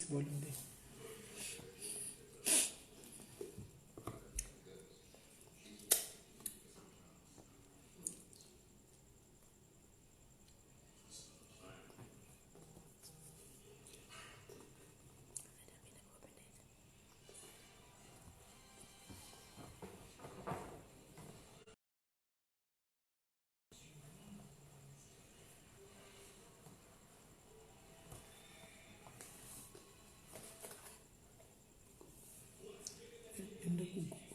volume there. Enda kuGoogle.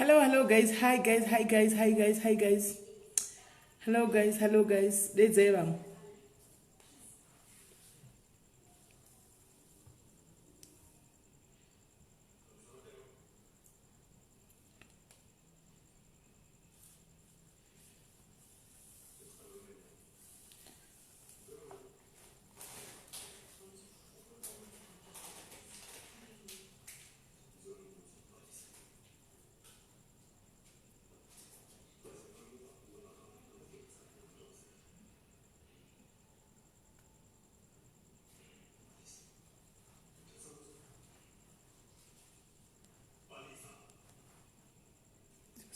Hello, hello guys. Hi guys, hi guys, hi guys, hi guys. Hello guys, hello guys. Dedzai vamwe.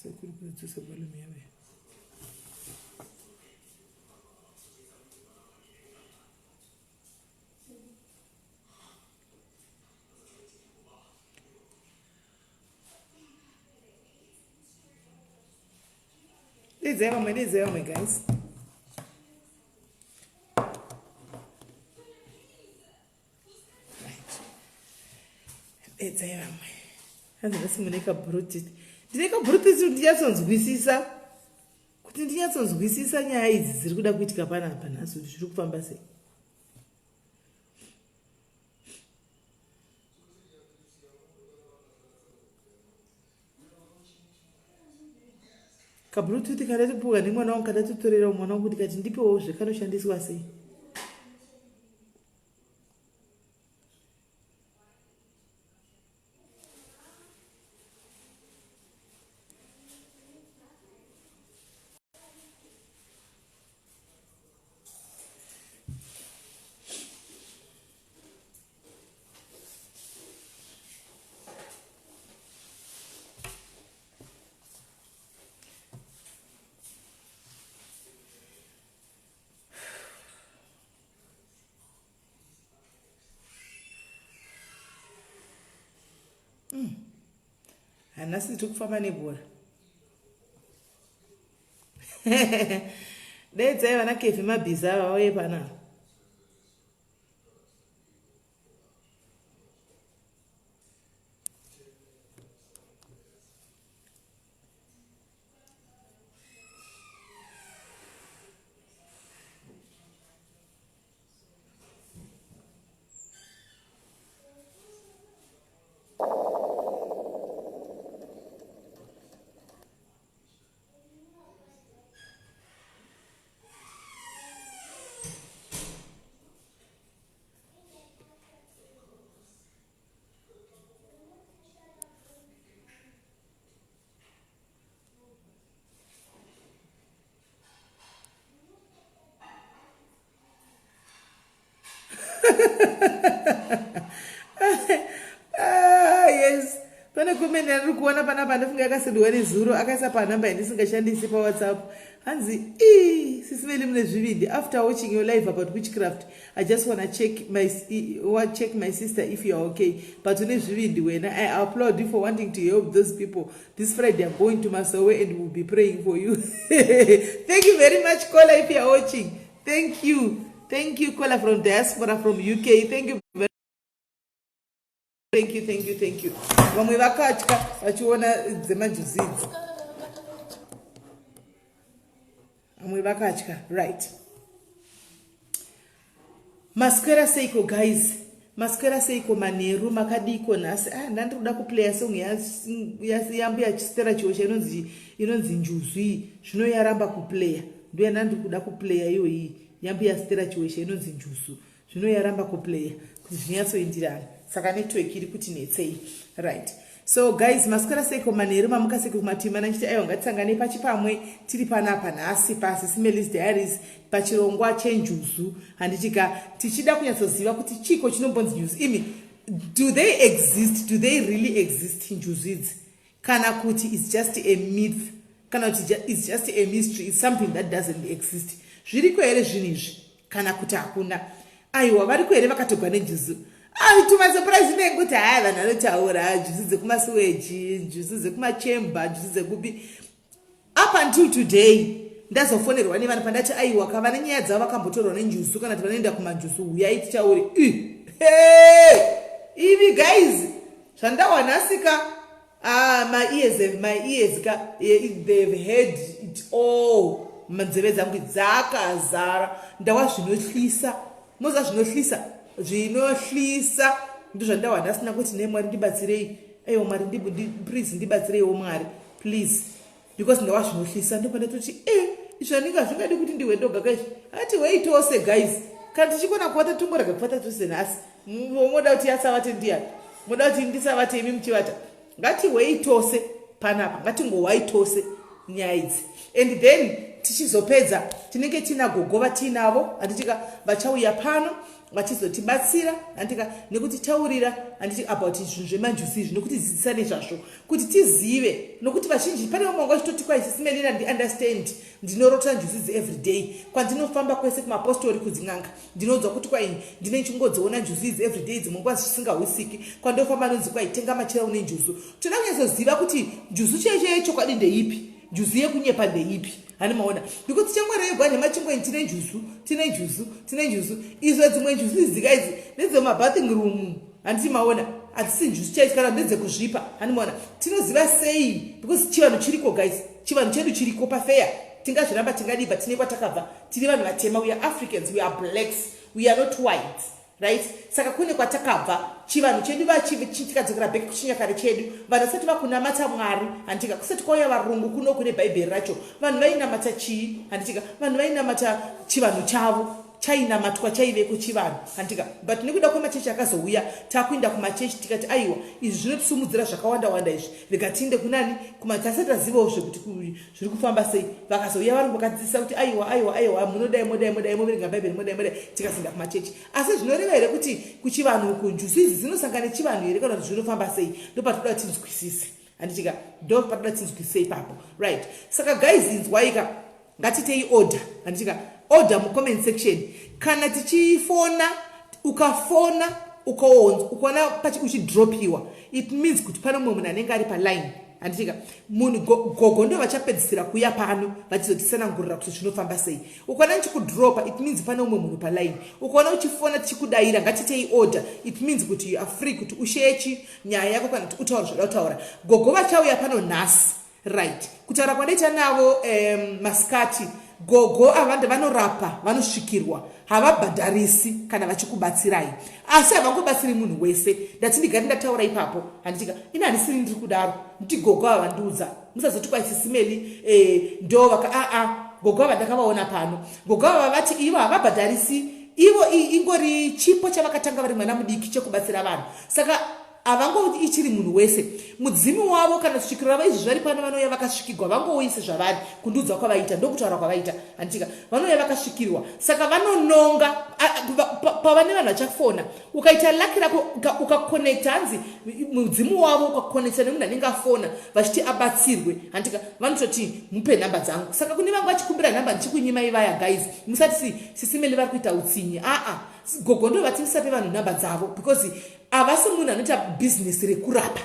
Sekuru kudzosa volume yave. Dedzai vamwe, dedzai vamwe guys. Right. Dedzai vamwe. Hanzi nhasi mune kabhurutiti. Ndine kabhurutiti kuti ndinyatsonzwisisa. Kuti ndinyatsonzwisisa nyaya idzi dziri kuda kuitika panapa nhasi kuti zviri kufamba sei. Kabluetooth kandatopiwa nemwana wangu kandatotorera mwana wangu ndikati ndipewo zve kanoshandiswa sei. Hanasi tiri kufamba nebhora. Daidzai vana Kevi mabhiza ava vauye panapa. Ah, yes pane comment yandiri kuona panapa ndofunga yakasendwa nezuro akaisa panhamba yandisingashandisi pawhatsapp hanzi ii sisimeli mune zvivindi after watching your live about witchcraft i just wanna check my, check my sister if you are okay but une zvivindi wena i applaud you for wanting to help those people this friday i'm going to masowe and will be praying for you thank you very much cola if you are watching thank you thank you cola from diaspora from uk thank you very thank you thank you thank you vamwe vakatya vachiona dzemanjuzi idzi vamwe vakatya right maswera seiko guys maswera seiko manheru makadiiko nhasi ah, ndandiri kuda kuplaya song yambuya chistera chiosha inonzi inonzi njuzu iyi zvino yaramba kuplaya ndoya ndandiri kuda kuplaya iyoyi yambuya stera chiwesha inonzi njuzu zvino yaramba kuplaya kuti zvinyatsoindirana saka network iri kuti netsei right so guys maswera seiko manheru mamuka seiko kumatima nachiti aiwa ngatisangane pachipamwe tiri panapa nhasi pasi simelis diaries pachirongwa chenjuzu handitika tichida kunyatsoziva kuti chiko chinombonzi njuzu imi do they exist do they really exist njuzu idzi kana kuti its just a myth kana kuti its just a mystery its something that doesn't exist zviriko here zvinhu izvi kana kuti hakuna aiwa variko here vakatogwa nenjuzu tumasurprise inenge kuti haya vanhu vanotaura njuzu dzekumasiweji njuzu dzekumachemba njuzu dzekupi up until today ndazofonerwa nevanhu pandati aiwa ka vane nyaya dzavo vakambotorwa nenjuzu kana kuti vanoenda kumanjuzu huyai tichaure ivi guys zvandawa nhasika ah, my ears have, my ears ka they've heard it all manzeve dzangu dzakazara ndawa zvinohlisa moza zvinohlisa zvinohlisa ndozvandawa ndasina kuti nei mwari ndibatsirei aiwa mwari please ndibatsireiwo mwari please because ndawa zvinohlisa ndopandatoti e eh, izvi andinge hazvingadi kuti ndihwe ndoga kaizvi ati hwei tose guys kana tichikona kuvata tongorega kuvata tose nhasi moda kuti asavate ndiyani moda kuti ndisavate imi muchivata ngatihwei tose panapa ngatingohwai tose nyaya idzi and then tichizopedza tinenge tiina gogo vatiinavo handitika vachauya pano vachizotibatsira handitika nekutitaurira handiti about zvinhu zvemanjusi izvi nekutidzidzisa nezvazvo kuti tizive nokuti vazhinji pane vamwe vanga vachitoti kwai sisimelina ndiunderstand ndinorota njuzi idzi everyday kwandinofamba kwese kumapostori kudzin'anga ndinonzwa kuti kwai ndine chingodziona njuzu idzi everyday dzimwe nguva zvisingahwisiki kwandofamba nonzi kwai tenga machira une njuzu toda kunyatsoziva kuti njuzu chaiyo chaiyo chokwadi ndeipi njuzu yekunyepa ndeipi hani maona because tichangoreva nemachingweni tine njuzu tine njuzu tine njuzu izvo dzimwe njuzu idzika idzi ndedzemabathing room handiti maona hadzisi njuzu chaicho kana ndedzekuzvipa hani maona tinoziva sei because chivanhu chiriko guys chivanhu chedu chiriko pafeya tingazviramba tingadii but tine kwatakabva tiri vanhu vatema we are africans we are blacks we are not whites right saka kune kwatakabva chivanhu chedu tikadzokera back kuchinyakare chedu vanhu vasati vakunamata mwari handitika kusati kwauya varungu kuno kune bhaibheri racho vanhu vainamata chii handitika vanhu vainamata chivanhu chavo chainamatwa chaiveko chivanhu handitika but nekuda kwemachechi akazouya takuinda kumachechi tikati aiwa izvi zvinotisimudzira zvakawanda wanda izvi rega tiinde kunani kumatasati tazivawo zvekuti zviri kufamba sei vakazouya vari vakadzidzisa kuti aiwa aiwa aiwa munodai modai modai moverenga bhaibheri modai modai tikazoenda kumachechi asi zvinoreva here kuti kuchivanhu uku njuzu idzi dzinosangana nechivanhu here kana kuti zvinofamba sei ndopatoda tinzwisise handitika ndopatoda tinzwisise ipapo right saka guys inzwaika ngatitei order handitika order mucomment section kana tichifona ukafona ukaonzwa ukaona uchidropiwa it means kuti pane mumwe munhu anenge ari paline. Handitika munhu gogo ndo vachapedzisira kuuya pano vachizotisanangurira kuti zvinofamba sei. Ukaona ndichikudropa, it means pane umwe munhu paline. Ukaona uchifona tichikudayira, ngatitei order, it means kuti you are free kuti ushechi nyaya yako kana kuti utaura zvoda kutaura. Gogo vachauya pano nhasi, right? Kutaura kwandaita navo masikati, gogo ava vanorapa vanosvikirwa, havabhadharisi kana vachikubatsirai, asi havangobatsiri munhu wese. Ndati ndigari ndataura ipapo, handitika? Ini handisiri ndiri kudaro, nditi gogo ava vandiudza. Musazoti kwai Sisi Melly ndo vaka aa. Gogo ava ndakavaona pano. Gogo ava vati ivo havabhadharisi, ivo ingori chipo chavakatanga vari mwana mudiki chekubatsira vanhu, saka havangoichiri munhu wese. Mudzimu wavo kana svikiro ravo izvi zvari pano, vanouya vakasvikirwa, vangouyise zvavari kundiudza kwavaita, ndokutaura kwavaita, handitika? Vanouya vakasvikirwa, saka vanononga pava nevanhu vachafona. Ukaita lucky rako ukakonekta, hanzi mudzimu wavo ukakonekta nemunhu anenge afona vachiti abatsirwe, handika? Vanototi mupe nhamba dzangu. Saka kune vangu vachikumbira nhamba ndichikunyimai vaya, guys, musati Sisi Melly vari kuita utsinyi. Aa, gogo ndo vati musape vanhu nhamba dzavo because havasi munhu anoita bhizinesi rekurapa,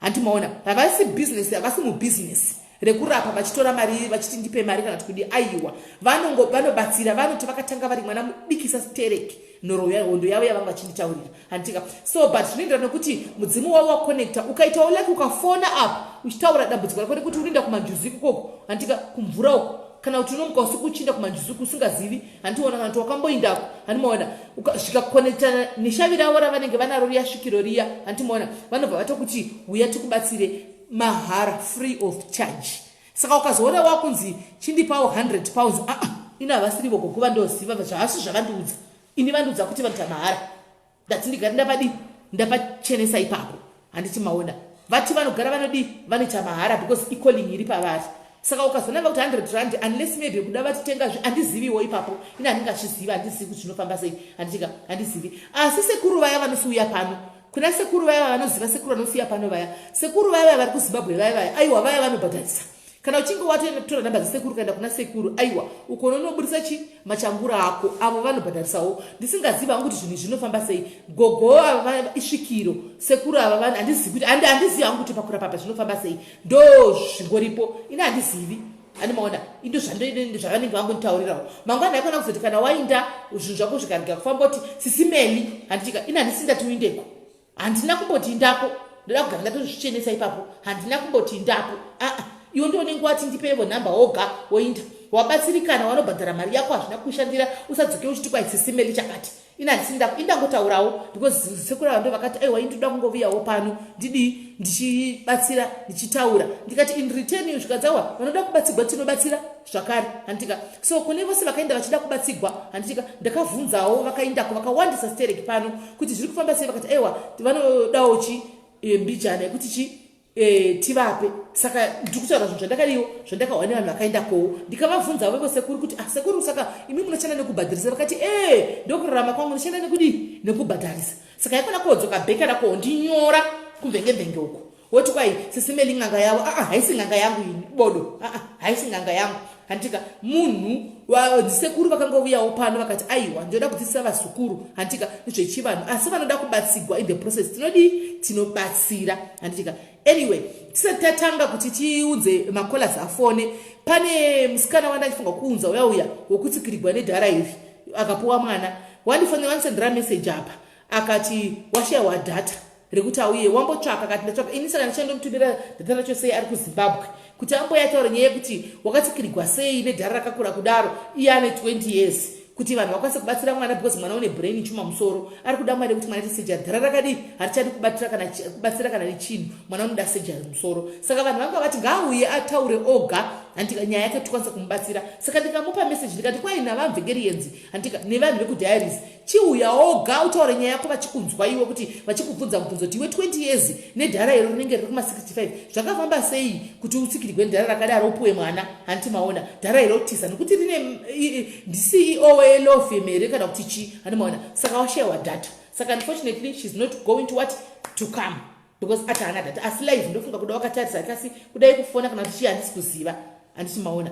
handimaona? Havasi bhizinesi, havasi mubhizinesi rekurapa vachitora mari vachiti ndipe mari kana kuti kudi. Aiwa, vanobatsira. Vanoti vakatanga vari mwana mudikisa stereki, nhoroondo yavo yavanga vachinditaurira, handitika? So but zvinoenderana nekuti mudzimu wavo wakonekta. Ukaitawo like ukafona up uchitaura dambudziko rako nekuti unoenda kumanjuzu ikokoko, handitika? Kumvura uko, kana kuti unomuka usiku uchiinda kumanjuzu usingazivi, handiona? Kana kuti wakamboindako, handimaona? Zvikakonekta neshavi ravo ravanenge vanaro riya, svikiro riya, handimaona? Vanobva vatokuti uya tikubatsire mahara, free of charge. Saka ukazoona wakunzi chindipawo £100, aa, ini havasirivo gogo vandoziva, zvavasi zvavandiudza. Ini vandiudza kuti vanoita mahara. Ndati ndigari ndapadi ndapachenesa ipapo, handiti maona? Vati vanogara vanodi vanoita mahara because icalling iri pavari. Saka ukazoona vakuti R100, unless maybe kuda vatitengazve, handiziviwo ipapo. Ini handingazviziva, handizivi kuti zvinofamba sei, handitika? Handizivi. Asi sekuru vaya vanosiuya pano, kuna sekuru vaya vanoziva, sekuru vanosiya pano vaya, sekuru vaya vaya vari kuZimbabwe vaya vaya, aiwa, vaya vanobhadharisa. Kana uchinge watotora nhamba dzesekuru kaenda kuna sekuru, aiwa, ukono unobudisa chi machangura ako, avo vanobhadharisawo. Ndisingazivi hangu kuti zvinhu zvinofamba sei. Gogo ava isvikiro, sekuru ava handizivi kuti, handizivi hangu kuti pakurapa pa zvinofamba sei. Ndo zvingoripo, ini handizivi, andimaona? Indo zvavanenge vangonditaurirawo. Mangwana aikona kuzoti kana wainda zvinhu zvako zvikarega kufamba kuti Sisi Melly, handitika? Ini handisi ndati uindeko, handina kumboti indako. Ndoda kugara ndatozvichenesa ipapo, handina kumboti indapo. Aa, iwe ndo unenge wati ndipevo nhamba woga, woinda, wabatsirikana, wanobhadhara mari yako, hazvina kushandira, usadzoke uchiti kwai Sisi Melly chakati. Ini handisi ndako, indangotaurawo because sekuru ava ndo vakati aiwa, ini ndoda kungoviyawo pano ndidii, ndichibatsira, ndichitaura. Ndikati in return zvikadzawa vanoda kubatsigwa tinobatsira zvakare, handitika? So kune vose vakaenda vachida kubatsigwa, handitika? Ndakavhunzawo vakaendako vakawandisa stereki pano kuti zviri kufamba sei, vakati aiwa, vanodawo chi mbijana yekuti chi tivape. Saka ndiri kutaura zvinhu zvandakadiwo, zvandakawa nevanhu vakaendakowo. Ndikavabvunza vevo sekuru kuti, ah, sekuru, saka imi munoshanda nekubhadharisa? Vakati, e, ndokurarama kwangu, ndishanda nekudii, nekubhadharisa. Saka yakona kodzoka bheka rako ndinyora kumvenge mvenge uko, woti kwai Sisi Melly n'anga yavo. Aa, haisi n'anga yangu ini, bodo. Aa, haisi n'anga yangu, handitika? Munhu sekuru vakangovuyawo pano vakati aiwa, ndinoda kudzidzisa vazukuru, handitika, nezvechivanhu, asi vanoda kubatsigwa in the process tinodii, tinobatsira, handitika? Anyway, tisati tatanga kuti tiunze macallers afone, pane musikana wandachifunga kuunza uya uya wokutsikirigwa nedhara iri akapuwa mwana. Wandifonera, wandisendera message apa, akati washayiwa data rekuti auye. Wambotsvaka, akati ndatsvaka ini. Saka ndichandomutumira data racho sei ari kuZimbabwe, kuti amboyataura nyaya yekuti wakatsikirigwa sei nedhara rakakura kudaro, iye ane 20 years, kuti vanhu vakwanise kubatsira mwana, because mwana une brain chuma musoro, ari kuda mari yekuti mwana aite surgery. Dhara rakadii, harichadi kubatira kana kubatsira kana nechinhu. Mwana unoda surgery musoro. Saka vanhu vanga vati ngaauye ataure oga, handika, nyaya yake tikwanise kumubatsira. Saka ndikamupa message, ndikati kwai navamvengerienzi, handika, nevanhu vekudiaries, chiuya oga utaure nyaya yako, vachikunzwa iwe, kuti vachikubvunza mubvunzo kuti iwe 20 years nedhara iro rinenge riri kuma65, zvakafamba sei kuti utsikirigwe nedhara rakadaro, upuwe mwana, handiti maona? Dhara iro tiza nekuti rine ndiCEO welaw firm here kana kuti chii, handi maona? Saka washayiwa data. Saka unfortunately she's not going to what, to come, because ati haana data. Asi live ndofunga kuda wakatarisa, kasi kudai kufona kana kuti chii, handisi kuziva, handiti maona?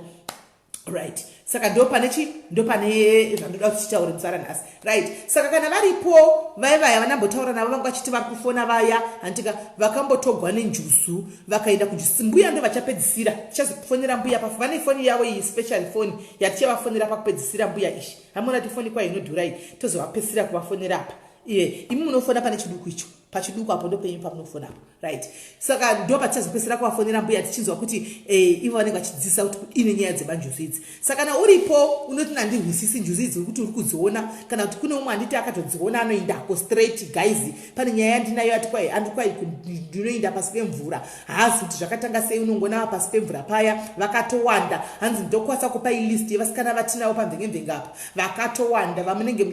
Right, saka ndo pane chi, ndo pane zvandoda kuti titaure musara nhasi. Right, saka kana varipo vaya vaya vanambotaura navo, vanga vachiti vari kufona vaya, handika, vakambotogwa nenjuzu vakaenda kunjuzu, mbuya ndo vachapedzisira. Tichazofonera mbuya pafu, vane foni yavo iyi, special foni yatichavafonera pakupedzisira. Mbuya ishi hamuna ti foni kwayo inodhura iyi, tozovapedzisira kuvafonera apa. Iye imi munofona pane chiduku icho, pachiduku apo ndopenyu pamunofona apo. Right, saka ndo patichazopedzisira kuvafonera mbuya, tichinzwa kuti ivo vanenge vachidzidzisa kuti kudini nyaya dzemanjuzu idzi. Saka kana uripo unoti nandirwisisi njuzu idzi, uri kuti uri kudziona, kana kuti kune umwe handiti akatodziona anoindako straight. Guys, pane nyaya yandinayo, ati kwai andikwai ndinoinda pasi pemvura, haazi kuti zvakatanga sei, unongonava pasi pemvura paya vakatowanda. Hanzi ndokwanisa kupai list yevasikana vatinavo pamvengemvenge apa, vakatowanda vamunenge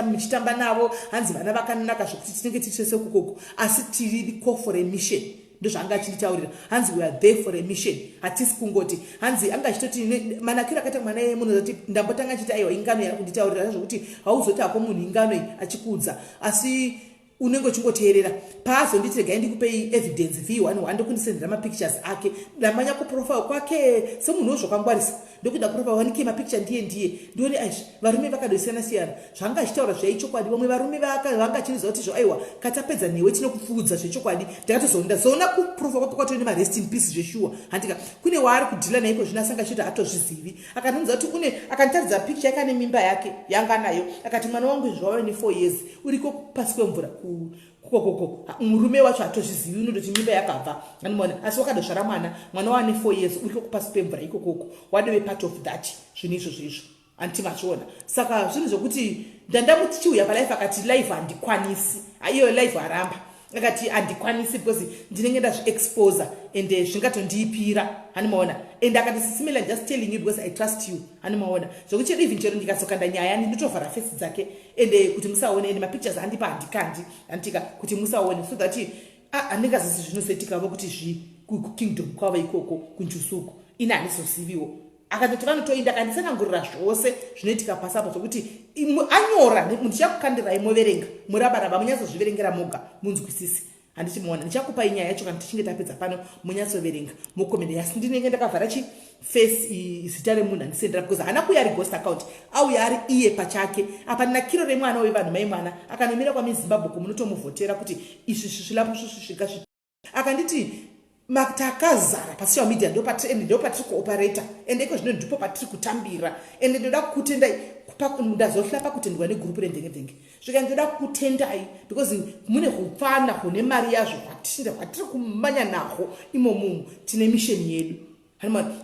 muchitamba navo. Hanzi vana vakanaka zvokuti tinenge tichese kukoko, asi tiriko for a mission. Ndozvaanga achinditaurira. Hanzi we are there for a mission, hatisi kungoti. Hanzi anga achitoti manakiro akaita mwana iye, munhu zati ndambotanga achiti aiwa, ingano yari kunditaurira, zvokuti hauzoti hako munhu ingano iyi achikuudza, asi unenge uchingoteerera. Paazonditi regai ndikupei evidence v11, ndokundisendera mapictures ake. Ndamanya kuprofile kwake semunhu wezvakangwarisa, ndokuenda kuprofile, wanike mapicture ndiye ndiye, ndione aizvi varume vakadosiyana siyana. Zvanga achitaura zvaichokwadi, vamwe varume vanga achiniziva kuti zvo aiwa, katapedza newe tinokupfuudza zvechokwadi. Ndakatozoona kuprofile kwake kwatori nemarest in peace zveshuwa, handika. Kune waari kudhila naiko zvino, asanga achiti hatozvizivi. Akandinzwa kuti une, akanditaridza picture yake ane mimba yake yanga nayo, akati mwana wangu izvo wave ne4 years, uriko pasi kwemvura kokoko, murume wacho hatozvizivi, unondoti mimba yakabva anomaona, asi wakadozvara mwana, mwana wane 4 years, uriko pasi pemvura ikokoko, wadove part of that zvinhu izvozvo izvo, handiti mazviona? Saka zvinhu zvokuti ndandamuti chiuya palive, akati live handikwanisi. Iyo live aramba, akati handikwanisi because ndinenge ndazviexposa and zvingatondiipira, hanimaona? And akati, "Sis Melly, just telling you because I trust you," hanimaona? Zvokuti chero even chero ndikazokanda nyaya, ndinotovhara face dzake and kuti musaone, and mapictures andipa handikandi, handitika, kuti musaone, so that handingazisi zvinozoitikavo kuti zvi kukingdom kwavo ikoko kunjusuku, ini handizoziviwo. Akatoti vanotoinda, akanditsanangurira zvose zvinoitika pasi apo, zvokuti anyora, ndichakukandirai moverenga murabaraba, munyatsozviverengera moga munzwisisi, handichimuona. Ndichakupai nyaya yacho kana tichinge tapedza pano, munyatsoverenga mukomende, asi ndinenge ndakavhara chiface, zita remunhu handisendera, because haana kuuya ari ghost account, auya ari iye pachake. Apa nakiro remwana wevanhu, mai mwana akanomira kwamizimbabwe kumunotomuvhotera kuti izvi svisvilapo svisvisvika. Akanditi takazara pasocial media, ndopatiri kuoperata, ende iko zvino ndipo patiri kutambira, ende ndoda kukutendai. Ndazohla pakutendwa negurupu remvengemvenge, svika ndoda kukutendai because mune upfana hune mari yazvo hwatiri kumanya nahwo imomumu, tine misheni yedu.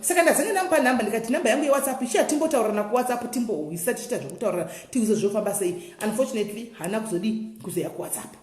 Saka ndazenge ndamupa nhamba, ndikati nhamba yangu yeWhatsApp, ichiya timbotaurirana kuWhatsApp, timbohwisa tichiita zvekutaurirana, tiuze zvofamba sei. Unfortunately haana kuzodi kuzoya kuWhatsApp,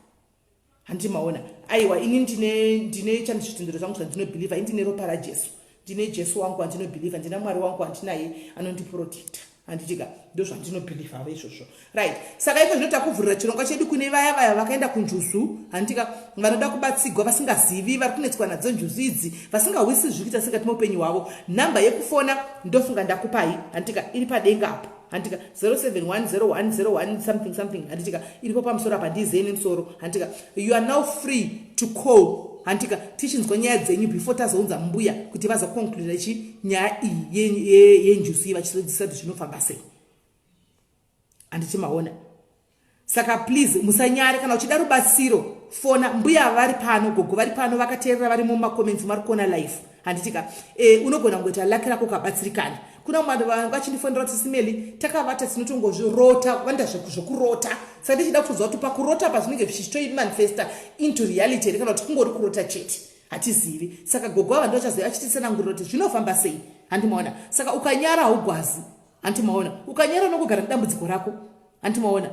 handiti maona? Aiwa, ini ndine chandizvitendero zvangu zvandinobhilivha, ini ndine ropa raJesu, ndine Jesu wangu wandinobhilivha, ndina Mwari wangu wandinaye anondiprotecta, handitika? Ndo zvandinobhilivhavo izvozvo. Right, saka iko zvino takuvhurira chirongwa chedu kune vaya vaya vakaenda kunjuzu, handitika, vanoda kubatsigwa, vasingazivi, vari kunetswa nadzo njuzu idzi, vasingahwisisi zviri kuita sengati muupenyu hwavo. Nhamba yekufona ndofunga ndakupai, handitika, iri padenga apo, handitika, 0710101 something something, handitika, iripo pamusoro apa, ndizei nemusoro, handitika. You are now free to call, handitika, tichinzwa nyaya dzenyu before tazounza mbuya kuti vazoconcluda chi nyaya iyi yenjuzu iyi, vachizodzisa kuti zvinofamba sei, handiti maona? Saka please musanyare, kana uchida rubatsiro fona. Mbuya vari pano, gogo vari pano, vakateerera, vari mumacomments, vari kuona live, handitika? Unogona kungoita laki rako ukabatsirikana. Kuna vanhu vanga vachindifonera kuti, "Sis Melly, takavata, tinotongozvirota, vanoita zvokurota." Saka ndichida kutoziva kuti pakurota pa zvinenge zvichitoimanifesta into reality here, kana kuti kungori kurota chete, hatizivi. Saka gogo ava ndo vachaziva, achititsanangurira kuti zvinofamba sei, handimaona? Saka ukanyara haugwazi, handimaona? Ukanyara unongogara nedambudziko rako, handimaona?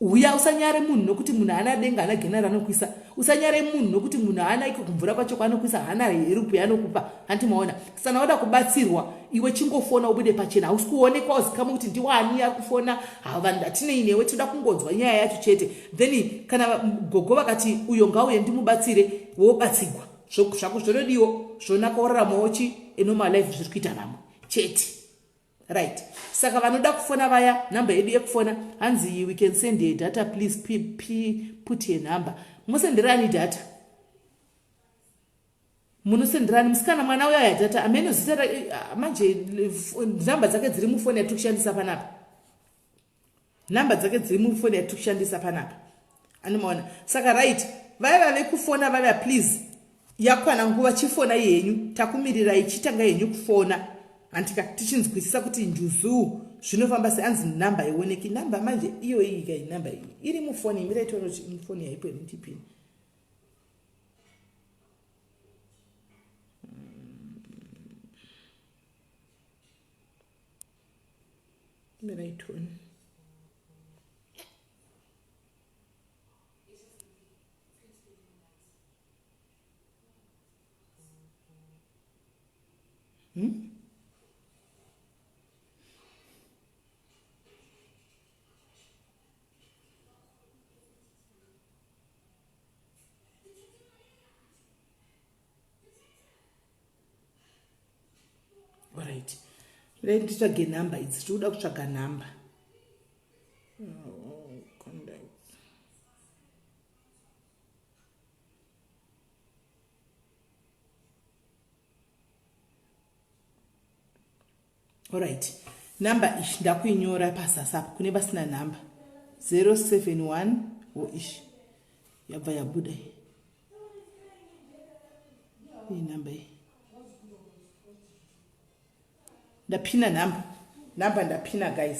Uya usanyare munhu, nokuti munhu haana denga, haana gena ranokuisa. Usanyare munhu, nokuti munhu haana iko kumvura kwacho kwaanokuisa, haana herupu yaanokupa, handimaona? Sana wada kubatsirwa iwe, chingofona ubude pachena, hausi kuonekwa, uzikamwe kuti ndiwani ari kufona. Vanhu hatinei newe, tinoda kungonzwa nyaya yacho chete. Then kana gogo vakati uyo ngauye ndimubatsire, wobatsigwa zvako, zvinodiwo zvonaka, woraramawo chi enormal life zviri kuita vamwe chete. Right, saka vanoda kufona vaya, nhamba yedu yekufona, hanzi we can send a data, please put a number. Musenderani data. Munosenderani musikana mwana uyo ayatata ameno zita manje nhamba dzake dziri mufoni yatiri kushandisa panapa. Nhamba dzake dziri mufoni yatiri kushandisa panapa. Anomaona. Saka right, vaya vave kufona vaya please yakwana nguva chifonai henyu takumirirai chitanga henyu kufona hantika tichinzwisisa kuti njuzu zvinofamba sei anzi nhamba ioneki nhamba manje iyoyi kai nhamba iyi iri mufoni imirai tione kuti mufoni yaipo here ndipini. Mirai tione. Alright. Ready nditsvage nhamba idzi, tiri kuda kutsvaga nhamba. Oh, contact. Alright. Number ishi ndakuinyora pasasa apo kune vasina number. 071 wo ishi. Yabva yabuda iyi. Iyi number iyi. Ndapina number. Number ndapina guys.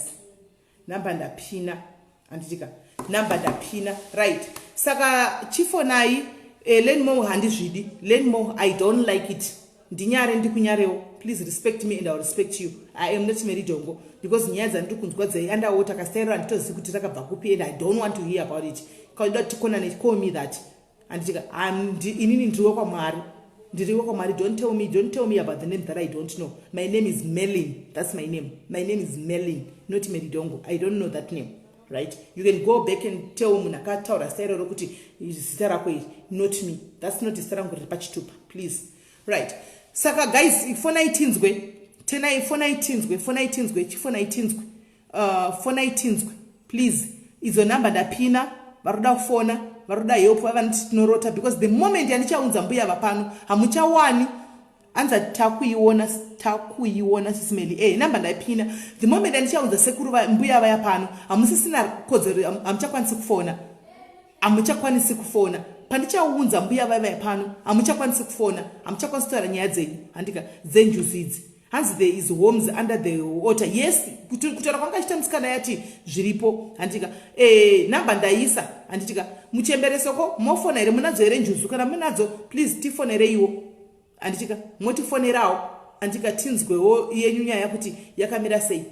Number ndapina. Anditika. Number ndapina. Right. Saka chifonai learn more handizvidi. Learn more I don't like it. Ndinyare ndikunyarewo. Please respect me and I will respect you. I am not Mary Dongo because nyaya dzandiri kunzwa dzai underwater kastaira handitozivi kuti rakabva kupi and I don't want to hear about it. Kauda tikonane call me that. Anditika inini ndiri wekwaMwari. Ndiri wekwaMwari. Don't tell me, don't tell me about the name that I don't know. My name is Merlin. That's my name. My name is Merlin, not Mary Dongo. I don't know that name. Right? You can go back and tell munhu akataura zita iroro kuti zita rako iri, not me. That's not zita rangu riri pachitupa. Please. Right. Saka guys, fonai tinzwe. Tenai fonai tinzwe, fonai tinzwe, chifonai tinzwe. Fonai tinzwe. Please. Idzo number ndapina, varoda kufona, varoda help, vanoti tinorota because the moment yandichaunza mbuya vapano, hamuchawani. Anza takuiona, takuiona sisimeli. Number ndaipina. The moment yandichaunza sekuru mbuya vaya pano, hamusisina kodzero, hamuchakwanisi kufona. Hamuchakwanisi kufona. Pandichaunza mbuya vaya vaya pano, hamuchakwanisi kufona. Hamuchakwanisi kutaura nyaya dzenyu. Handika dzenjuzu idzi. Hanzi there is homes under the water. Yes, kutaura kwanga achiita musikana yati zviripo. Handika. Number ndaisa. Handitika. Muchembere soko mofona here munadzo here njuzu kana munadzo please tifonereiwo. Handitika. Motifonerawo. Handika tinzwewo yenyu nyaya kuti yakamira sei.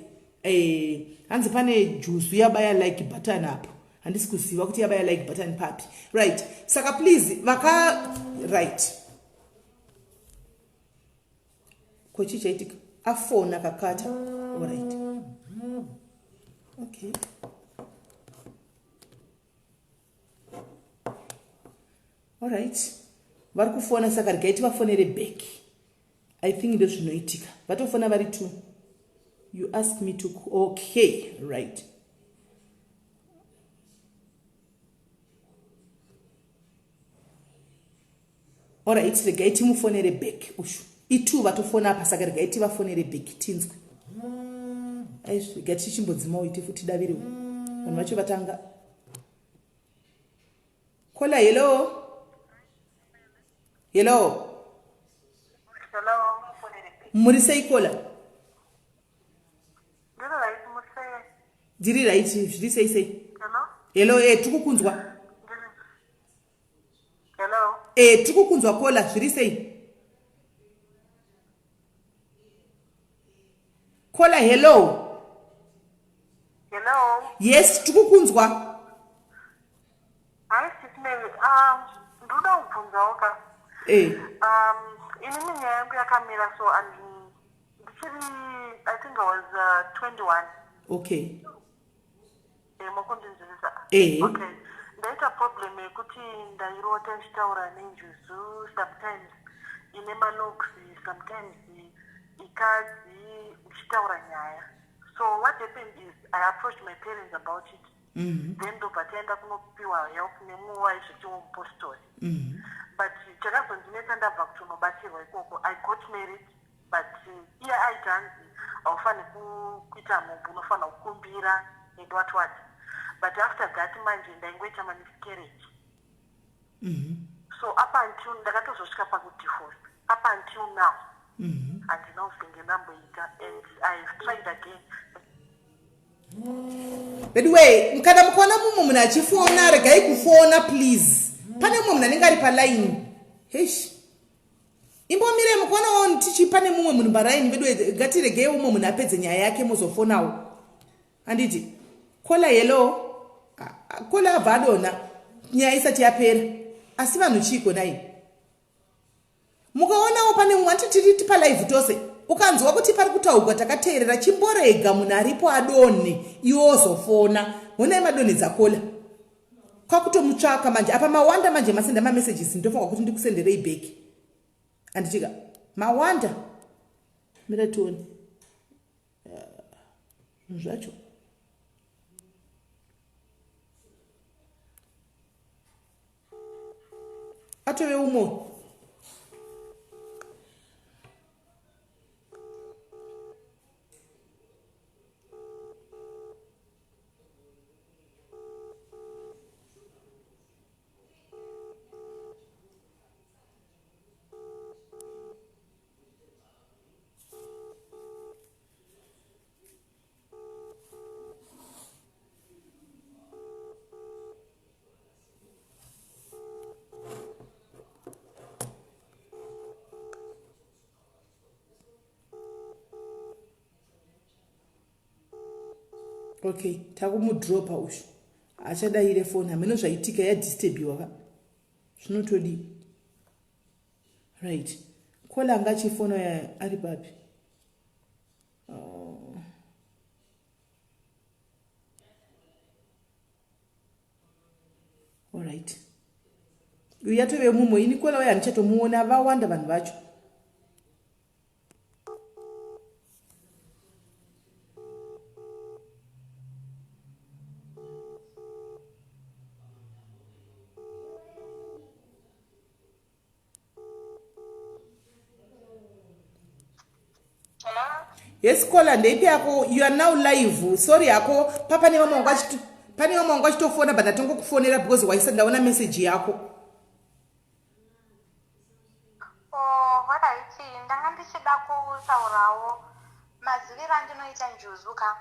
Hanzi pane juzu yabaya like button apo. Handisi kuziva kuti yabaya like button papi. Right. Saka please vaka right. Ko chii chaitika? Afona kakata. All right. Okay. All right. Vari kufona saka regai tivafonere back. I think ndozvinoitika. Vatofona vari two. You ask me to okay, right. All right, regai timufonere back ushu. Itu vatofona apa saka regai tivafonere back tinzwe. Aizvi regai tichimbodzimawo ite futi davirewo. Vanhu vacho vatanga. Kola hello. Hello. Hello. Muri sei Kola? Ndiri right, muri sei? Ndiri right, zviri sei sei? Hello. Hello, tikukunzwa. Hello. Tikukunzwa Kola, zviri sei? Kola, hello. Hello. Yes, tikukunzwa. Hi, Sis Mary. Ndoda kubvunzawo ka. Inini nyaya yangu yakamira so and ndichiri I think I was 21. Okay. Mokundinzwisisa. Okay. Ndaita problem yekuti ndairota ndichitaura nenjuzu sometimes ine manox sometimes ikadzi uchitaura nyaya. So what happened is I approached my parents about it. Then ndobva taenda kunopiwa help nemumwe waizvitiwo mupostori. But chakazondinetsa, ndabva kutonobatsirwa ikoko, I got married, but iye aiti hanzi haufaniri kuita nhumbu, unofanira kukumbira and what what. But after that manje ndaingoita mamiscarriage. So up until ndakatozosvika pakudivorce, up until now handina kuzenge ndamboita, and I have tried again. Anyway, kana mukaona mumwe munhu achifona, regai kufona please. Pane mumwe munhu anenge ari palaini. Heish, imbomire. Mukaonawo tichi pane mumwe munhu paraini vedu, ngatiregei umwe munhu apedze nyaya yake, muzofonawo, handiti? Caller, hello. Caller abva adonha nyaya isati yapera. Asi vanhu chiiko nai? Mukaonawo pane mumwe, anditi tiri palive tose, ukanzwa kuti pari kutaurwa takateerera, chimborega munhu aripo adonhe, iwe wozofona. Honai madonhedza caller, kwakutomutsvaka manje. Apa mawanda manje masenda mamessages, ndofanwa kuti ndikusenderei back, handitika? Mawanda, mira tione zvinhu zvacho. Atove umwe. Okay, takumudropa uyu, achadayire foni. Hameno zvaitika, yadisturbiwa ka, zvinotodii? Right, caller anga achifona ari papi? Oh. Alright, uyu yatove mumwe. Ini caller uyo handichatomuona, vawanda vanhu vacho. Hello? Yes, caller, ndeipi yako? You are now live. Sorry yako, papa pane vamwe vanga vachitofona, but ndatongokufonera because waisa, ndaona message yako. Oh, alright. Ndanga ndichida kutaurawo maziviro andinoita njuzu ka.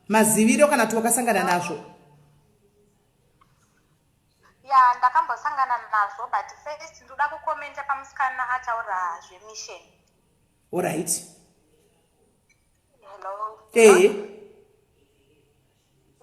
Maziviro kana kuti wakasangana nazvo? Ya, ndakambosangana nazvo, but first ndoda kukomenta pamusikana ataura zvemission. Alright. Hello? Ehe.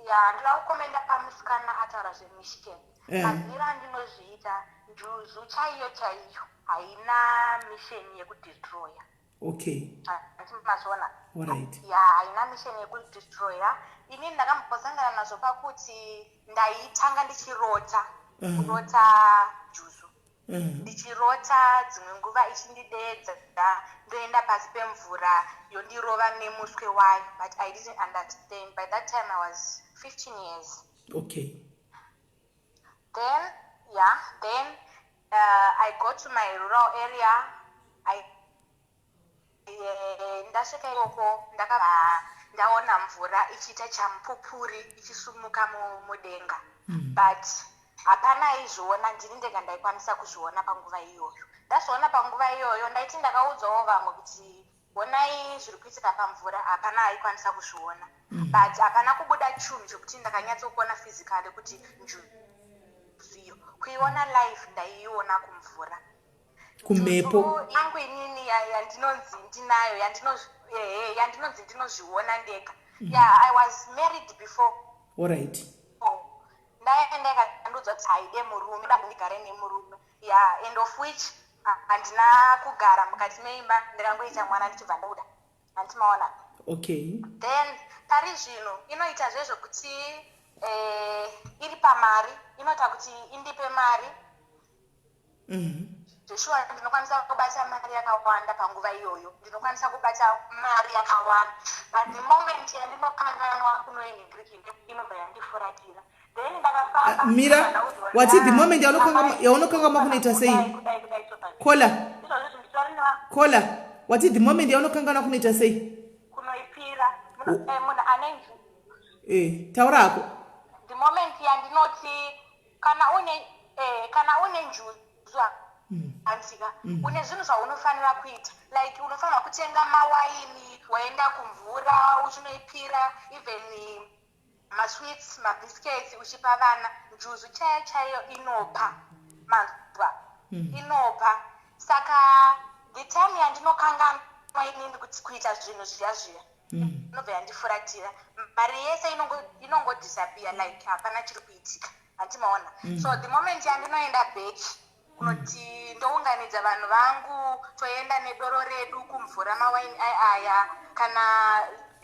Ya, ndoda kukomenta pamusikana ataura zvemission. Maziviro andinozviita, njuzu chaiyo chaiyo haina mission yekudestroya. Handiti mazviona? Alright. Ya, haina mission yekudestroya. Inini ndakambosangana nazvo pakuti ndaitanga ndichirota, kurota njuzu, ndichirota dzimwe nguva ichindidedza, ndoenda pasi pemvura, yondirova nemuswe wayo, but I didn't understand. By that time I was 15 years. Then, yeah, then I go to my rural area. I ndasvika ikoko, ndakabva ndaona mvura ichiita chamupupuri, ichisumuka mudenga, but hapana aizviona, ndini ndega ndaikwanisa kuzviona panguva iyoyo. Ndazviona panguva iyoyo, ndaiti ndakaudzawo vamwe kuti honai zviri kuitika pamvura, hapana aikwanisa kuzviona. But hapana kubuda chinhu chekuti ndakanyatsokuona physically kuti njuzu iyo. Kuiona live, ndaiiona kumvura. Kumhepo. Njuzu yangu inini yandinonzi ndinayo, ehe, yandinonzi ndinozviona ndega. Yeah, I was married before. Ndaenda, ikandiudza kuti haide murume, da ndigare nemurume. Yeah, and of which handina kugara mukati meimba, ndikangoita mwana ndichibva ndabuda, handiti maona? Okay. Then pari zvino inoita zvezvokuti iri pamari, inoita kuti indipe mari. Zveshuwa ndinokwanisa kubata mari yakawanda panguva iyoyo, ndinokwanisa kubata mari yakawanda, but the moment yandinokanganwa kunoinhingiriki inobva yandifuratira. Then ndakafamba. Ah, mira, wati the moment yaunokanganwa kunoita sei? Kudai, kudai, so Kola. Izvozvo zvinditori na Kola, wati the moment yaunokanganwa kunoita sei? Kunoipira munhu ane Taura hako. The moment yandinoti kana une njuzu, handika, une zvinhu zvaunofanira kuita, like unofanira kutenga mawaini, waenda kumvura uchinoipira, even masweets, mabiscuits uchipa vana. Njuzu chaiyo chaiyo inopa manzwa, inopa. Saka the time yandinokanganwa inini kuti kuita zvinhu zviya zviya, inobva yandifuratira. Mari yese inongodisappear, like hapana chiri kuitika, handimaona. So the moment yandinoenda back kunoti ndounganidza vanhu vangu, toenda nedoro redu kumvura, mawaini aya, kana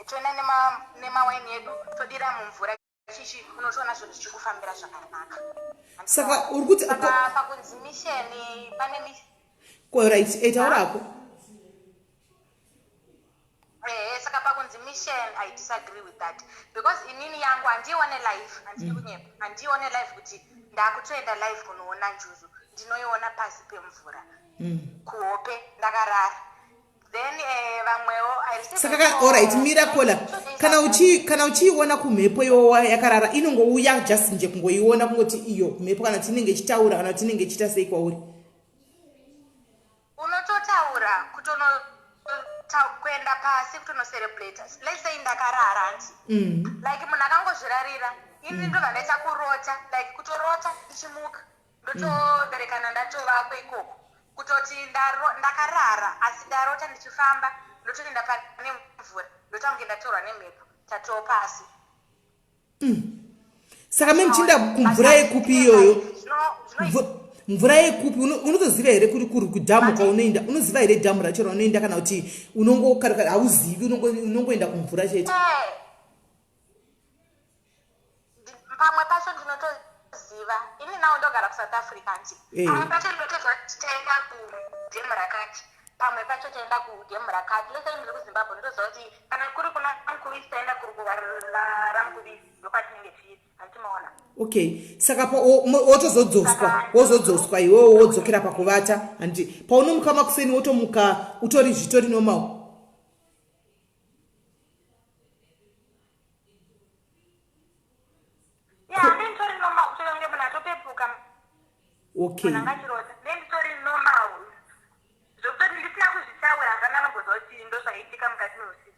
toenda nemawaini edu, todira mumvura chichi, unotoona zvinhu zvichikufambira zvakanaka. Saka uri kuti Saka pakunzi mission, pane Right, taura hako. Ehe, saka pakunzi mission, I disagree with that, because inini yangu handiione live, handidi kunyepa, handiione live kuti ndakutoenda live kunoona njuzu. Ndinoiona pasi pemvura, kuhope, ndakarara. Then vamwewo I received Saka a call alright, mira kola. 2 days Kana ago. kana uchiiona kumhepo iwowa yakarara, inongouya just nje kungoiona, kungoti iyo kumhepo, kana kuti inenge ichitaura, kana kuti inenge ichiita sei kwauri? Unototaura kutono kuenda pasi kutonocelebrata. Let's say ndakarara, hanti, like munhu akangozvirarira, ini ndobva ndaita kurota, like kutorota ndichimuka, ndotoberekana ndatovako ikoko, kutoti ndakarara asi ndarota ndichifamba, ndotoenda pane mvura, ndotange ndatorwa nemhepo, tatoo pasi. Saka me muchienda kumvura yekupi iyoyo? Mvura yekupi? Unotoziva here kuri kuri kudhamu kwaunoenda? Unoziva here dhamu racho raunoenda, kana kuti unongokarika, hauzivi, unongoenda kumvura chete? Pamwe pacho ndinotoziva. Ini nawo ndogara kuSouth Africa, hanti. Pamwe pacho ndinotoziva kuti taenda kudhemu rakati, pamwe pacho taenda kudhemu rakati. Let's say ndiri kuZimbabwe, ndinotoziva kuti kana kuri kuna Mukuvisi, taenda kuri kuva raMukuvisi, ndokwatinenge tiri, handimaona. Okay, saka wotozodzoswa, wozodzoswa iwewo, wodzokera pakuvata, handiti? Paunomuka makuseni, wotomuka utori zvitori normal? Ya, ndinitori normal, kutoonge munhu atopepuka. Munhu angachirota, ndenditori normal, zvokutoti ndisina kuzvitaura, hapana anomboziva kuti ndozvaitika mukati meusiku.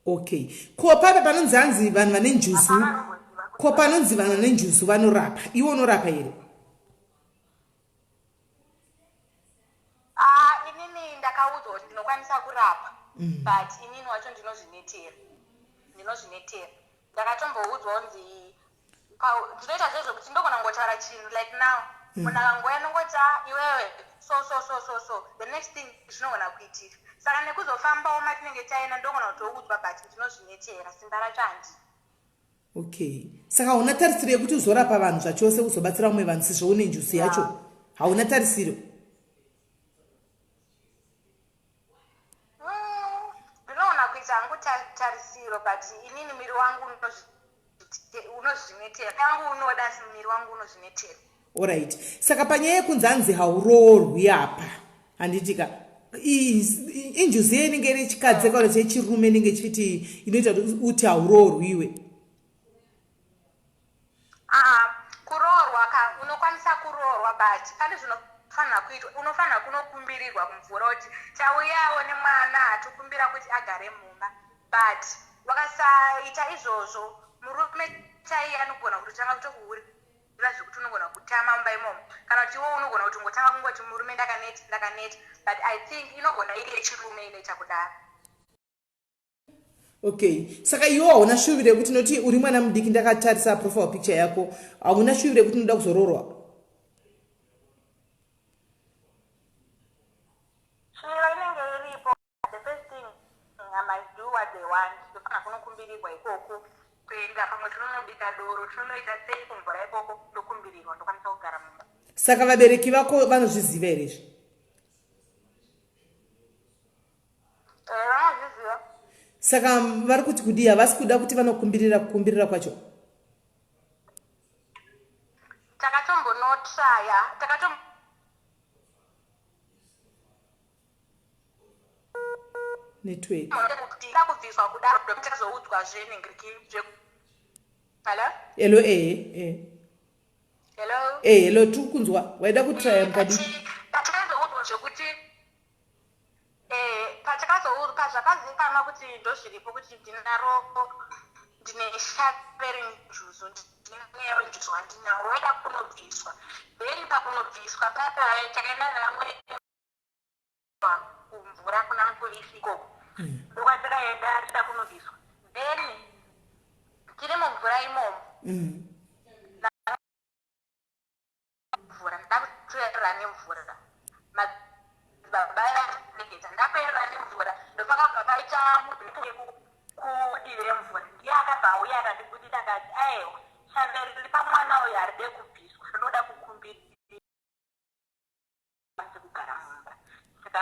Okay, ko papa panonzi, hanzi vanhu vane njuzu, Hapana anomboziva kuti ko panonzi vanhu vane njuzu vanorapa, iwe unorapa here? Ah, inini ndakaudzwa kuti ndinokwanisa kurapa, but inini wacho ndinozvinetera, ndinozvinetera. Ndakatomboudzwa kunzi ndinoita zvezvokuti ndogona kungotaura chinhu, like now munhu akangouya, ndongoti, "Ah, iwewe so so so so so," the next thing zvinogona kuitika. Saka nekuzofambawo matinenge taenda, ndogona kutoudzwa, but ndinozvinetera, simba racho handi Okay, saka hauna tarisiro yekuti uzorapa vanhu zvachose, uzobatsira vamwe vanhu, sezvo une njuzu yacho? Hauna tarisiro? Ndinoona kuita hangu tarisiro, but inini miri wangu unozvinetera, wangu unoda, asi miri wangu unozvinetera. Alright, saka panyaya yekunzi hanzi hauroorwi apa, handitika, injuzu ye inenge iri chikadzi kana kuti yechirume inenge ichiti inoita kuti uti hauroorwiwe? Aa, kuroorwa ka, unokwanisa kuroorwa, but pane zvinofanira kuitwa. Unofanira kunokumbirirwa kumvura kuti tauyawo nemwana, tokumbira kuti agare mumba. But wakasaita izvozvo, murume chaiye anogona kutotanga kutokuhurira, zvekuti unogona kutama mumba imomo, kana kuti iwo unogona kuti ungotanga kungoti, "Murume, ndakaneta, ndakaneta." But I think inogona iri yechirume inoita kudaro. Okay, saka iwe hauna shuviro yekuti, noti uri mwana mudiki, ndakatarisa profile picture yako, hauna shuviro yekuti unoda kuzoroorwa? Shuviro inenge iripo. The first thing, I must do what they want. Ndofanira kunokumbirirwa ikoko, kuenda pamwe tinonobika doro, tinonoita sei kumvura ikoko, ndokumbirirwa, ndokwanisa kugara mumba. Saka vabereki vako vanozviziva here izvi? Saka vari kuti kudii? Havasi kuda kuti vanokumbirira kukumbirira kwacho. Takatombonotraya takatom Network. Da kubviswa kudaro, takazoudzwa zvenhingiriki zve. Hello? Hello, ehe eh. Hello? Eh, hello, tiri kunzwa. Waida kutraya mukadi. Patakazoudzwa zvekuti patakazoudzwa, pazvakazivikanwa kuti ndozviripo, kuti ndinaro, ndine shave renjuzu, ndine njuzu wandinawo, waida kunobviswa. Then pakunobviswa papa takaenda nevamwe kumvura kuna mupolisi ikoko, ndokwatakaenda tida kunobviswa. Then tiri mumvura imomo, mvura ndakutoerera nemvura, madzibaba regeta ndakuerera nemvura, ndopakabva paita munhu kudivi remvura, ndiye akabva auya akandibudisa, akati, "Aiwa, shave riri pamwana uyu haride kubviswa, rinoda kukumbirwa kugara mumba, saka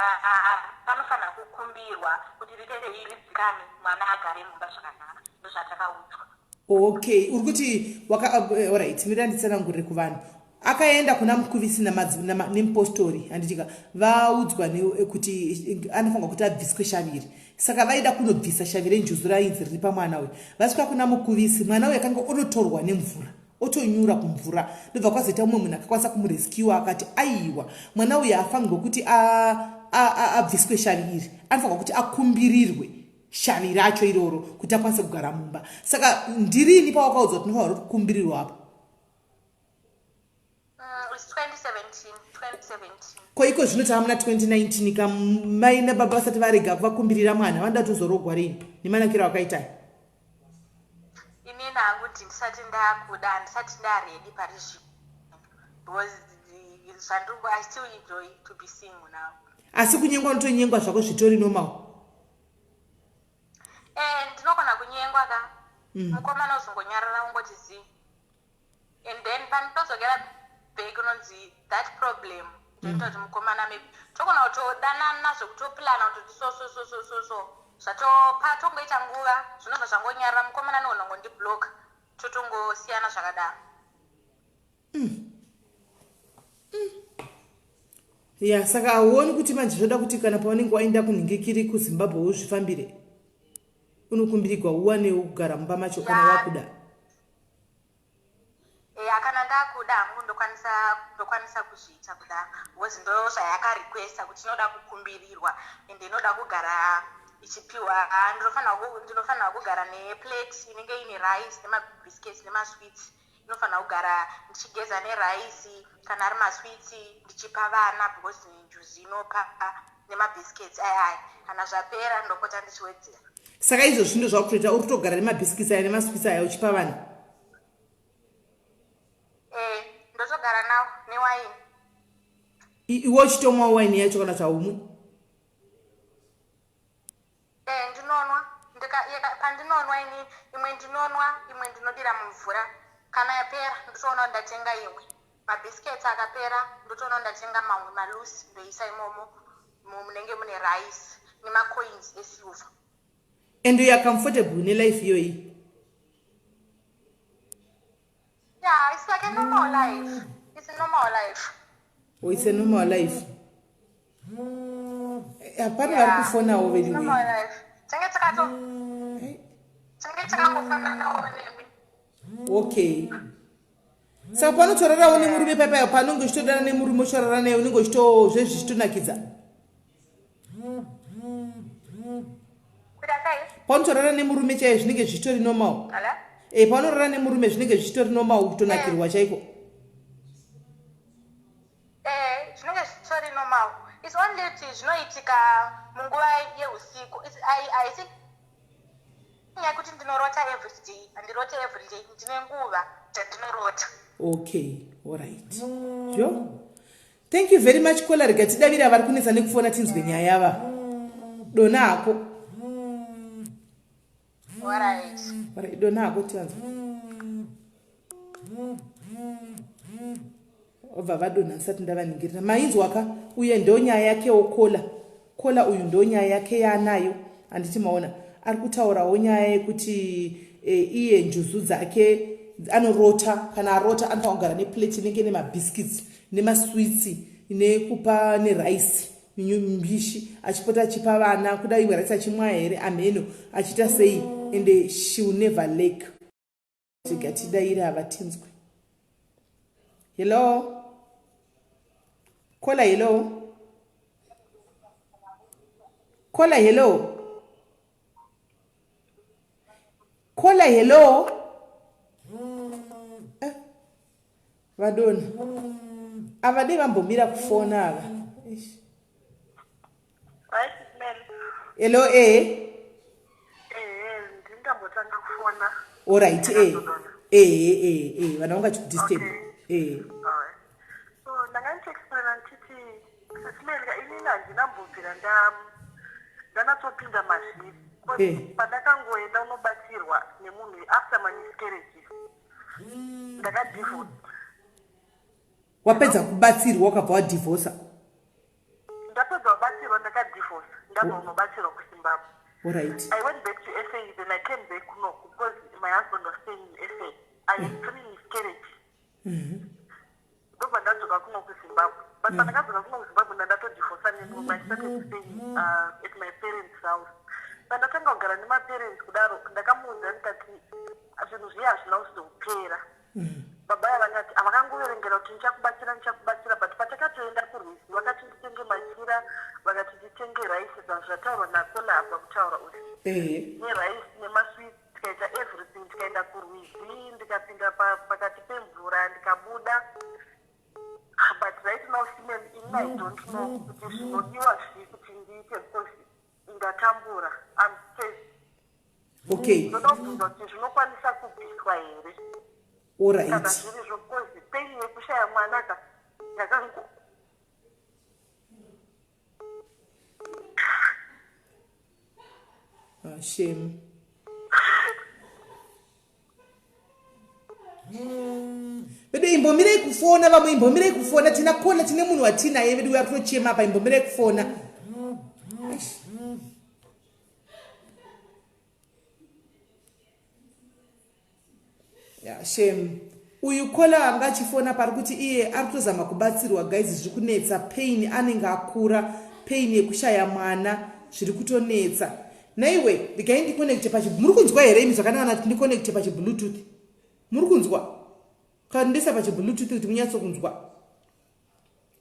panofanira kukumbirwa kuti riite ridzikame, mwana agare mumba zvakanaka." Ndozvatakaudzwa. Okay, uri kuti alright, mira nditsanangurire kuvanhu. Akaenda kuna mukuvisi nemupostori, handitika? Vaudzwa kuti anofanirwa kuti abviswe shaviri, saka vaida kunobvisa shavi renjuzu rainzi riri pamwana uyu. Vasvika kuna mukuvisi, mwana uyu akanga onotorwa nemvura, otonyura kumvura, ndobva kwazoita mumwe munhu akakwanisa kumurescua, akati, "Aiwa, mwana uyu haafanirwe kuti abviswe shavi iri, anofanirwa kuti akumbirirwe shavi racho iroro kuti akwanise kugara mumba." Saka ndirini pawakaudzwa kuti unofanirwa kukumbirirwa apo? It's 2017, 2017. Ko iko zvino tava muna 2019 ka, mai nababa vasati varega kuvakumbirira mwana, vanoda tozorogwa rini nemanakiro akaitai? Inini hangu kuti ndisati ndakuda, handisati ndaready pari zvino, because zvandiri, I still enjoy to be single now. Asi kunyengwa unotonyengwa zvako, zvitori normal? Ndinogona kunyengwa ka. Mukomana uzongonyarara, ungoti zii, and then pandinodzokera back unonzi that problem ndoita kuti mukomana maybe togona kutodanana zvekutoplana kutoti so so so so so so, zvatopa tongoita nguva, zvinobva zvangonyarara, mukomana anogona kungondiblock, totongosiyana zvakadaro. Ya, saka hauoni kuti manje zvoda kuti kana paunenge waenda kunhingikiri kuZimbabwe uzvifambire, unokumbirigwa, uwanewo kugara mumba macho kana wakuda? Ya, kana ndakuda hangu ndokwanisa kuzviita kudaro, because ndo zvayakarequesta kuti inoda kukumbirirwa and inoda kugara ichipiwa. Ndinofanira kugara neplate inenge ine rice nemabiscuits nemasweets, inofanira kugara ndichigeza nerice, kana ari masweets ndichipa vana, because njuzi inopa nemabiscuits ayaya, kana zvapera ndopota ndichiwedzera. Saka izvozvi ndo zvakutoita, uri kutogara nemabhisikitsi aya nemasweets aya uchipa vana? Eh, ndotogara nawo newaini. Iwe uchitomwawo waini yacho kana kuti haumwi? Eh, ndinonwa. Pandinonwa ini, imwe ndinonwa, imwe ndinodira mumvura. Kana yapera ndotoona kuti ndatenga imwe. Mabhisikets akapera ndotoona kuti ndatenga mamwe maloose, ndoisa imomo munenge mune rice nemacoins esilver. And you are comfortable nelife iyoyi? Yeah, it's like a normal life, it's a normal life. Oh, it's a normal life. Hapana vari kufonawo vedu? Normal life, tinge takato tinge takangofananawo nemi. Okay, saka panotorarawo nemurume paipayo, panonge uchitodana nemurume, uchitorara naye, unenge uchito zvezvi zvichitonakidza? Kuita sei? Paunotorara nemurume chaiyo, zvinenge zvichitori normal? Hello? E, paunorara nemurume zvinenge zvichitori normal, kutonakirwa chaiko? Eh, zvinenge zvichitori normal. It's only kuti zvinoitika munguva yeusiku. Haisi nyaya yekuti ndinorota everyday, handirote everyday, ndine nguva dzandinorota. Okay, alright, yo, thank you very much, caller. Rega tidavira vari kunetsa nekufona, tinzwe nyaya yava. Dona hako. Alright. Alright, dona hako tianzwe. Obva vadonha ndisati ndavaningirira. Mainzwa ka? Uye ndo nyaya yakewo caller. Caller uyu ndo nyaya yake yaanayo, handiti maona? Ari kutaurawo nyaya yekuti e, iye njuzu dzake anorota, kana arota anofanira kugara neplate inenge nemabiscuits nemasweets nekupa nerice mbishi achipota achipa vana kuda imwe rice achimwa here amheno achiita sei and she will never lack. Rega tidaire ava tinzwe. Hello kola, hello kola, hello kola, hello. Eh, vadona ava dei vambomira kufona ava. Eish. Right, Mel. Hello, eh. Eh, ndingambotanga kufona. Alright, eh eh eh eh, vana vangachikudisturb. Okay. Eh. Alright. So ndanga ndichiexplaina ndichiti Sis Mel, inini handinambobvira ndanatsopinda mazviri. 'Cause pandakangoenda unobatsirwa nemunhu after mamiscarriages, ndakadivorce. Wapedza kubatsirwa ukabva wadivhosa? Ndapedza kubatsirwa ndakadivorce, ndabva unobatsirwa kuZimbabwe. I went back to SA, then I came back kunoku because my husband was staying in SA. I had three miscarriages. Ndobva ndadzoka kuno kuZimbabwe, but pandakadzoka kuno kuZimbabwe ndandatodivorsa nemurume. I started staying at my parents' house. Pandatanga kugara nemaparents kudaro, ndakamuudza ndikati zvinhu zviye hazvina kuzopera. Baba aya vakati havakangoverengera kuti ndichakubatsira, ndichakubatsira, but patakatoenda kurwizi vakati nditenge machira, vakati nditenge raisi, zvataurwa nakola abva kutaura uyu, neraisi nemasweets, tikaita everything, tikaenda kurwizi, ndikapinda pakati pemvura ndikabuda. But right now, Sis Mel, ini I don't know kuti zvinodiwa zvii kuti ndiite because ndatambura. I'm stressed. Ndoda kubvunza kuti zvinokwanisa kubviswa here kana zvirizvo, because pain yekushaya mwana ka ndakango Ah, shame. Vedu, imbomirei kufona vamwe, imbomirei kufona. Tina kola, tine munhu watinaye vedu uya kutochema apa. Imbomirei kufona. Eish. Ya, shame. Uyu kola anga achifona pari kuti iye ari kutozama kubatsirwa. Guys, zviri kunetsa. Pain anenge akura, pain yekushaya mwana zviri kutonetsa. Naiwe ndigai ndiconnecte pachi, muri kunzwa here imi zvakanaka? Kuti ndiconnecte pachibluetooth, muri kunzwa? Kana ndisa pachibluetooth kuti munyatsokunzwa,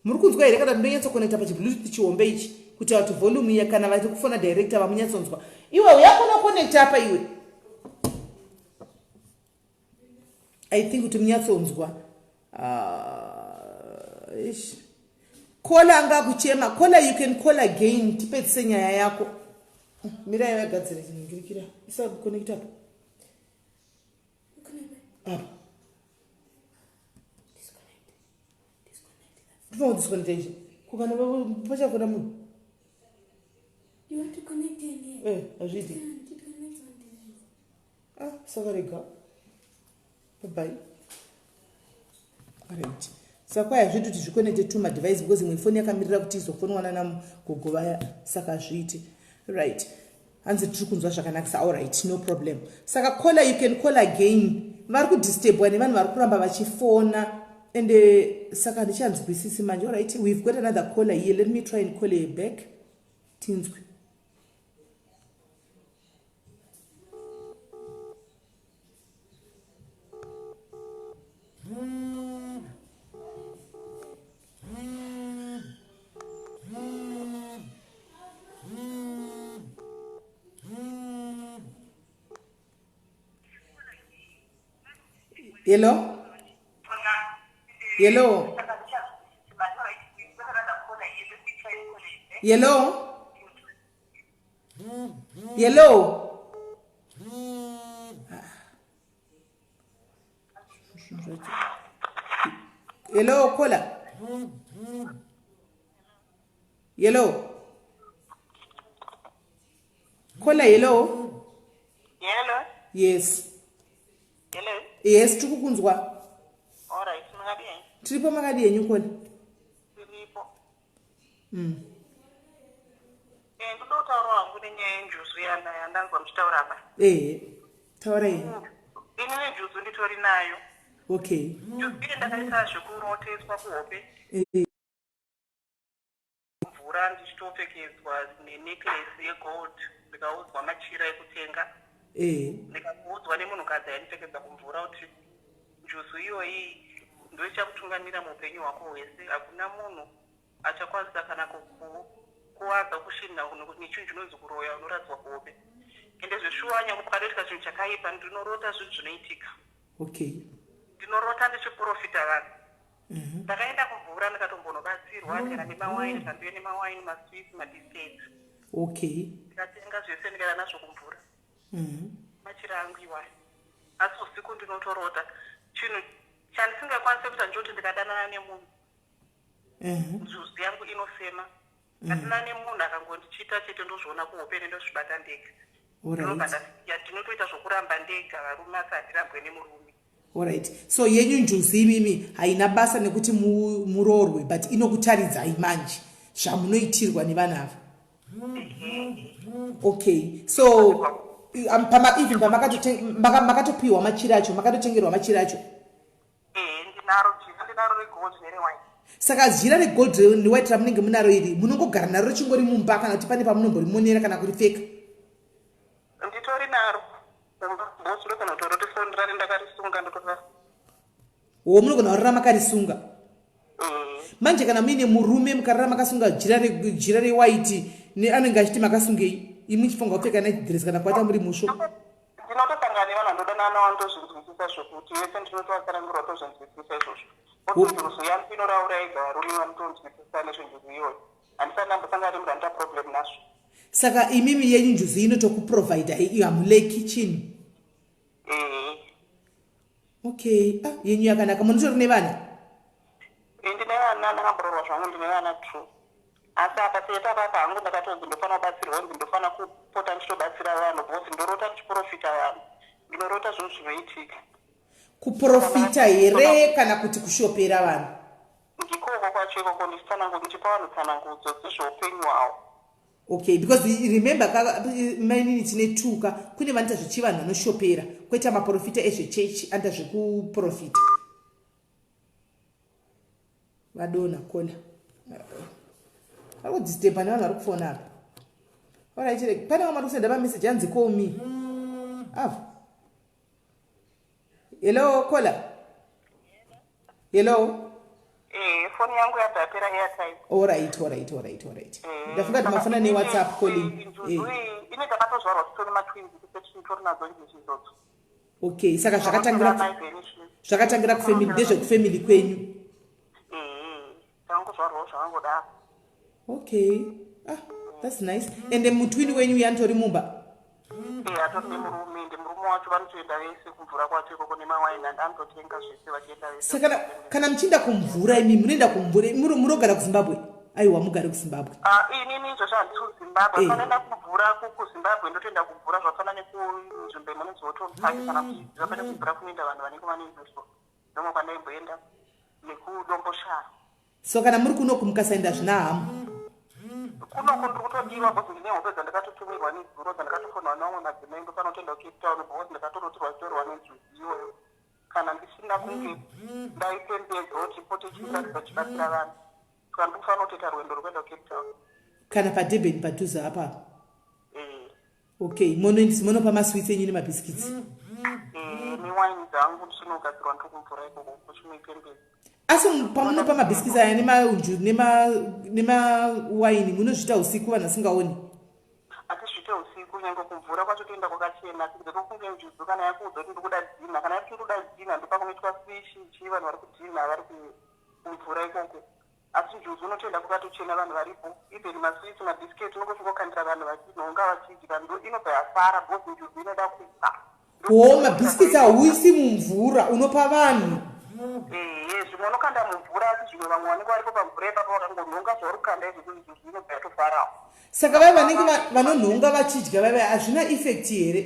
muri kunzwa here? Kana ndonyatsoconnecta pachibluetooth chihombe ichi kuti kuti volume iya, kana vari kufona director vamunyatsonzwa. Iwe uya kunoconnecta apa iwe. I think kuti munyatsonzwa. Ish. Kola anga kuchema. Kola, you can call again, tipedzise nyaya yako. Mirai vagadzire chinhingirikira. Isa connect apa apa. Ndinoda kudisconnecta ichi kukana pachafona munhu. You want to connect in here? Eh, hazviiti. Can't. It connects on device. Ah, saka rega, bye. Right, saka kwai hazviiti kuti zviconnecte to madevice because imwe foni yakamirira kuti izofonwa nanagogo vaya, saka hazviiti. Right, hanzi tiri kunzwa zvakanakisa. Allright, no problem. Saka caller, you can call again. Vari kudisturbwa nevanhu vari kuramba vachifona and saka handichanzwisisi manje. Allright, we've got another caller here. Let me try and call her back, tinzwe. Hello, hello, hello, hello. Hello caller, hello caller, hello. Hello. Yes. Hello. Yes, tiri kukunzwa. All right, makadii? Tiripo, makadi henyu, caller? Tiripo. Ndoda kutaura hangu nenyaya yenjuzu yana yandanzwa muchitaura apa. Ehe, taurai. Ini nenjuzu nditori nayo. Okay. Njuzu iye ndakaita zvekuroteswa kuhope. Mvura ndichitopfekedzwa nenecklace yegold, ndikaudzwa machira ekutenga. Ndikaudzwa nemunhukadzi aindipfekedza kumvura kuti njuzu iyoyi ndoichakutungamira muupenyu hwako hwese, hakuna munhu achakwanisa kana kukuwadza kushinha nechinhu chinonzi kuroya, unoradzwa kuhope. Ende zveshuwa, nyange pakatoitika chinhu chakaipa, ndinorota zvinhu zvinoitika. Ndinorota ndichiprofita vanhu. Ndakaenda kumvura, ndikatombonobatsirwa, ndikaenda nemawaini, ndikandouya nemawaini, masweets, mabiscuits. Ndikatenga zvese, ndikaenda nazvo kumvura. Machira angu iwayo. Asi usiku ndinotorota. Chinhu chandisingakwanisi kuita ndechekuti ndikadanana nemunhu, njuzu yangu inofema. Ndadanana nemunhu akangondichita chete, ndozviona kuhope, ndozvibata ndega. Ndinobva ndasiya. Ndinotoita zvokuramba ndega varume, asi handirambwe nemurume. Alright, so yenyu njuzu imimi haina basa nekuti muroorwe, but inokutaridzai manje zvamunoitirwa nevanhu ava. Okay, so even pamakatopiwa machira acho, makatotengerwa machira acho? Ehe, ndinaro jira, ndinaro regold nerewhite. Saka jira regold newhite ramunenge munaro iri, munongogara naro richingori mumba, kana kuti pane pamunomborimonera kana kuripfeka? Nditori naro bosi, ndogona kutoroti ndakarisunga, ndotora. Wo, munogona kurara makarisunga manje. Kana muine murume, mukarara makasunga jira rewhite, anenge achiti makasungei, imi muchifunga kupfeka night dress kana kuata muri musvo? Ndinotosangana nevanhu vandodanana navo, ndozvinzwisisa zvokuti vese ndinotovatsanangurwa, tozvinzwisisa izvozvo. Ozi njuzu yangu inoraura ega, varume vanotonzwisisa nezvenjuzu iyoyo. Handisati ndambosangana nemunhu anoita problem nazvo. Saka imimi yenyu njuzu inotokuprovida, hamuleki chinhu? Ehe. Okay, ah, yenyu yakanaka. Munotori nevana? Ndine vana, ndakambororwa zvangu, ndine vana two. Asi apa teta papa hangu ndakatonzi ndofana kubatsirwa, nzi ndofana kupota ndichitobatsira vanhu, because ndorota ndichiprofita vanhu, ndinorota zvinhu zvinoitika. Kuprofita here kana kuti kushopera vanhu? Ndikoko kwacho ikoko, ndichipa vanhu tsanangudzo dzezveupenyu hwavo. Okay, because remember mainini, tine tuka kune vanoita zvechivanhu vanoshopera, kwoita maprofita ezvechechi anoita zvekuprofita. Vadona kola vari kudisturba nevanhu vari kufona apa. Alright, pane vamwe vari kusenda mameseji, anzi call me avo. Hello, caller, hello. Foni yangu yabva yapera airtime. Alright. Ndafunga kuti mafona newhatsapp calling. Njuzu iyi ine takatozvarwa titori matwins, tese titori nadzo njuzu idzodzo. Okay, saka zvakatangira kufamily, ndezvekufamily kwenyu? Tangozvarwawo zvakangodaro. Okay, ah, that's nice. Ende mutwini wenyu yantori mumba? Atori nemurume, ende murume wacho vanotoenda vese kumvura kwacho ikoko nemawaini, and anototenga zvese vachienda vese. Saka kana muchienda kumvura, imi munoenda kumvura, munogara kuZimbabwe? Aiwa, mugare kuZimbabwe. Ah, inini izvozvo handisi kuZimbabwe. Panoenda kumvura kuZimbabwe, ndotoenda kumvura zvakafanana nekunzvimbo imunonzi Houghton Park, kana kuchiziva, pane kumvura kunoenda vanhu vanenge vane njuzu, ndomwe kwandaimboenda nekuDomboshava. So kana muri kunoku, mukasaenda zvina hamu? Kunoku ndiri kutodiwa, because ndine hope dzandakatotumirwa nezuro, dzandakatofonwa nevamwe madzimai, ndofanira kutoenda kuCape Town, because ndakatorotirwa chitorwa nenjuzu iyoyo. Kana ndisina kunge ndaipembedza kuti pote chiratidza chibatsira vanhu, saka ndiri kufanira kutoita rwendo rwekuenda kuCape Town. Kana paDurban padhuze apapo? Okay, munopa masweets enyu nemabhiskits? Newaini dzangu, ndichinogadzirwa, ndiri kumvura ikoko kuchinoipembedza. Asi pamunopa mabhiskits aya nemawaini, munozviita usiku vanhu vasingaoni? Hatizviite usiku, nyange kumvura kwacho toenda kwakachena, kunze kwekunge njuzu kana yakuudza kuti ndikuda dinner. Kana yati ndikuda dinner, ndopakunoitwa fishi chii, vanhu vari kudinner vari kumvura ikoko. Asi njuzu unotoenda kwakatochena, vanhu varipo. Even masweets, mabhisketi, unongosvikokandira vanhu vachinhonga vachidya, ndo inobva yafara, because njuzu inoda kupa. O, mabhiskits hauisi mumvura, unopa vanhu? Ehe, zvimwe unokanda mumvura, asi zvimwe vamwe vanenge varipo pamvura ipapo vakangonhonga zvauri kukanda izvozvo, njuzu inobva yatofarawo. Saka vai vanenge vanonhonga vachidya vai vai, hazvina effect here?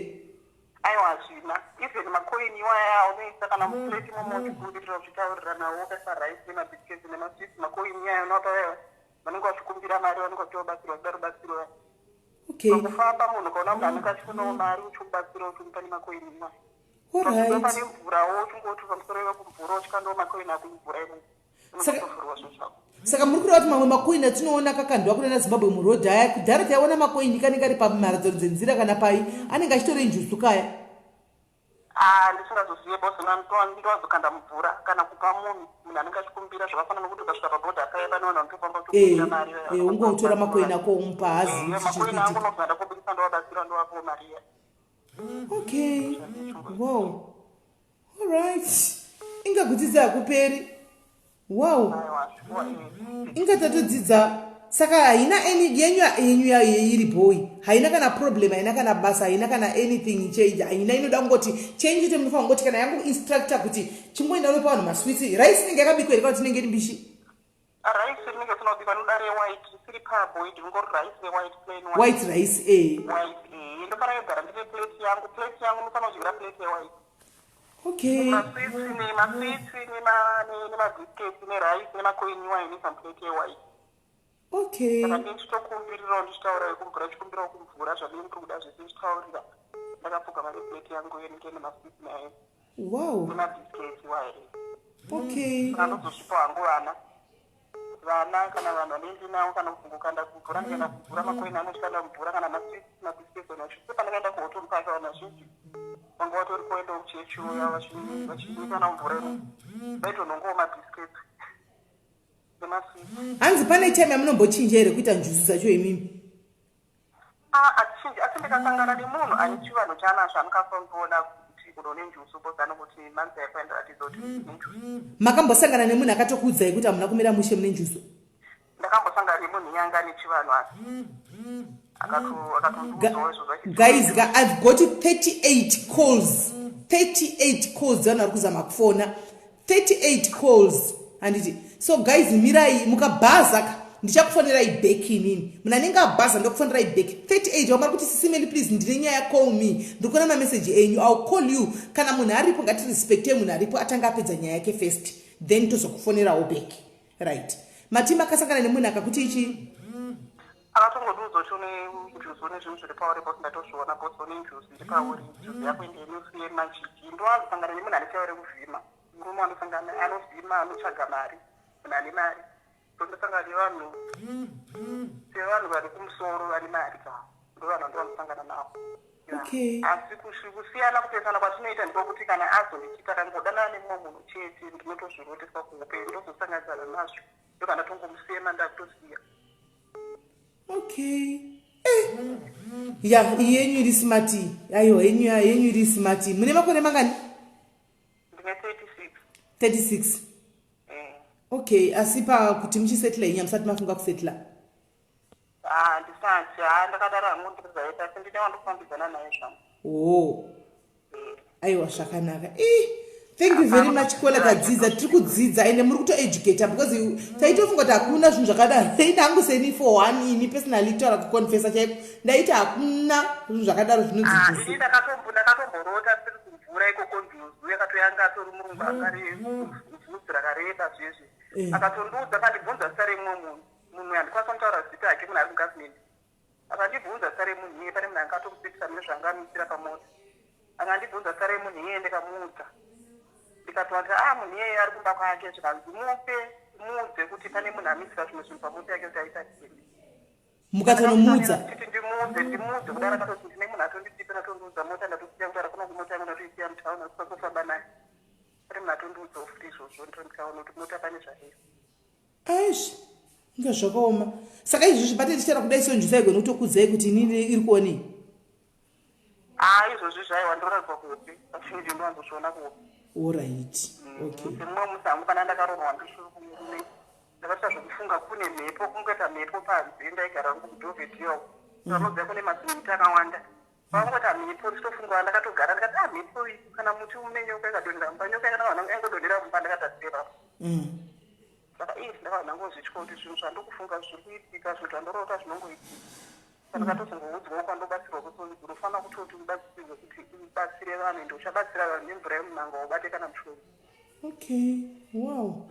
Aiwa, hazvina. Even makoini iwaya unoisa kana muplate imomo, uchikumbirira, uchitaurira nawo, wakaisa rice nemabhiskets nemasweets, makoini iyaya unovapa vaya vanenge vachikumbira mari, vanenge vachitovabatsirwa, vachida rubatsiro vaya. Okay. Pakufamba munhu ukaona munhu anenge achikunawo mari uchimubatsira uchimupa nemakoini iwayo. Alright. Pane mvurawo uchingoti pamusoro yekumvura uchikandawo makoini ako mumvura imomo. Unotovhurwa zvinhu zvako. Saka muri kureva kuti mamwe makoini atinoona akakandwa kunana Zimbabwe murodhi aya, kudhara taiona makoini kanenge ari pamharadzano dzenzira kana pai, anenge achitori njuzu kaya? Ah, ndisingazozive boss, ndowazokanda mumvura kana kupa munhu, munhu anenge achikumbira. Zvakafanana nokuti ukasvika pabhodha paya pane vanhu vanotofamba uchikumbira mari. Ungotora makoini ako umupa, hazivi Eh, kuti chiri makoini angu kuitika. nobva ndakubudisa, ndovabatsira, ndovapawo mari iya. Okay, wow, alright, inga kudzidza hakuperi. Wow. Aiwa, shuwa, eh. Inga tatodzidza. Saka haina any yenyu yenyu iri boy, haina kana problem, haina kana basa, haina kana anything change, haina. Inoda kungoti change ite munofanira kungoti kana yangu instructor kuti chingoenda unopa vanhu masweets. Rice inenge yakabikwa here kana kuti inenge iri mbishi? Rice rinenge risina kubikwa, inoda rewhite, risiri parboiled, ringori rice rewhite, plain white. White rice, eh. White, eh. Ndofanira kugara ndine plate yangu, plate yangu ndinofanira kudyira plate yewhite. Masweets nemasweets nemabiscuits nerice nemakoini iwayo inoisa muplate yewhite. Saka ndichitokumbirirawo, ndichitaura kumvura, chikumbirawo kumvura zvadini, ndiri kuda zvese, ndichitaurira ndakapfugama neplate yangu inenge nemasweets nayo nemabiscuits iwayo. Saka ndozosvipa hangu vana, vana kana vanhu vanenge navo, kana kungokanda kumvura, ndikaenda kumvura makoini anoshanda mumvura kana masweets, mabiscuits vanhu. Pandakaenda kuHoughton Park, vanhu vazhinji vanga vatori kuendawo kuchechi uya vachinyika namvura ino, vaitonhongawo mabiscuits nemasweets. Hanzi pane time yamunombochinja here kuita njuzu dzacho imimi? Hatichinji, asi ndikasangana nemunhu ane chivanhu chaanazvo anokasondiona kuti kuno nenjuzu, because anokuti manzi yako yandiratidza kuti nenjuzu. Makambosangana nemunhu akatokuudzai kuti hamuna kumira mushe, mune njuzu? Ndakambosangana nemunhu iyanga ane chivanhu, asi akatondiudzawo izvozvo achiti- Guys ka, I've got 38 calls, 38 calls dzevanhu vari kuzama kufona, 38 calls, handiti? So guys, mirai, mukabhaza ka ndichakufonerai back inini. Munhu anenge abhaza ndokufonerai back. 38 vamari kuti, "Sis Melly, please, ndine nyaya, call me." Ndiri kuona mameseji enyu. I'll call you kana munhu aripo. Ngatirespecte munhu aripo, atanga apedza nyaya yake first, then tozokufonerawo back. Right, matima akasangana nemunhu akakuti ichi? Akatongondiudza kuti une njuzu, une zvinhu zviri pauri, boss, ndatozviona, boss, une njuzu iri pauri, njuzu yako ende inusu yemajiji. Ndoazosangana nemunhu ane chaivo rekuvhima, murume anosangana anovhima, anotsvaga mari, munhu ane mari. So ndosangana nevanhu sevanhu vari kumusoro vane mari ka, ndo vanhu vandovanosangana navo. Yeah. Asi kusiyana, kupesana kwatinoita ndikokuti kana azondichita kangodanana nemumwe munhu chete, ndinotozviroteswa kuhope, ndozosanganidzana nazvo, ndobva ndatongomusema, ndakutosiya. Okay, eh. Ya, iyi yenyu iri smart. Aiwa, yenyu ya yenyu iri smart. Mune makore mangani? Ndine 36. 36? Eh. Okay, asi pakuti muchisetla inya musati mafunga kusetla? Ah, ndisati. Ha, ndakadaro hangu, ndirizaita, asi ndine wandofambidzana naye zvangu. Oh, aiwa, zvakanaka. Ih, thank you very much, caller. Tadzidza, tiri kudzidza, ende muri kutoeducata because taitofunga kuti hakuna zvinhu zvakadaro. Ini hangu seni, for one, ini personally, taura kuconfessa chaiko, ndaiti hakuna zvinhu zvakadaro zvinonzi Ah, njuzu. Ini ndakatomborota ndiri kumvura ikoko, njuzu yakatoyanga atori murungu angari vhudzi rakareba zvezvi. Akatondiudza, akandibvunza zita remumwe munhu, munhu handikwanisa kutaura zita hake, munhu ari mugovernment. Akandibvunza zita remunhu iye, pane munhu anga atomusekisa mune zvaanga pamota. Akandibvunza zita remunhu iye, ndikamuudza, ndikatoti, "A, munhu iyeye ari kumba kwake." Zvikanzi, "Mupe, muudze kuti pane munhu amisira zvimwe zvinhu pamota yake kuti aita chii." Mukatonomuudza? Kuti ndimuudze, ndimuudze kudaro, akatoti ndine munhu atonditipa, atondiudza mota ndatosiya kutaura kuno, kumota yangu ndatoisiya mutauni, asikakufamba nayo. Pane munhu atondiudzawo futi izvozvo ndiri mutauni kuti mota pane zvairi. Aizvi, inga zvakaoma. Saka izvozvi pate tichitaura kudai so, njuzu haigoni kutokuudzai kuti inini iri kuonei? Haa, izvozvi zvaiwa ndoradzwa kuhope, vazhinji ndowanzozviona kuhope. Alright, okay. Semumwe musi hangu pana ndakarorwa ndisiri kumurume, ndakaita zvokufunga kune mhepo, kungoita mhepo panze. Ndaigara hangu kuDovedale, vanoziva kune mazimiti akawanda. Pangoita mhepo, ndichitofunga ndakatogara, ndikati, "A, mhepo iyi, kana muti une nyoka ikadonhera mumba, nyoka yakanaka yangodonhera mumba." Ndakatarisira, saka ii ndakabva ndangozvitya kuti zvinhu zvandokufunga zviri kuitika, zvinhu zvandorota zvinongoitika. Saka ndakatozongoudzwawo kwandobatsirwa kuti unofanira kutoti ubatsirwe kuti ubatsire vanhu, ende uchabatsira vanhu nemvura yemunhanga, ubate kana mushonga. Okay, wow.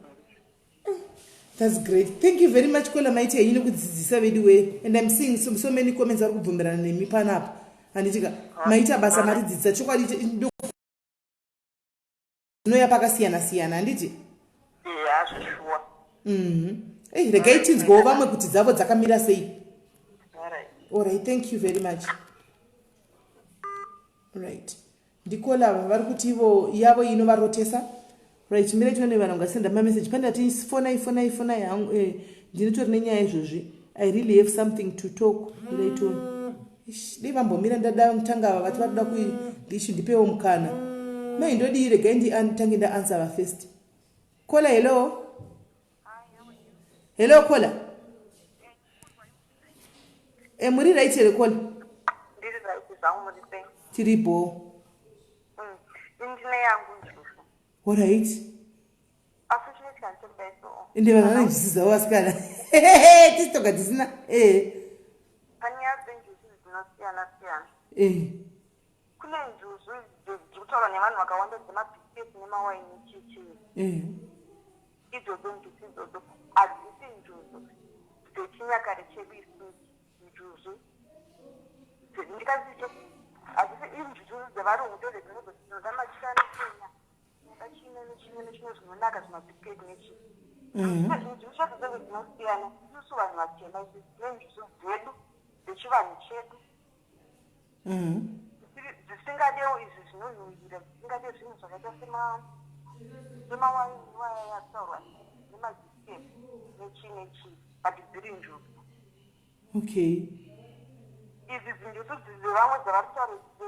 That's great. Thank you very much Kola maiti henyu nekudzidzisa vedu wee and I'm seeing so, so many comments vari kubvumirana nemi panapa. Handitika maita basa maridzidzisa chokwadi ndinoya pakasiyana siyana handiti? Eya zveshuwa. Ei regai tinzwewo vamwe kuti dzavo dzakamira sei. All right, thank you very much. Right. Ndikola ava vari kuti ivo yavo inovarotesa. Right, mira tione vanhu vangasenda mamessage. Pane ati fonai fonai fonai hangu eh, ndinotori nenyaya izvozvi. I really have something to talk. Mirai tione. Ish, dei vambomira ndada kutanga ava vati vari kuda kuishi ndipewo mukana. Mai ndodii regai nditange ndaanswer va first. Kola hello. Hello Kola. E muri right here Kola? Ndiri right zvangu muri sei? Tiri bho. Ndine yangu njuzu. All right. Asi chinoitika ndechekudai so. Ende vanhu vane njuzu dzavo vasikana. Tisi toga tisina. Eh. Panyaya dzenjuzu dzinosiyana siyana. Eh. Kune njuzu dziri kutaurwa nevanhu vakawanda dzemabhisiketi nemawaini chii chii. Eh. Idzodzo njuzu idzodzo hadzisi njuzu dzechinyakare chedu isusu njuzu ndikazito hadzisi injuzu dzevarungu ndozvedzinozotinoda machira anopenya tinoda chimwe nechimwe nechimwe zvinonaka zvimabhisiketi nechii njuzu zvadzo dzedu dzinosiyana isusu vanhu vatema isu tine njuzu dzedu dzechivanhu chedu dzisingadewo izvi zvinonhuhwira dzisingade zvinhu zvakaita semawaini iwaya yataurwa nemabhisiketi nechii nechii but dziri njuzu. Okay. Idzi dzinjuzu dzevamwe dzavari kutaura idzi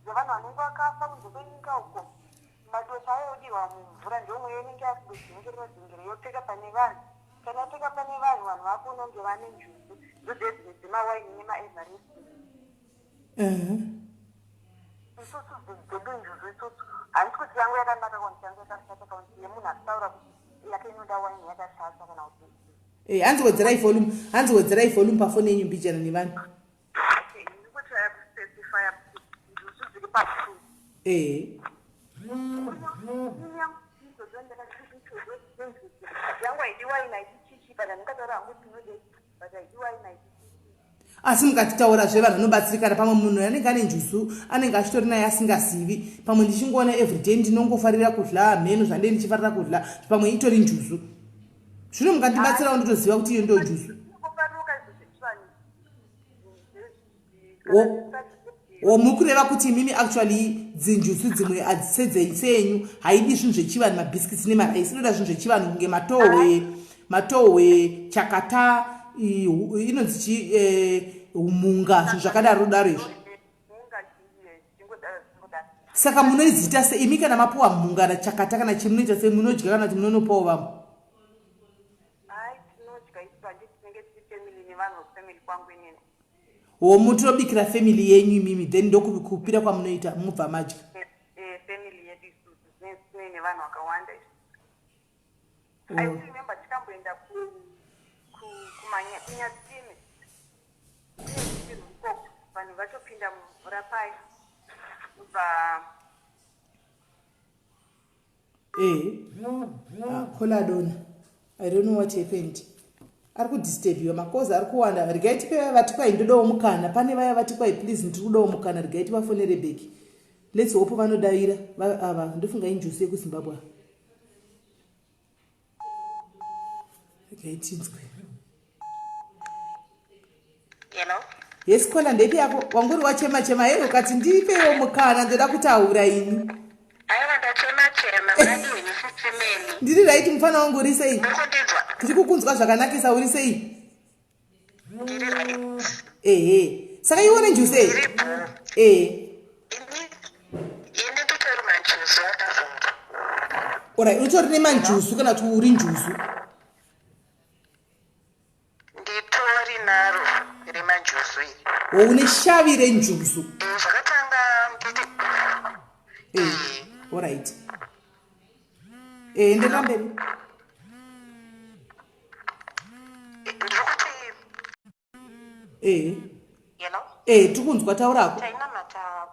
dzevanhu vanenge vakafa kunze kwenyika uko madota ayo odirwa mumvura ndomweya inenge yakudzengerera dzengere yopfeka pane vanhu kana yapfeka pane vanhu vanhu vakunonge vane njuzu ndodzedzimwe dzemawaini nemaevarest. Isusu dzedu njuzu isusu handisi kuti yangu yakanaka kana kuti yangu yakashata kana kuti yemunhu akutaura kuti yake inoda waini yakashata kana kuti Eh, hanzi wedzerai volume hanzi wedzerai volume pafoni yenyu mbijana nevanhu. Okay, ndikutraya kuspecifya njuzu dziri pa2. Eh. Yangu haidi waini haidi chichi but handingataura hangu kuti tinode but haidi waini haidi chichi. Asi mukatitaurazve vanhu vanobatsirikana pamwe munhu anenge ane njuzu anenge achitori naye asingazivi pamwe ndichingoona everyday ndinongofarira kudla mheno zvandee ndichifarira kudla pamwe itori njuzu zvino mukandibatsirawo ndotoziva kuti iyo ndo njuzu. O muri kureva kuti imimi actually dzinjuzu dzimwe sedzenyu haidi zvinhu zvechivanhu mabhiskits nemaraisi inoda zvinhu zvechivanhu kunge matohwe matohwe chakata inonzi chi mhunga zvinhu zvakadaro daro izvi. Saka munoizita se imi kana mapuwa mhunga na chakata kana chii munoita sei munodya kana kuti munonopawo vamwe? Hayi tinodya isu handiti tinenge tiri family nevanhu vekufamily kwangu inini. Ho mutobikira family yenyu imimi then ndokupira kwamunoita mubva madya. Eh, family yedu isusu tinenge tine nevanhu vakawanda isu. I still remember tikamboenda kunyatsime kune rwizi rwurikoko vanhu vatopinda mumvura paya kubva Eh. Ah, kola adona. I don't know what happened. Ari kudisturbiwa makozi ari kuwanda. Regai tipe vaya vati kwai ndodawo mukana. Pane vaya vati kwai please ndiri kudawo mukana regai tivafonere beki. Let's hope vanodavira ava ndofunga injusu yekuZimbabwe. Regai tinzwe. Hello. Yes kola ndepi yako wanguri wachema chema here ukati ndipewo mukana ndoda kutaura ini. Aiwa ndachema chema makadini sisi Meli. Ndiri right mufana wangu uri sei? Mukundinzwa? Ndiri kukunzwa zvakanakisa uri sei? Ndiri right. Ehe. Saka iwe une njuzu here? Ndiri bho. Ehe. Ini ini nditori manjuzu akazara. Alright, utori nemanjuzu kana kuti uri njuzu? Nditori naro remanjuzu iri. O une shavi renjuzu. Eh, zvakatanga nditi Eh, alright. Eh, enderera mberi. Ndiri kuti Eh. Hello? Eh, tiri kunzwa taurako. Tainamata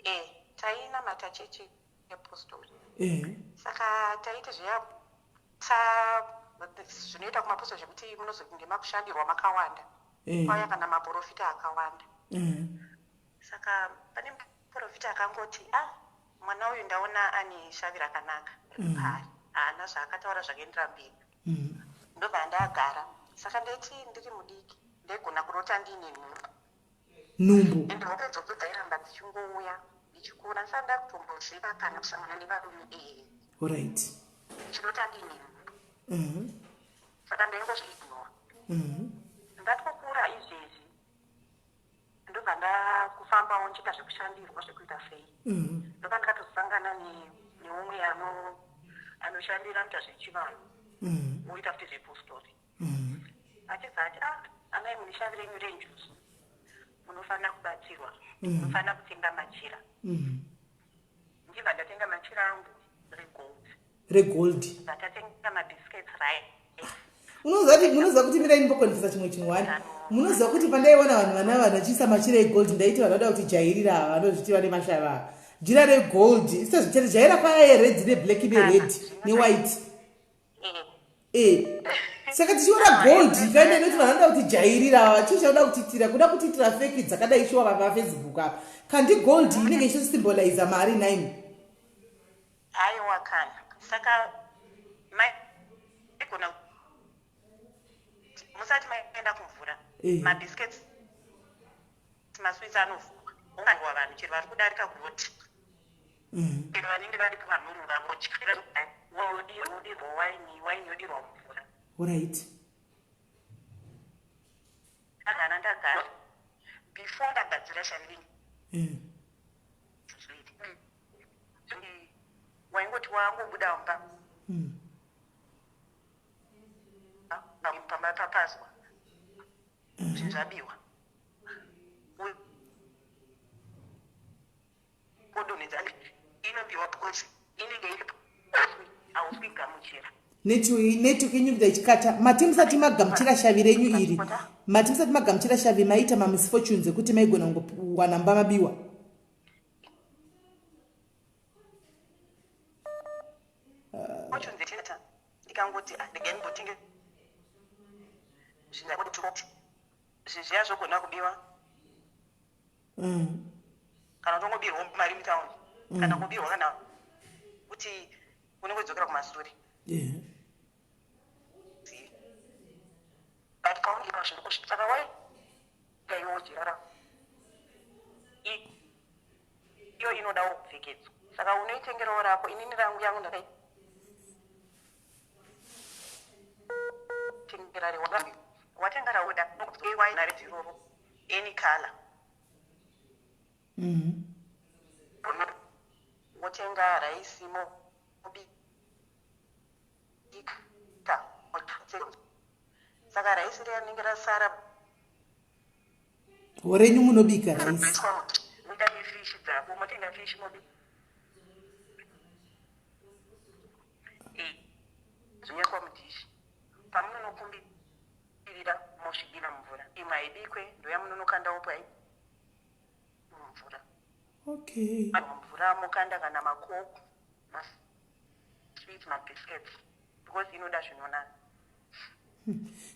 eh tainamata chechi yepostori. Eh. Saka taiti zviya ta Zvinoita kumapostori zvekuti munozonge makushandirwa makawanda. Kwauya kana maporofita akawanda. Saka pane muporofita akangoti, ah, mwana uyu ndaona ane shavi rakanaka riri paari. Haana zvaakataura zvakaendera mberi. Ndobva ndagara. Saka ndaiti ndiri mudiki ndaigona kurota ndiine nhumbu. Nhumbu. Ende hope idzodzo dzairamba dzichingouya ndichikura ndisati ndakutomboziva kana kusangana nevarume ee. Alright. Ndichirota ndiine nhumbu. Saka ndaingozviignore. Ndatokura izvezvi ndobva ndakufambawo ndichiita zvekushandirwa zvekuita sei. Ndobva ndakatosangana neumwe anoshandira anoita zvechivanhu. Oita futi zvepostori. Achibva ati, ah, amai mune shavi renyu renjuzu. Munofanira kubatsirwa. Munofanira kutenga machira. Ndibva ndatenga machira angu regold. Regold. Ndatatenga mabiscuits right. Munoziva kuti mirai ndimbokonfesa chimwe chinhu wani. Munoziva kuti pandaiona vanhu vana vanhu vachiisa machira egold ndaiti vanhu vanoda kuti jairira ava vanozviti vane mashava ava. Jira regold isazvichete jaira paya yered neblack nered newhite. Saka tichiona gold ikaenda inoti vanhu vanoda kuti jairira ava, chii chauda kutiitira? Kuda kutiitira feki dzakadai shuwa pafacebook apa. Kandi gold inenge ichitosymboliza mari nine. Aiwa kana. Saka maigona musati maenda kumvura. Mabiscuits masweets anovhurwa. Unganwa vanhu chero vari kudarika kuroti. Chero vanenge vari kuvanhurura votyira wodirwa waini, waini yodirwa mumvura. Alright. Ndagara ndagara. Before ndagadzira shavi waingoti wangobuda mumba. Pamba papazwa. Zvinhu zvabiwa. Odonhedza inobiwa because inenge iri hausi kuigamuchira. Network yenyu kuita ichikata. Mati musati magamuchira shavi renyu iri. Mati musati magamuchira shavi maita mamisfortunes ekuti maigona kungowana mba mabiwa. Fortunes eteta ndikangoti ah regai ndimbotenge zvinhu zviya zvogona kubiwa. Kana kutongobirwa mari mutauni. Kana kubirwa kana kuti unongodzokera kumasure. But paunenge pazviri kusvika saka waida iwe ujirara. Iyo inodawo kupfekedzwa. Saka unoitengerawo rako inini rangu yangu ndakaitengera rewa. Watenga rauda iroro any color. Wotenga raisi mobika. Saka raisi riya rinenge rasara. Renyu munobika raisi. Moita nefishi dzako, motenga fishi mobika. Zvonyekwa mudhishi. Pamunonokumbirira mosvibira mumvura. Imwe haibikwe, ndoyamunonokandawo mumvura. Okay. Mumvura mokanda kana makoko, masweets, mabiscuits because inoda zvinonaka.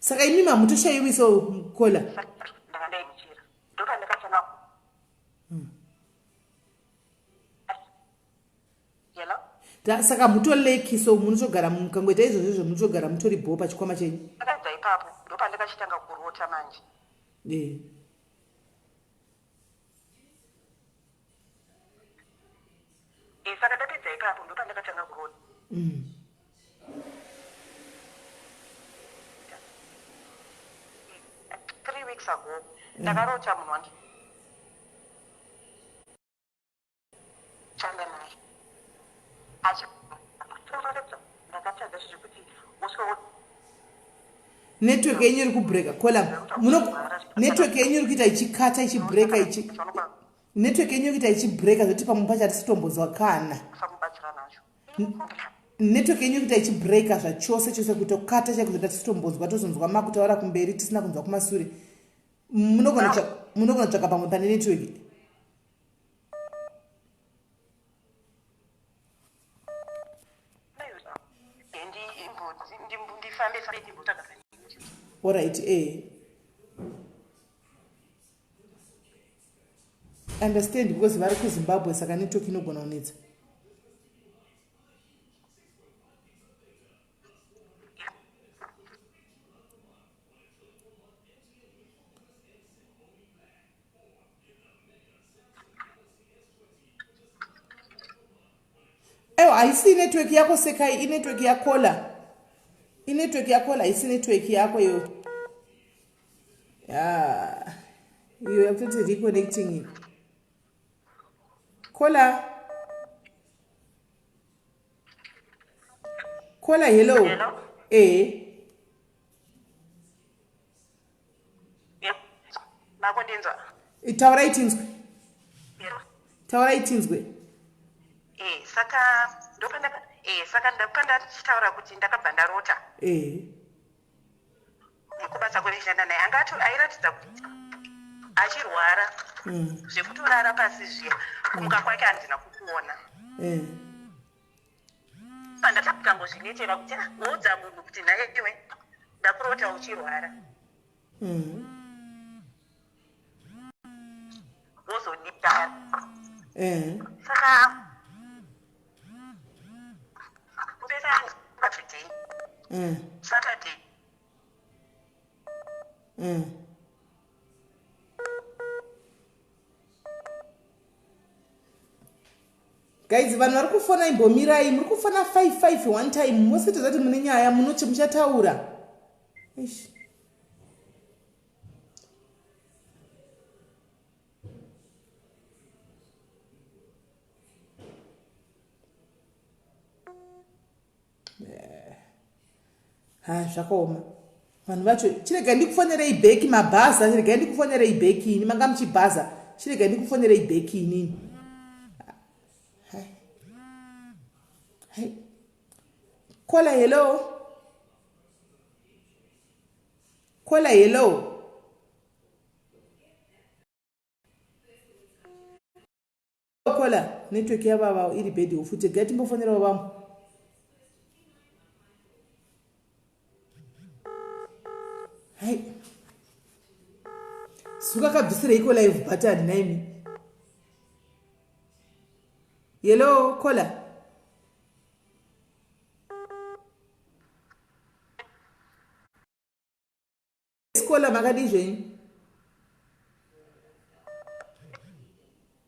Saka imi mamutoshayiwiso kola. Ndakandaimuchira. Ndopandakatanga. Hello? Saka mutoleki so munotogara mukangoita izvozvo izvo munotogara mutori bho pachikwama chenyu. Ndakabva ipapo ndopandakachitanga kurota manje. Saka ndapedza ipapo ndopandakatanga kurota. 3 weeks ago ndakarota munhu wandi chanda naye. Ndakatadza zvekuti uswe Network yenyu iri kubreka kola. Network yenyu iri kuita ichikata ichibreka ichi. Network yenyu iri kuita ichibreka zvekuti pamwe pacho hatisi kana. Network yenyu iri kuita ichibreka zvachose chose kutokata chaiko zvekuti hatisi tozonzwa makutaura kumberi tisina kunzwa kumasure. Munogona kutsvaka pamwe pane network. Ndifambe fambe ndimbotsvaga pane. Alright, eh. Understand because vari kuZimbabwe saka network inogona kunetsa. Ewa, haisi network yako Sekai, inetwork yakola. Inetwork yakola, haisi network yako iyo. Ya. Iyo yakutoti reconnecting iyo. Kola. Kola, hello. Hello. Eh. Makundinzwa? Taurai tinzwe. Taurai tinzwe. Eh, saka ndopanda eh saka ndapanda ndichitaura kuti ndakabva ndarota. Kubasa kwendishanda naye anga airatidza kuti achirwara. Zvekutorara pasi zviya. Kumuka kwake handina kukuona. Pandatambozvinetera kuti woudza munhu kuti naye iwe ndakurota uchirwara. Wozodita. Saka Saturday. Saturday. Guys, vanhu vari kufona imbomirai, muri kufona 55 one time mose tozati mune nyaya munoti muchataura. Eish. Ha, zvakaoma vanhu vacho. Chiregai ndikufonerei bheki mabhaza, chiregai ndikufonerei bheki ini manga muchibhaza, chiregai ndikufonerei bheki inini. Hai. Hai. Kola, hello. Kola, hello. Kola, network yavava iri bad futi. Regai timbofonerawo vamwe. Hai. Suka kabvisireiko live button naimi. Hello, Kola. Kola, makadii zvenyu?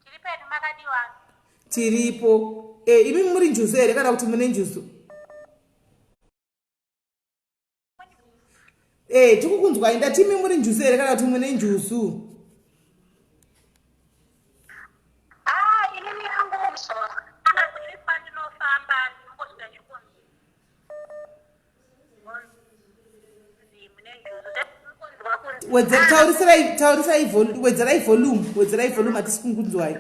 Tiri pedu, makadiwa? Tiripo. E, imi muri njuzu here kana kuti mune njuzu? E, tikukunzwai. Ndati imi muri njuzu here kana kuti mune njuzu? Ah, inini yangu kana kuri pandinofamba ndinongosvika chikunzi mune njuzu. Taurisai, taurisai, wedzerai volume, wedzerai volume, hatisi kungunzwai.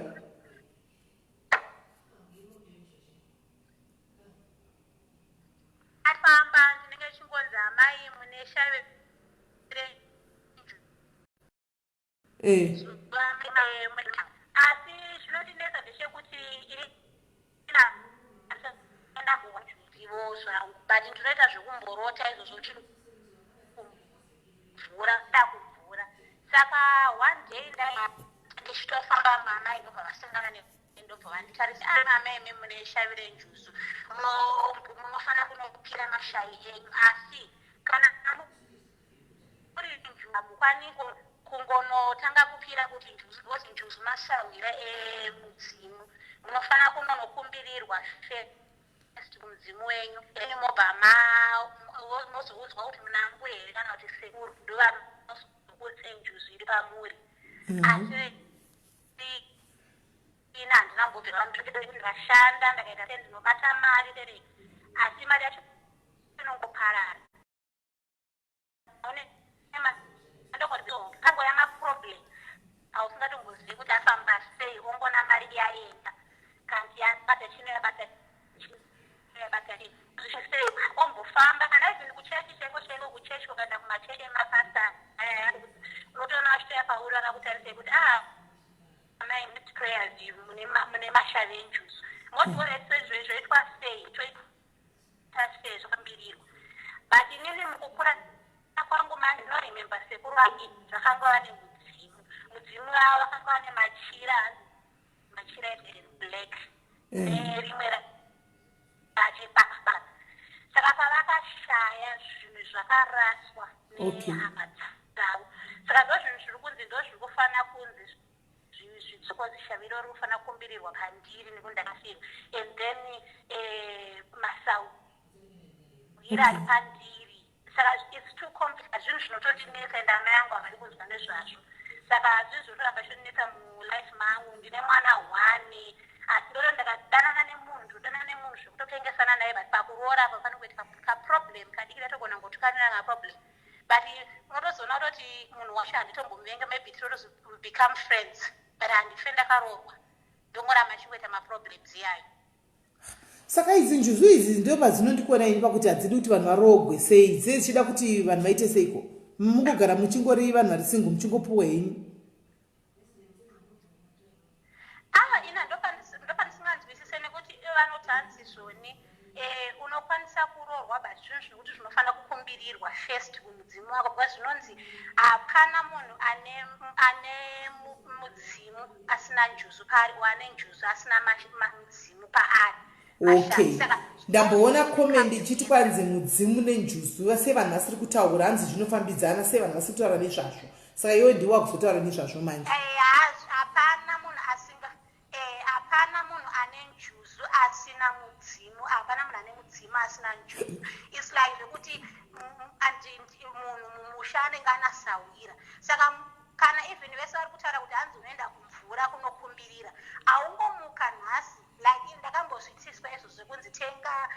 Afamba ndinenge chingonzi amai mune shave. Asi zvinondinetsa ndechekuti ivo zvangu, but ndinoita zvekumborota izvozvo chiri kumvura da kumvura. Saka one day ndichitofamba, mama ndobva vasangana, ndobva vanditarisa, "Ah, mama imi mune shavi renjuzu, munofanira kunopira mashavi enyu, asi kana muri njuzu hamukwani kungonotanga kupira kuti njuzu, because njuzu masahwira emudzimu. Munofanira kunonokumbirirwa first kumudzimu wenyu enyu, mobva mozoudzwa kuti muna mbuya here kana kuti sekuru ndovanozokudzei njuzu iri pamuri." Asi ini handina kumbobvira. Ndashanda, ndakaita sendinobata mari tere, asi mari yacho inongoparara. Pangoya maproblem ausingatombozivi kuti afamba sei, ongona mari yaenda, kanti yabata chino, yabata chino, yabata chino sei, ombofamba kana even kuchechi chaiko chaiko. Kuchechi ukaenda kumachechi emapasta, unotoona vachitoya pauri vakakutarisai kuti, "Ah, amai, need prayers, mune mashavi enjuzu." Moti, "Alright, sezvo zvoitwa sei, toita sei?" Zvakambirirwa. But inini mukukura kwangu manje ndinoremember sekuru vangu vakanga vane mudzimu. Mudzimu wavo vakanga vane machira, machira eblack nerimwe rachipapa. Saka pavakashaya, zvinhu zvakaraswa nehama dzavo. Saka ndo zvinhu zviri kunzi, ndo zviri kufanira kunzi zvitsokozi shaviro riri kufanira kukumbirirwa pandiri nekuti ndakafirwa, and then masauira ari pandiri. Saka it's too complex, zvinhu zvinotondinetsa, and hama yangu havadi kunzwa nezvazvo. Saka zvinhu zvinotoramba chondinetsa mulife mangu. Ndine mwana one, asi ndoto ndakadanana nemunhu, ndodanana nemunhu zvekutotengesana naye, but pakuroora apa panongoitika kaproblem kadiki, tatogona ngotukanira maproblem, but unotozoona kutoti munhu wacho handitombomuvenga, maybe tinotozo become friends, but handife ndakaroorwa, ndongoramba chingoita maproblems iyayo. Saka idzi njuzu idzi ndo padzinondikona ini pakuti hadzidi kuti vanhu varoogwe. Sei dzee dzichida kuti vanhu vaite seiko? Mungogara muchingori vanhu vari single, muchingopuwa henyu? Ava ina ndopandisinganzwisise, nekuti vanoti hanzi zvoni unokwanisa kuroorwa, but zvinhu zvekuti zvinofanira kukumbirirwa first kumudzimu wako, because zvinonzi hapana munhu ane mudzimu asina njuzu paari, ane njuzu asina mudzimu paari. Okay, ndamboona comment ichiti kwanzi mudzimu nenjuzu, sei vanhu vasiri kutaura? Hanzi zvinofambidzana, sei vanhu vasiri kutaura nezvazvo? Saka iwe ndiwe wakuzotaura nezvazvo manje. Hapana munhu asinga, hapana munhu ane njuzu asina mudzimu, hapana munhu ane mudzimu asina njuzu. It's like zvekuti munhu mumusha anenge anasawira. Saka kana even vese vari kutaura kuti hanzi unoenda kumvura kunokumbirira, haungomuka nhasi. Like ndakambozviitiswa izvo zvekunzi tenga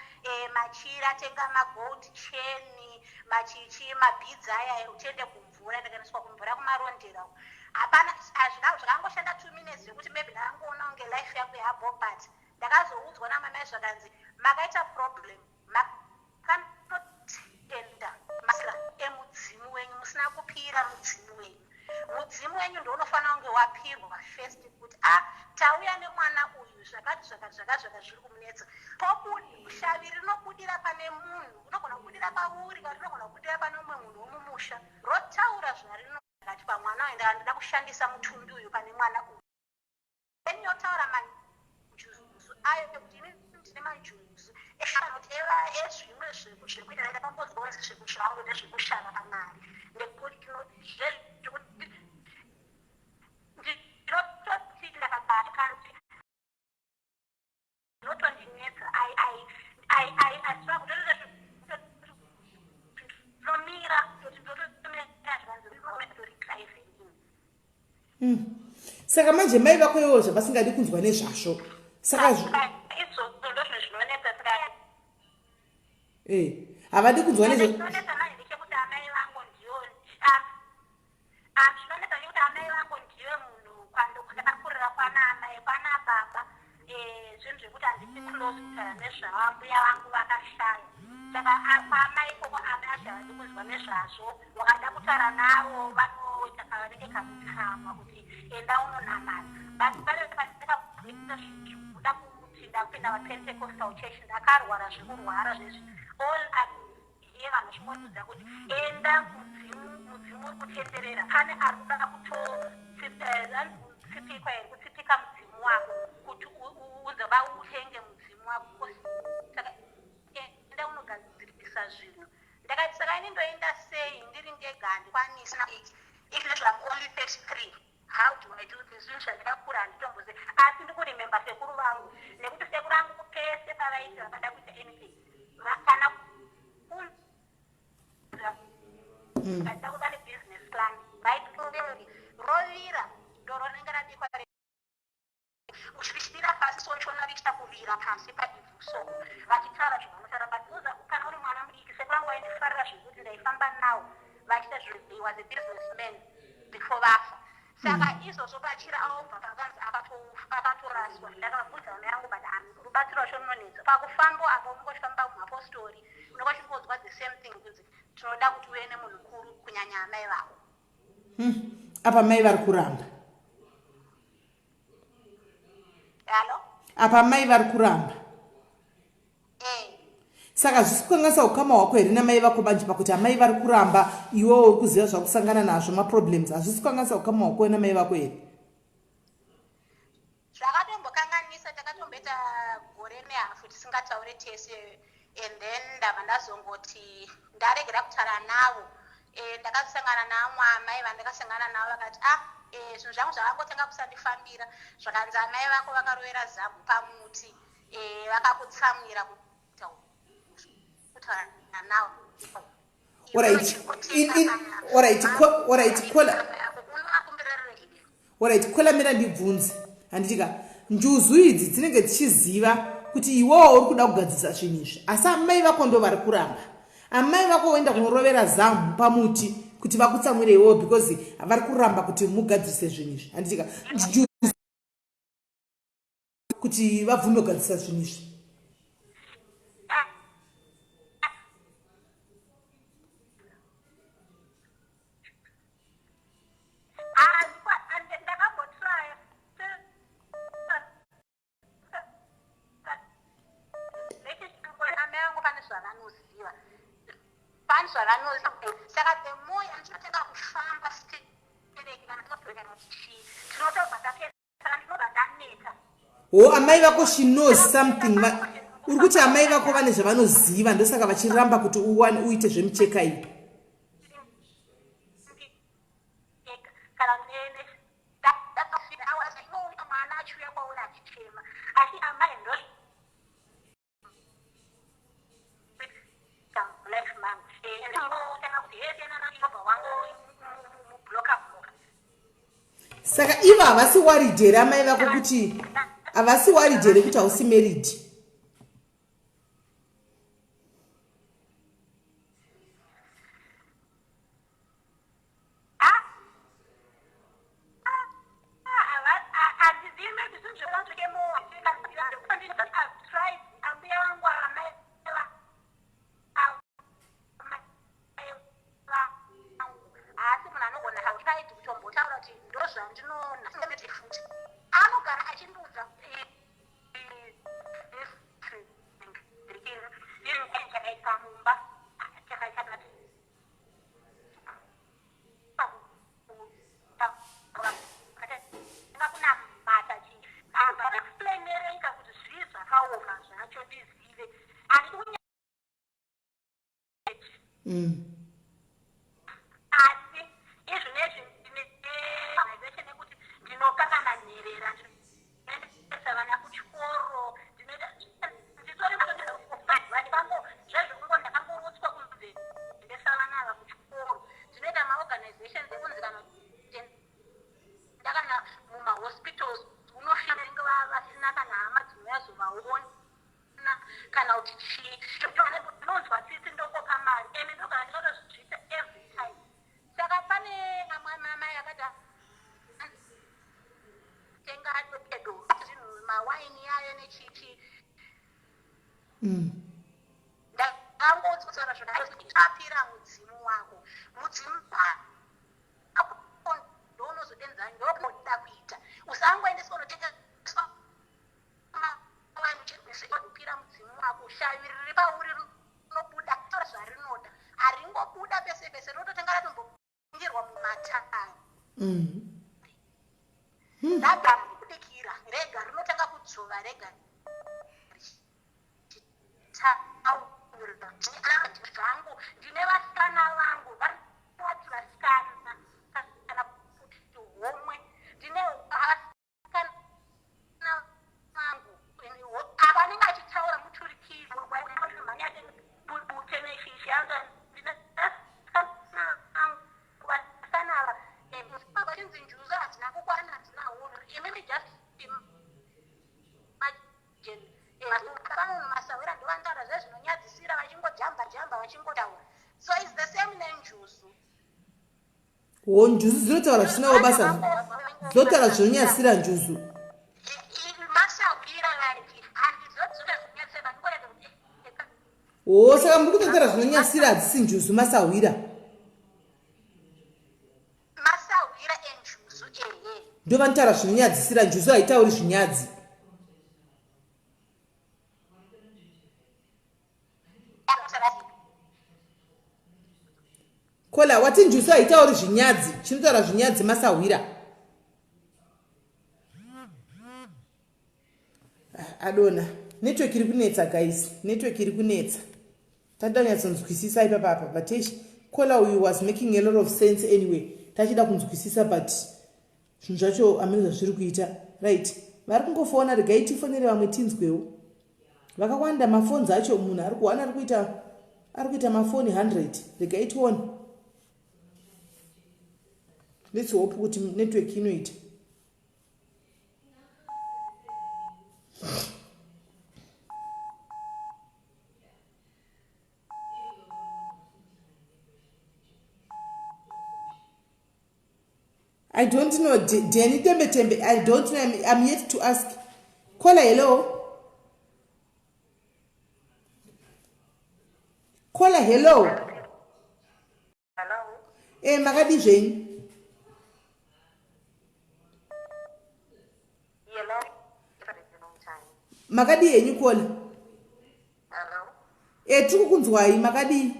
machira, tenga magold chain, machichi, mabeads aya, utiende kumvura. Ndakaendeswa kumvura kuMarondera. Hapana, hazvina, zvakangoshanda 2 minutes, zvekuti maybe ndakangoona kunge life yangu yabo, but ndakazoudzwa namamai zvakanzi makaita problem, makanotenda masira emudzimu wenyu musina kupira mudzimu wenyu. Mudzimu wenyu ndounofanira kunge wapirwa first, kuti a tauya nemwana uyu, zvakati zvakati zvakati zvakati zviri kumunetsa. Shavi rinobudira pane munhu, unogona kubudira pauri, kana rinogona kubudira pane umwe munhu womumusha, rotaura zvarinokati pamwana uyu, ndaka ndoda kushandisa mutumbi uyu pane mwana uyu. Then yotaura manjuzu ayo, ekuti ini ndine manjuzu ekanoti ezvimwe zvekuita ndakambonzwa zvekushango nezvekushava pamari, nekuti zvezvekuti ndinototi ndakabata kana kuti zvinotondinetsa. I struggle, ndotomira, ndotomira zvanzi tori driving. Saka manje mai vako ivo zvavasingadi kunzwa nezvazvo, saka Izvozvo ndozvinhu zvinonetsa, saka havadi kunzwa nezvo. Chinonetsa manje ndechekuti amai vangu ndiyo, chinonetsa ndechekuti amai vangu ndiyo munhu kwandakakurira kwana amai, kwana baba, zvinhu zvekuti handisi close kutaura nezvavo. Mbuya vangu vakashaya, saka kwaamai ikoko amai acho havadi kunzwa nezvazvo. Wakada kutaura navo vanoita kavanenge kakutsamwa kuti enda unonamata, but pane pandakakuda kuti ndakupinda maPentecostal church, ndakarwara zvekurwara zvezvi, all iye vanhu vachingotiudza kuti enda mudzimu, mudzimu uri kutenderera, pane ari kuda kutotsipikwa here, kutsipika mudzimu wako kuti unze vautenge mudzimu wako, saka enda unogadzirisa zvinhu. Ndakati saka ini ndoenda sei ndiri ndega? Handikwanisi. Izvezvo I'm only 33, how do I do this? Zvinhu zvandakakura handitombozi, asi ndikuremember sekuru vangu, nekuti sekuru vangu pese pavaiti vakada kuita anything, kana vada kuva nebusiness plan, vaitongeri rovira doro rinenge rabikwa uchivira pasi, so chiona richiita kuvira pasi paivhu, so vachitaura zvavanotaura. But uza kana uri mwana mudiki, sekuru vangu vaindifarira zvekuti ndaifamba nawo vachiita zvinhu. They was a businessman before vafa. Saka izvozvo pachira aobva pakanzi akatoraswa, ndakabvunza mama yangu, but rubatsiro rwacho runonetsa pakufamba apo. Unongochifamba mumapostori, unonga uchingonzwa the same thing, kunzi tinoda kuti uve nemunhu mukuru, kunyanya amai vako. Apa mai vari kuramba. Halo? Apa mai vari kuramba. Eh. Saka hazvisi kukanganisa ukama hwako here namai vako manje pakuti amai vari kuramba iwewo uri kuziva zvakusangana nazvo maproblems hazvisi kukanganisa ukama hwako namai vako here? Zvakatombokanganisa takatomboita gore nehafu tisingataure tese and then ndabva ndazongoti ndaregera kutaura navo e, ndakasangana naamwe amai vandakasangana navo vakati ah e, zvinhu zvangu zvakangotanga kusandifambira zvakanzi amai vako vakarovera zamu pamuti e, vakakutsamwira kutaura navo. Alright, alright, alright, kola. Alright, kola mira ndibvunze. Handitika njuzu idzi dzinenge dzichiziva kuti iwewo uri kuda kugadzirisa zvinhu izvi asi amai vako ndo vari kuramba. Amai vako voenda kunorovera zamu pamuti kuti vakutsamwire iwewo because vari kuramba kuti mugadzirise zvinhu izvi. Handitika njuzu kuti vabvume kugadzirisa zvinhu izvi. Pane zvavanoziva saka the more yandinotanga kufamba stereki kana kana kuti chii tinotobva tapedza Saka ndinobva ndaneta. Ho amai vako she knows something. Va, uri kuti amai vako vane zvavanoziva ndosaka vachiramba kuti uwane uite zvemicheka iyi. Kana nene mwana achiuya kwauri achichema asi amai ndo Saka ivo havasi worried here amai vako kuti havasi worried here kuti hausi married? Haasi munhu anogona tried kutombotaura kuti ndozvandinoona futi anogara achindiudza chakaitika mumba kunamata chii explainereika kuti zvii zvakaoma zvacho ndizive handidi Asi izvinezvi ndine organization yekuti ndinopa kana nherera, ndinoendesa vana kuchikoro, ndinoita nditori ndikango zvezvekungo ndakangorotswa kunzi endesa vana ava kuchikoro. Ndinoita maorganizations ekunzi kana enda kana mumahospitals unosvika vanenge vasina kana hama dzinouya zovaona. Kana kuti chii ndinonzwa tsitsi ndokopa mari ende ndogara ndinotozviita every time saka pane amwe mamai akati tenga pedo zvinhu mawaini yayo nechichi Ndakangotsora zvakapira mudzimu wako mudzimu wako ndounozodenza ndokuda kuita usangoendeswa unotengeswa kupira mudzimu wako shavi riri pauri rinobuda tora zvarinoda haringobuda pese pese rinototanga ratombongirwa mumatare rabva kubudikira rega rinotanga kudzvova rega richitaura zvangu ndine vasikana vangu vanoti vasikana kana kuti homwe ndine vangu apa anenge achitaura muturikiri bute neshishi vasikana ava vachinzi njuzu hadzina kukwana hadzina hunhu imimi just imagine vanhu masahwira ndovanotaura zve zvinonyadzisira vachingojamba jamba vachingotaura so is the same nenjuzu. Ho njuzu dzinotaura zvisinawo basa dzinotaura zvinonyasira njuzu. Ho saka muri kutotaura zvinonyasira hadzisi njuzu masahwira. Ndovanotaura zvinonyadzisira njuzu haitauri zvinyadzi. Kola wati njusu haitauri zvinyadzi, chinotaura zvinyadzi masahwira. Ah, adona network iri kunetsa guys, network iri kunetsa. Tadida kunyatsonzwisisa ipapa apa but eish kola uyu was making a lot of sense anyway. Tachida kunzwisisa but zvinhu zvacho amene zvazviri kuita. Right. Vari kungofona regai tifonere vamwe tinzwewo. Vakawanda mafoni acho munhu ari kuwana ari kuita ari kuita mafoni 100 regai tione. Let's hope kuti network inoita. I don't know Danny Tembe Tembe I don't know I'm yet to ask. Caller, hello. Caller, hello. Hello. Eh, makadi zvenyu? Hello. Makadi henyu caller? Hello. Eh, tiri kukunzwai makadii?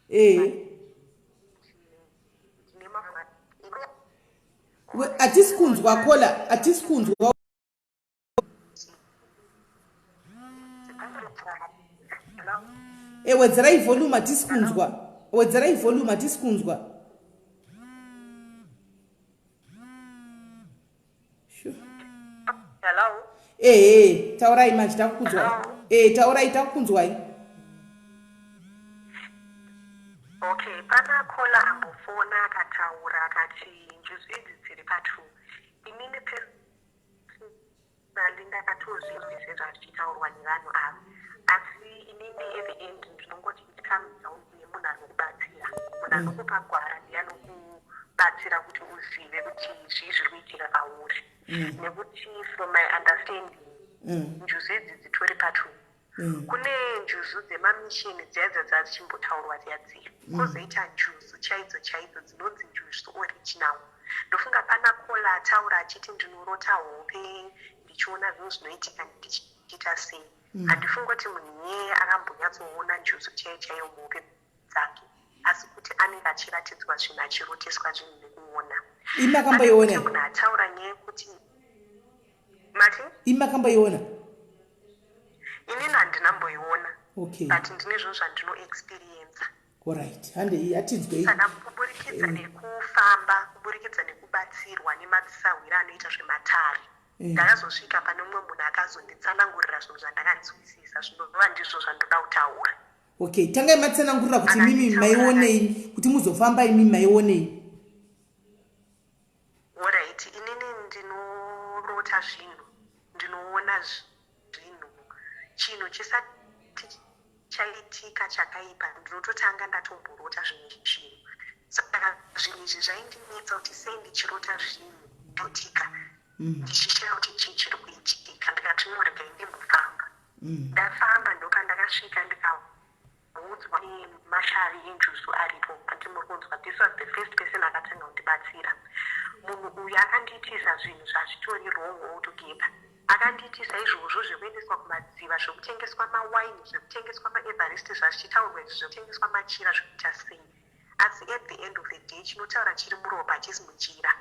Eh. Hatisi kunzwa kola, hatisi kunzwa. Eh, wedzerai volume hatisi kunzwa. Wedzerai volume hatisi kunzwa. Hello. Ehe, taurai manje takukunzwai. Eh, taurai takukunzwai. Okay, pana caller ambofona akataura akati njuzu idzi dziri patwo. Inini personally ndakatozvinzwa sezvazvichitaurwa nevanhu ava. Asi inini at the end ndinongoti it comes down nemunhu anokubatsira. Munhu anokupa gwara ndiye anokubatsira kuti uzive kuti zvii zviri kuitika pauri. Nekuti from my understanding njuzu idzi dzitori patwo. Kune njuzu dzemamishini dziya dziya dzichimbotaurwa dziya dziya. Kwozoita njuzu chaidzo chaidzo dzinonzi njuzu original. Ndofunga pana caller ataura achiti ndinorota hope ndichiona zvinhu zvinoitika ndichiita sei. Handifungi kuti munhu iyeye akambonyatsoona njuzu chaiyo chaiyo muhope dzake, asi kuti anenge achiratidzwa zvinhu achiroteswa zvinhu nekuona. Imi makamboiona? Pane munhu ataura nyaya yekuti mati? Imi makamboiona? Inini handina mboiona. Okay. But ndine zvinhu zvandinoexperiencer. Alright, handei hatinzwei. Saka kuburikidza nekufamba, kuburikidza nekubatsirwa nemadzisahwira anoita zvematare, ndakazosvika pane mumwe munhu akazonditsanangurira zvinhu zvandakanzwisisa zvinova ndizvo zvandoda kutaura. Okay, tangai matsanangurira kuti imimi maionei, kuti muzofamba imimi maionei. Alright, inini ndinorota zvinhu, ndinoona zvinhu, chinhu chisati chaitika chakaipa ndinototanga ndatomborota zvimwe zvinhu. Saka zvinhu izvi zvaindinetsa kuti sei ndichirota zvinhu zvinoitika ndichishaya kuti chii chiri kuitika. Ndikati no regai ndimbofamba. Ndafamba ndopandakasvika ndikaudzwa nemashavi enjuzu aripo. Hanti muri kunzwa, this was the first person akatanga kundibatsira. Munhu uyu akandiitisa zvinhu zvazvitori wrong altogether. Akandiitisa izvozvo zvekuendeswa kumadziva, zvekutengeswa mawaini, zvekutengeswa maEverest zvazvichitaurwa izvi, zvekutengeswa machira zvekuita sei. Asi at the end of the day chinotaura chiri muropa hachisi mujira.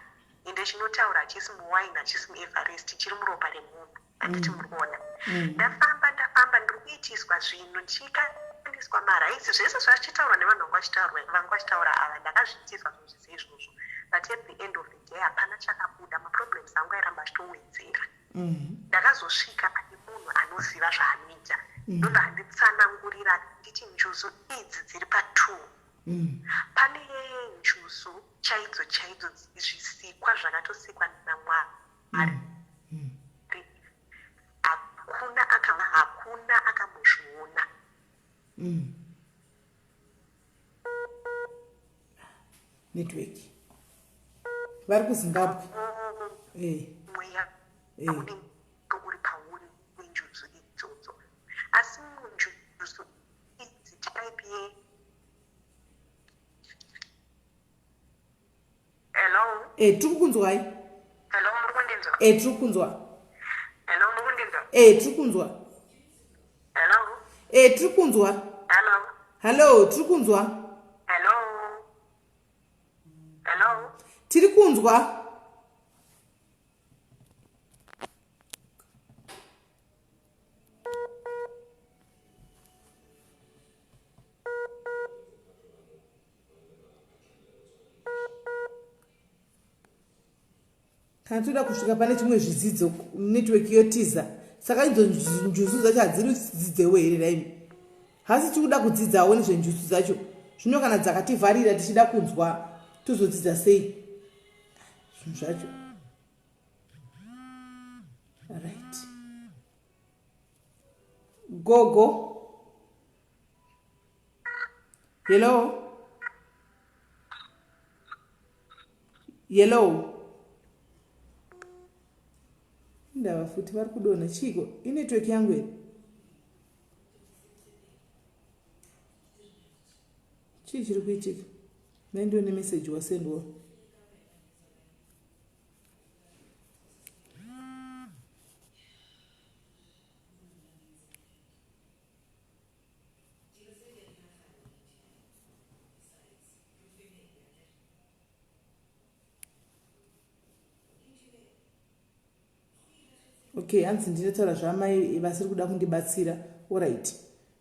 Ende chinotaura hachisi muwaini, hachisi muEverest, chiri muropa remunhu. Handiti muri kuona? Ndafamba ndafamba ndiri kuitiswa zvinhu ndichikandiswa maraisi zvese zvazvichitaurwa nevanhu vanga vachitaura ava ndakazviitiswa zvinhu zvese izvozvo. But at the end of the day hapana chakabuda, maproblems angu airamba achitowedzera. Ndakazosvika pane munhu anoziva zvaanoita ndobva anditsanangurira akanditi njuzu idzi dziri patwo. Pane njuzu chaidzo chaidzo zvisikwa zvakatosikwa naMwari. Hakuna akama hakuna akambozviona. Network. Vari kuZimbabwe. Eh. Mweya unenge uri pauri wenjuzu idzodzo. Asi njuzu idzi type ye Hello. Eh, tiri kukunzwai. Hello. E tiri kunzwa. Hello, mukundinzwa? E tiri kunzwa. Hello. E tiri kunzwa. Hello. Hello, tiri kunzwa. Hello. Hello. Tiri kunzwa. Kana toda kusvika pane chimwe zvidzidzo, network yotiza. Saka idzo njuzu dzacho hadziri dzidzidzewo here naimi? Hasi tiri kuda kudzidzawo nezvenjuzu dzacho. Zvino kana dzakativharira tichida kunzwa, tozodzidza sei zvinhu zvacho? Right, gogo. Hello, hello. Indava futi vari kudonha chiiko? Inetwork yangu here? Chii chiri kuitika? Maindione meseji wasendwa. Okay, hanzi ndinotaura zvamai vasiri kuda kundibatsira. Alright,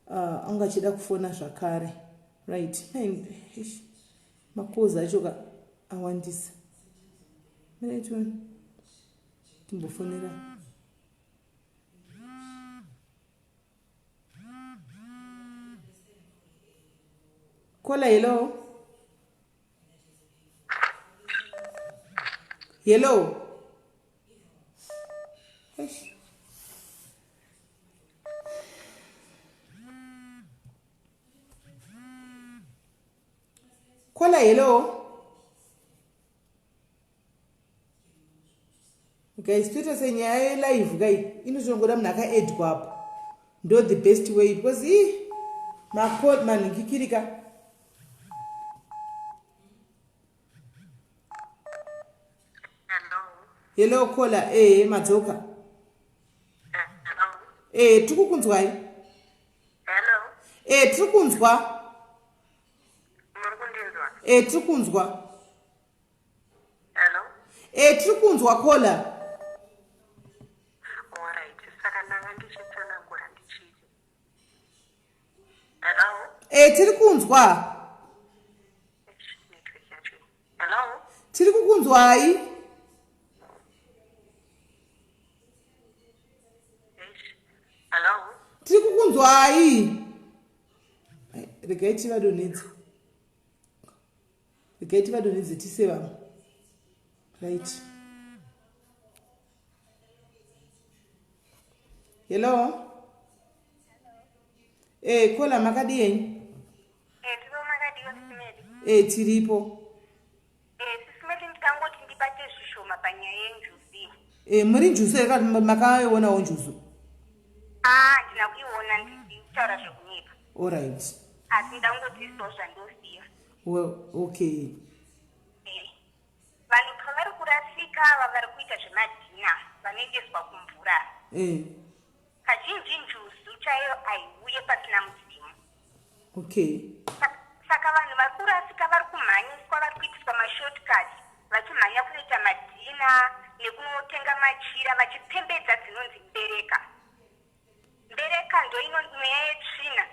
anga achida kufona zvakare. Right, makozi acho ka awandisa. Right, timbofonera. Kola, hello. Hello. Eish. Kola, hello. Guys, toita senyaya yelive kai inotongoda munhu akaedwa apo. Ndo the best way because ii manhikikirika. Hello. Hello Kola, eh madzoka. Hello. Eh tiri kukunzwai. Hello. Eh tiri kunzwa. Muri kundinzwa? Eh tiri kunzwa. Hello. Eh tiri kunzwa Kola. Alright, saka ndanga ndichitsanangura ndichiti. Hello. Eh tiri kunzwa. Eish, network yacho. Hello. Tiri kukunzwai. Eish. Hello. Tiri kukunzwai. Ai, regai tivadonhedze. Regai tivadonhedze tise vamwe. Right. Hello. Eh, Kola makadii henyu? Eh, tiripo makadiwa Sisimeli. Eh, tiripo. Eh, Sisimeli ndikangoti ndibate zvishoma panyaya yenjuzu. Eh, muri njuzu here kana makaionawo njuzu? Ah, handina kuiona, ndiri kutaura zvekunyepa. Alright. Asi ndangodzidzisawo zvandosiya. Well, okay. Eh, vanhu pavari kurasika ava vari kuita zvemadhina vanoendeswa kumvura. Eh. Kazhinji njuzu chaiyo haiuye pasina mudzimu. Okay. Saka vanhu vari kurasika vari kumhanyiswa, vari kuitiswa mashortcuts vachimhanya kunoita madhina nekunotenga machira vachipembedza dzinonzi mbereka. Mbereka ndoino mweya yetsvina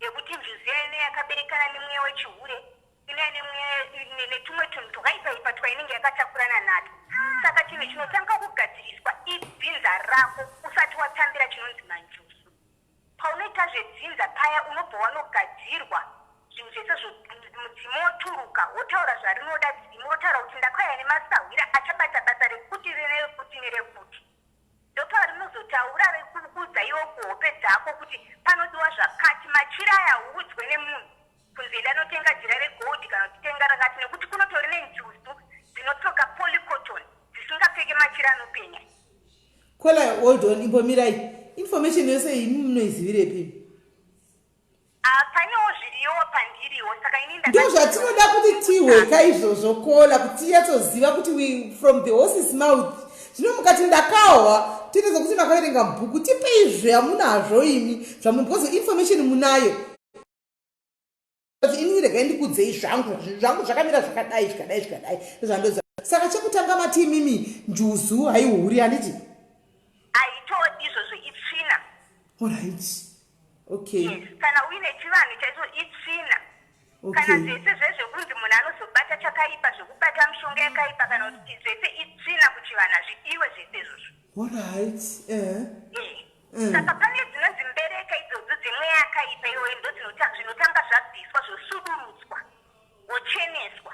yekuti njuzu yayo ine yakaberekana nemweya wechihure, inouya nemweya netumwe tunhu twakaipaipa twainenge yakatakurana natwo. Saka chinhu chinotanga kugadziriswa idzinza rako usati watambira chinonzi manjuzu. Paunoita zvedzinza paya unobva wanogadzirwa zvinhu zvese zvo mudzimu woturuka wotaura zvarinoda dzimu rotaura kuti ndakauya nemasahwira achabata basa rekuti nerekuti nerekuti. Ndoparinozotaura rekuudza iwe kuhope dzako kuti panodiwa zvakati. Machira aya hauudzwe nemunhu kunzi enda notenga jira regold kana kuti tenga rakati nekuti kunotori nenjuzu dzinopfeka polycotton dzisingapfeke machira anopenya. Kola, hold on, imbomirai. Information yose iyi imi munoizivirepi? Ah, panewo zviriyowo pandiriwo saka ini ndo zvatinoda kuti tihweka izvozvo kola kuti tinyatsoziva kuti we from the horse's mouth. Zvino mukati ndakahwa, toita sekuti makaverenga bhuku. Tipei zvamunazvo imi, zvamu because information munayo. Kuti inini regai ndikudzei zvangu, zvangu zvakamira zvakadai, zvikadai, zvikadai. Ndozvandoziva. Saka chekutanga mati imimi njuzu haihuri, handiti? Haitodi izvozvo, itsvina. Alright. Okay. Yes, kana uine chivanhu chaicho itsvina. Kana zvese zvezvekunzi munhu anozobata chakaipa, zvekubata mishonga yakaipa kana kuti zvese itsvina kuchivanhu, hazvidiwe zvese izvozvo. Alright. Eh. Saka pane dzinonzi mbereka idzodzo dzemweya yakaipa iyoyo ndo zvinotanga zvabviswa zvosudurudzwa wocheneswa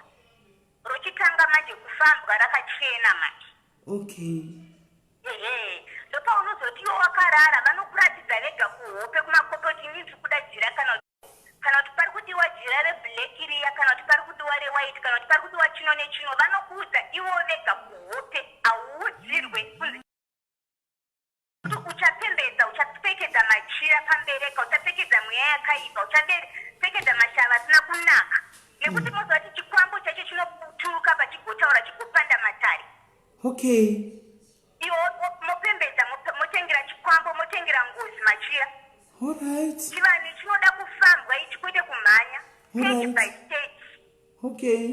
rochitanga manje kufambwa rakachena manje. Okay. Ehe, ndopaunozoti iwe wakarara vanokuratidza vega kuhope kumakope kuti ini ndiri kuda jira kana kana kuti pari kudiwa jira reblack riya kana kuti pari kudiwa rewhite kana kuti pari kudiwa chino nechino, vanokuudza ivo vega kuhope, hauudzirwe kunzi kuti uchapembedza, uchapfekedza machira pambereka, uchapfekedza mweya yakaipa, uchapfekedza mashava asina kunaka, nekuti moziva kuti chikwambo chacho chinoturuka pachigotaura chigopanda matare. Okay. Iwo mopembedza, motengera chikwambo, motengera ngozi machira. Alright. Chivanhu chinoda kufambwa ichi, kwete kumhanya. Stage by stage. Okay.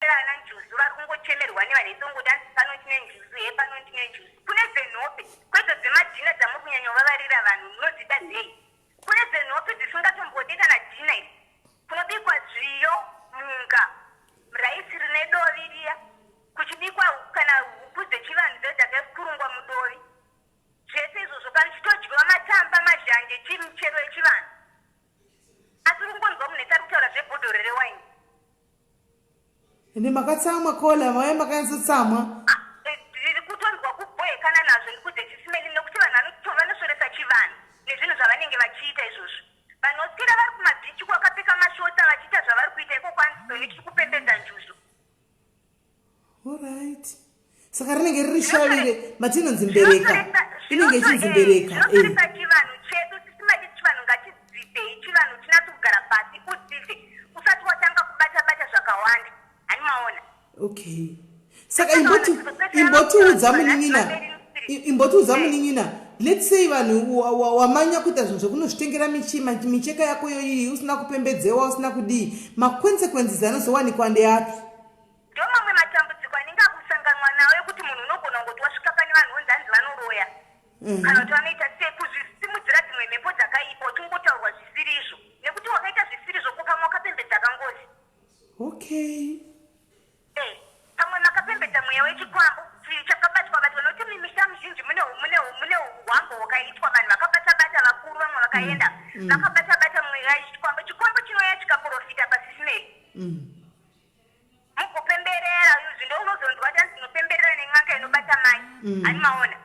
Vana njuzu vari kungochemerwa nevanhu vese, kungoti hanzi pano ndine njuzu, he pano ndine njuzu. Kune dzenhope, kwedzo dzemadhina dzamuri kunyanyovavarira vanhu munodzida dzei? Kune dzenhope dzisingatombode kana dhina idzi. Kunobikwa zviyo, munga, raisi rine dovi riya, kuchibikwa kana huku dzechivanhu dze dzakakurungwa mudovi. Zvese izvozvo kana chitodyiwa matamba, mazhanje, michero yechivanhu. Asi uri kungonzwa munhu ese ari kutaura zvebhodhoro rewaini. Ende makatsamwa kola, mauya makanyatsotsamwa. Ndiri kutonzwa kubhohekana nazvo ndikudze chisimeni nekuti vanhu vanosvoresa chivanhu nezvinhu zvavanenge vachiita izvozvo. Vanhu voswera vari kumabhichi kwakapfeka mashota vachiita zvavari kuita ikoko, hanzi tiri kupembedza njuzu. Alright. Saka rinenge riri shavire matinonzi mbereka. Inenge ichinzi mbereka. Zvinosoresa chivanhu chedu, tisimati chivanhu ngatidzidzei chivanhu chinatso kugara pasi udzidze usati watanga kubata bata zvakawanda. Hani maona? Okay. Saka imbotiudza munin'ina, imbotiudza munin'ina, let's say vanhu wamanya kuita zvinhu zvekunozvitengera micheka yako yoiyi usina kupembedzewa, usina kudii, maconsequences anozowanikwa ndeapi? Ndo mamwe matambudziko anenge akusanganwa nawo ekuti munhu unogona kungoti wasvika pane vanhu vonzi hanzi vanoroya kana kuti vanoita sei, kuzvisimudzira dzimwe mhepo dzakaipa uchingotaurwa zvisiri izvo nekuti wakaita zvisiri izvo ko pamwe wakapembedza kangozi. Okay. Pamwe makapembedza mweya wechikwambo chakabatwa batwa nekuti mumisha mizhinji mune hwambo hwakaitwa, vanhu vakabata bata vakuru, vamwe vakaenda vakabata bata mweya yechikwambo. Chikwambo chinouya chikaprofita pasisimeri. Mugopemberera izvi ndo unozonzwa kuti hanzi tinopemberera nen'anga inobata mai. Hani maona?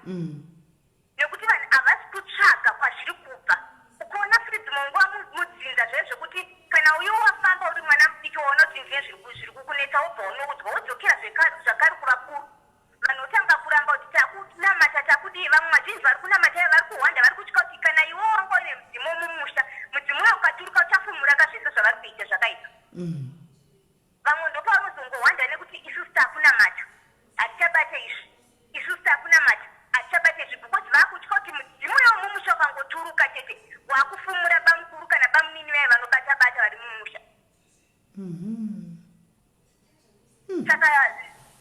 Nekuti vanhu havasi kutsvaga kwazviri kubva. Ukaona futi dzimwe nguva mudzinza zviya zvekuti kana uyo wafamba uri mwana mudiki waona kuti ndine zviri kukunetsa wobva unoudzwa wodzokera zvakare kuvakuru. Vanhu votanga kuramba kuti takunamata takudii, vamwe vazhinji vari kunamata ivo vari kuhwanda vari kutya kuti kana iwe wanga uine mudzimu mumusha, mudzimu uyo ukaturuka uchafumura ka zvese zvavari kuita zvakaipa. Vamwe ndopavanozongohwanda nekuti isusu takunamata hatichabate izvi, isusu takunamata hatichabate izvi because vakutya kuti mudzimu uyo mumusha ukangoturuka chete wakufumura bamukuru kana bamunini vaye vanobata bata vari mumusha. Saka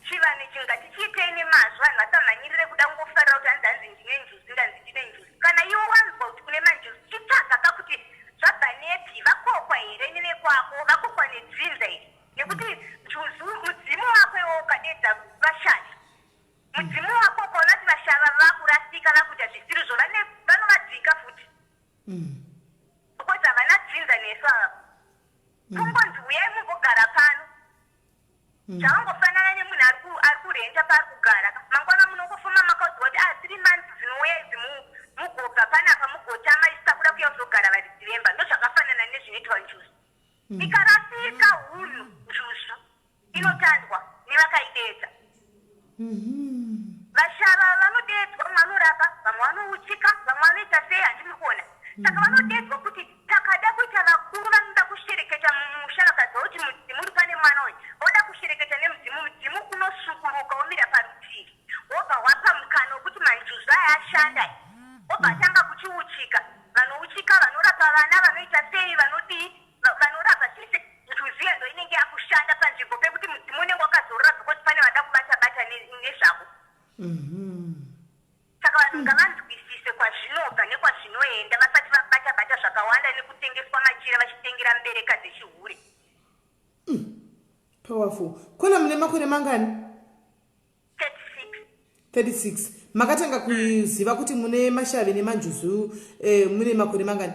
chivanhu ichi ngatichiitei nemazvo, vanhu vasamhanyirire kuda kungofarira kuti hanzi hanzi ndine njuzu, ndanzi ndine njuzu. Kana iwe wanzwa kuti kune manjuzu, chitsvaga ka kuti zvabva nepi, vakokwa here nevekwako, vakokwa nedzinza here, nekuti njuzu mudzimu wako iwe ukadedza vashaya mudzimu wako ukaona kuti vashava vakurasika vakuita zvisirizvo, vanovadzinga futi because havana dzinza nesu ava. Kungonzi uyai mumbogara pano, zvakangofanana nemunhu ari kurenta paari kugara. Mangwana munongofuma makaudzwa kuti 3 months dzinouya idzi mugobva panapa mugotama, isu takuda kuuya kuzogara varidzi vemba. Ndozvakafanana nezvinoitwa njuzu. Ikarasika hunhu njuzu inotandwa nevakaidedza. Vashava vanodedzwa, vamwe vanorapa, vamwe vanouchika, vamwe vanoita sei, handiri kuona. Saka vanodedzwa kuti takada kuita vakuru vanoda kushereketa mumusha, vakaziva kuti mudzimu uri pane mwana uyu, voda kushereketa nemudzimu, mudzimu unosukuruka womira. dzechihure. Powerful. Kona mune makore mangani? 36. 36. Makatanga kuziva kuti mune mashavi nemanjuzu eh, mune makore mangani?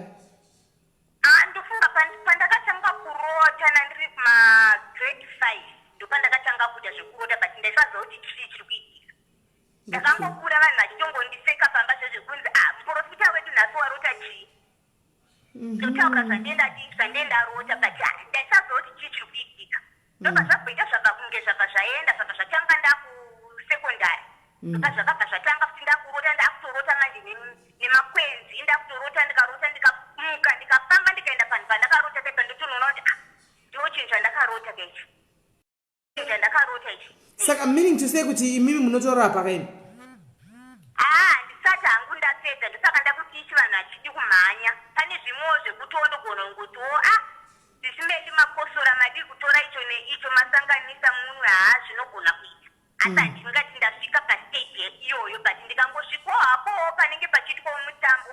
Ah, ndofunga pandakatanga kurota nandiri kumagrade 5, ndopandakatanga kuita zvekurota, but ndaisaziva kuti chii chiri kuitika. Ndakangokura vanhu vachitongondiseka pamba, zvezvekunzi, "Ah, muprofita wedu nhasi warota chii?" Ndotaura zvandendarota, but ah, ndaisaziva kuti chii chiri kuitika. Ndobva zvabvoita zvabva kunge zvabva zvaenda, zvabva zvatanga ndakusekondari. Ndobva zvakabva zvatanga futi ndakurota, ndakutorota manje nemakwenzi. Ndakutorota, ndikarota, ndikamuka, ndikafamba, ndikaenda panhu pandakarota pepa, ndotonoona kuti, ah, ndo chinhu chandakarota kaichi, chinhu chandakarota ichi. Saka meaning to say kuti imimi munotorapa kaini? Haa, ndisati hangu ndapedza. Ndosaka ndakuti ichi vanhu hachidi kumhanya. Pane zvimwewo zvekutiwo ndogona kungotiwo, "Ah, zvisimbendi makosora, madii kutora icho neicho masanganisa munwe?" Haa, zvinogona kuita, asi handingati ndasvika pastage iyoyo, but ndikangosvikawo hapowo panenge pachiitwawo mutambo,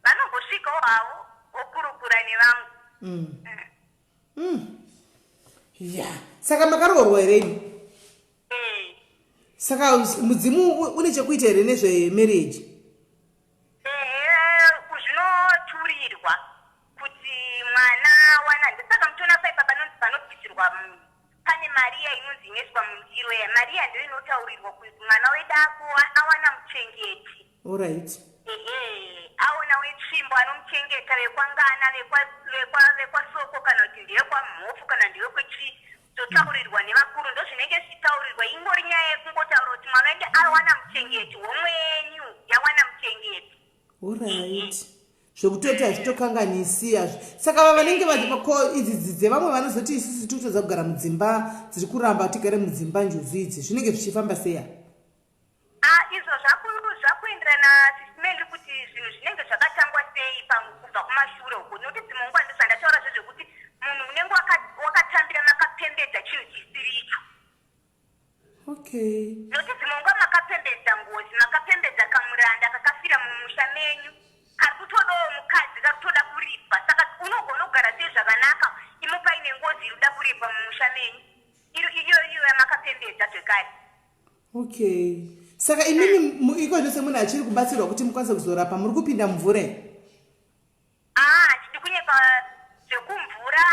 vanombosvikawo havo vokurukura nevamwe. Ya, saka makaroorwa here imi? Eh. Saka mudzimu une chekuita here nezvemarriage? Ehe, zvinoturirwa kuti mwana wana. Ndosaka muchiona paipa panonzi panobvisirwa pane mariya inonzi inoiswa mundiro. Ya, mariya ndiyo inotaurirwa kunzi mwana wedako awana muchengeti. Allright. Ehe, aona wetsvimbo anomuchengeta, vekwangana, vekwasoko, kana kuti ndevekwamhofu, kana ndevekwechi. Zotaurirwa nevakuru, ndo zvinenge zvichitaurirwa. Ingori nyaya yekungotaura kuti mwana wedu awana muchengeti, homwe yenyu yawana muchengeti. Allright, zvekutoti hazvitokanganisi hazvi. Saka va vanenge ko idzi dzevamwe vanozoti, "Isusu tiri kutadza kugara mudzimba, dziri kuramba tigare mudzimba njuzu idzi," zvinenge zvichifamba seya? Ah, izvo zvakuenderana, sisimeli, kuti zvinhu zvinenge zvakatangwa sei kubva kumashure uko, nekuti dzimwe nguva ndozvandataura zvezvekuti munhu unenge wakatambira makapembedza chinhu chisiri icho. Nokuti dzimwe nguva makapembedza ngozi, makapembedza kamuranda kakafira mumusha menyu, kari kutodawo mukadzi, kari kutoda kuripwa. Saka unogona kugara sei zvakanaka imo paine ngozi iri kuda kuripwa mumusha menyu, iyo iyo yamakapembedza zvekare? Okay, saka imimi ikozvo semunhu achiri kubatsirwa kuti mukwanise kuzorapa, muri kupinda mumvura here? Ah, handidi kunyepa, zvekumvura,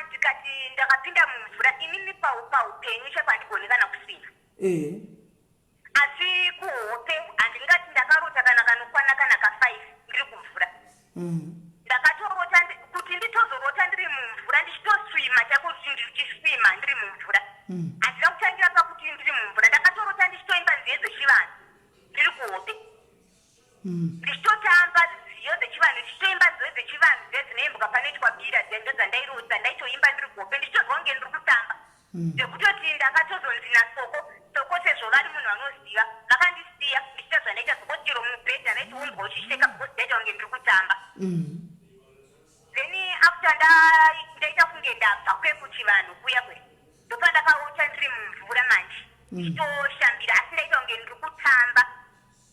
ndikati ndakapinda mumvura inini paupenyu chaipo handigoni kana kusvika. Asi kuhope handingati ndakarota kana kanokwana kana ka5 ndiri kumvura. Ndakatorota kuti nditozorota ndiri mumvura, ndichitoswima chaiko, kuti ndichiswima ndiri mumvura. Handina kutangira pakuti ndiri mumvura. Ndakatorota ndichitoimba nziyo dzechivanhu ndiri kuhope, ndichitotamba nziyo dzechivanhu, ndichitoimba nziyo dzechivanhu dziya dzinoimbwa panoitwa bira dziya. Ndo dzandaitoimba ndiri kuhope, ndichitozwa kunge ndiri kutamba, zvekutoti ndakatozonzi nasoko soko, sezvo vari munhu vanoziva, vakandisiya ndichiita zvandaita soko. Chero mubhedha vaitiumbwa uchiseka because ndaita kunge ndiri kutamba. Then after ndaita kunge ndabva kwekuchivanhu kuya kwe, ndopandakaota ndiri mumvura manje, ndichitoshambira, asi ndaita kunge ndiri kutamba,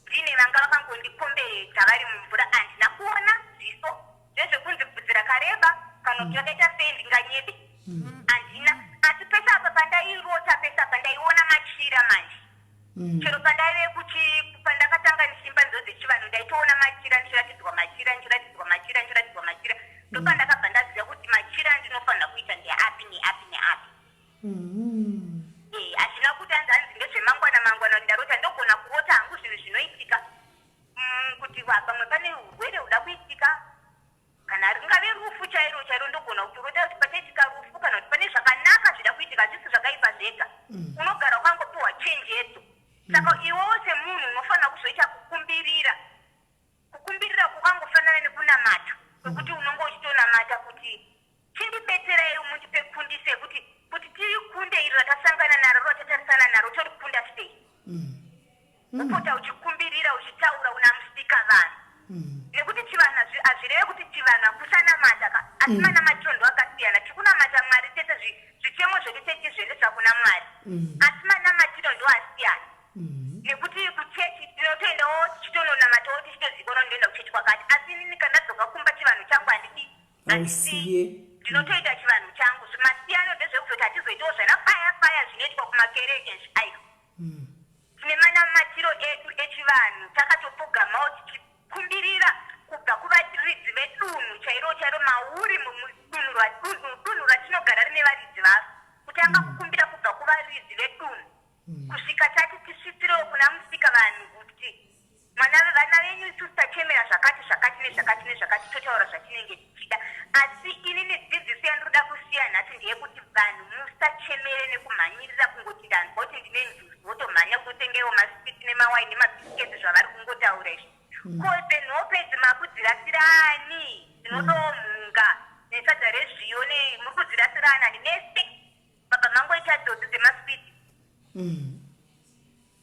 ndine vanga vakangondikomberedza vari mumvura. Handina kuona zviso, zvezvekunzi bvudzi rakareba kana kuti rakaita sei, ndinganyebe, handina. Asi pese apa pandairota, pese apa ndaiona machira manje. Chero pandaive kuchi pandakatanga ndichiimba nziyo dzechivanhu, ndaitoona machira, ndichiratidzwa machira, ndichiratidzwa machira, ndichiratidzwa machira. Ndopandakabva ndaziva kuti machira andinofanira kuita ndeapi, neapi, neapi. Eh, hazvina kuti hanzi ndezvemangwana mangwana kuti ndarota. Ndogona kurota hangu zvinhu zvinoitika, kuti pamwe pane urwere huda kuitika, kana ringave rufu chairo chairo. Ndogona kutorota kuti pachaitika rufu, kana kuti pane zvakanaka zvida kuitika, hazvisi zvakaipa zvega. Unogara wakangopiwa chenjedzo. Saka iwewo semunhu unofanira kuzoita kukumbirira. Kukumbirira kukangofanana nekunamata, kwekuti unonge uchitonamata kuti, "Chindibetserai, mundipe kundiso yekuti kuti tirikunde iri ratasangana naro, ratatarisana naro, torikunda sei?" Upota uchikumbirira, uchitaura unamusika vanhu, nekuti chivanhu hazvireve kuti chivanhu hakusanamata ka, asi manamatiro ndo akasiyana. Tikunamata Mwari tese, zvichemo zvedu techizviendesa kuna Mwari, asi manamatiro ndo asiyana, nekuti kuchechi tinotoendawo tichitononamatawo, tichitozivikanwa ndoenda kuchechi kwakati, asi inini kana ndadzoka kumba, chivanhu changu handidi, handisiye. Hausiye. Ndinotoita chivanhu. kumakereke izvi aiwa. Tine manamatiro edu echivanhu takatopfugamawo tichikumbirira kubva kuvaridzi vedunhu chairo chairo mauri mudunhu dunhu ratinogara rine varidzi varo. Kutanga kukumbira kubva kuvaridzi vedunhu kusvika tati tisvitsirewo kuna musika vanhu kuti Mwana vana venyu isusu tachemera zvakati zvakati nezvakati nezvakati totaura zvatinenge tichida asi inini dzidziso yandinoda kusiya nhasi ndeyekuti vanhu musachemere nekumhanyirira kungoti ndanzwa kuti ndine njuzu wotomhanya kutotengewo maswiti nemawai nemabhisiketsi zvavari kungotaura izvi ko dzenhope idzi makudzirasira ani dzinodawo mhunga nesadza rezviyo ne muri kudzirasira ani ani nese mabva mangoita dzodzi dzemaswiti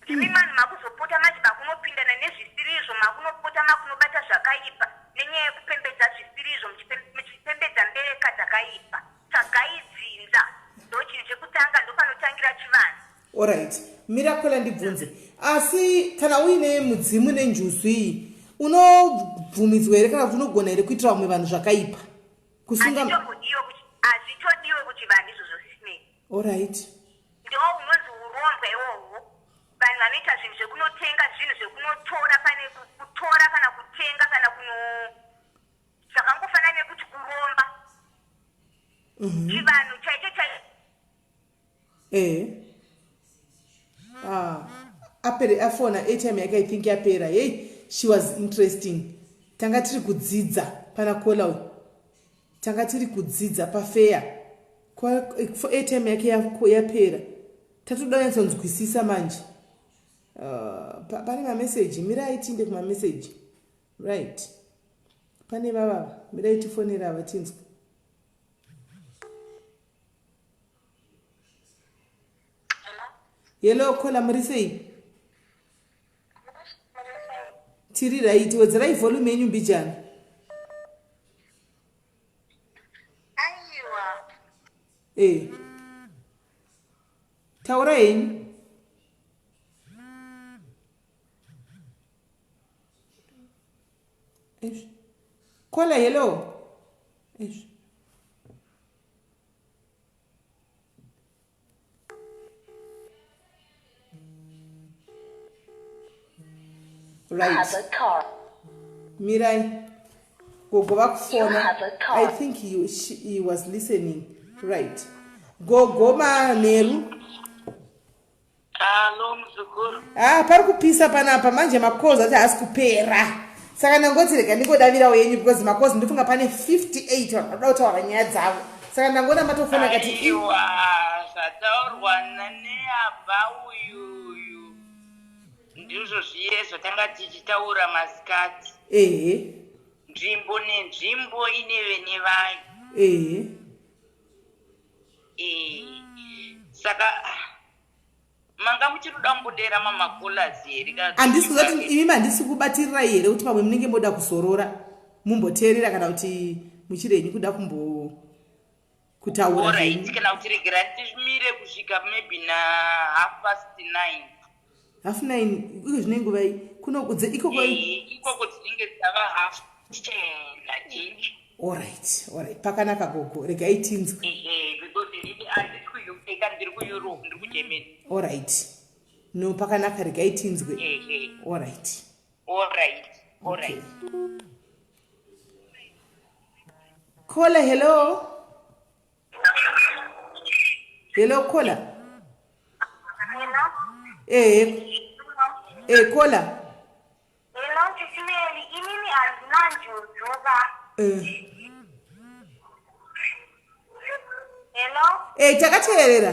Ndimi manhu makuzopota manje makunopindana nezvisirizvo makunopota makunobata zvakaipa nenyaya yekupembedza zvisirizvo muchipembedza mbereka dzakaipa. Tsvagai dzinza ndochinhu chekutanga ndopanotangira chivanhu. Alright mira kola ndibvunze asi kana uine mudzimu nenjuzu iyi unobvumidzwa here kana kuti unogona here kuitira vamwe vanhu zvakaipa kusunga hazvitodiwe kuchivanhu izvozvo sisinei. Alright. Ndiwo unonzi hurombwa iwohwo. Vanhu vanoita zvinhu zvekunotenga zvinhu zvekunotora pane kutora kana kutenga kana kuno zvakangofanana nekuti kuromba. Chivanhu chaicho chaicho. Eh. Ah. Apere afona airtime yake I think yapera. Hey, she was interesting. Tanga tiri kudzidza pana kola uyu. Tanga tiri kudzidza pafeya. Airtime yake yapera. Tatoda kunyatsonzwisisa manje. Pane mameseji, mirai tiinde kumameseji. Right. Pane vavava, mirai tifonera ava tinzwe. Hello Kola, muri sei? Tiri right, wedzerai volume yenyu mbijana. Aiwa. Eh. Taura henyu. Eish. Kola, hello. Eish. Right. Mirai. Gogo vakufona. I think he was listening. Right. Gogo manheru. Alo muzukuru. Ah, pari kupisa panapa manje makozi acho haasi kupera. Saka ndangoti rega ndingodavirawo yenyu because makozi ndofunga pane 58 vanhu vanoda kutaura nyaya dzavo. Saka ndangoona matofona kati Aiwa, zvataurwa neabva uyuyu ndizvo zviye zvatanga tichitaura masikati. Ehe. Nzvimbo nenzvimbo ine vene vayo. Ehe. Eh, saka manga muchitoda kumbodera mamacolas here handisi kuziva kuti imi handisi kubatirirai here kuti pamwe munenge moda kuzorora mumboteerera kana kuti muchiri henyu kuda kumbo kutaura kana kuti regera timire kusvika maybe na half past nine half nine iko zvine nguva i kuno ikoko eh, ikoko dzinenge dzava half ten I Alright, alright. Pakanaka gogo. Regai tinzwe. Ehe, because inini handisi kuUK ka ndiri kuEurope, ndiri kuGermany. Alright. No, pakanaka regai tinzwe. Ehe. Alright. Alright. Alright. Okay. Caller, hello. Hello, caller. Hello. Eh. Eh, caller. Hello sisi Meli, inini handina njuzu ka. Eh. Hello? Eh, takateerera.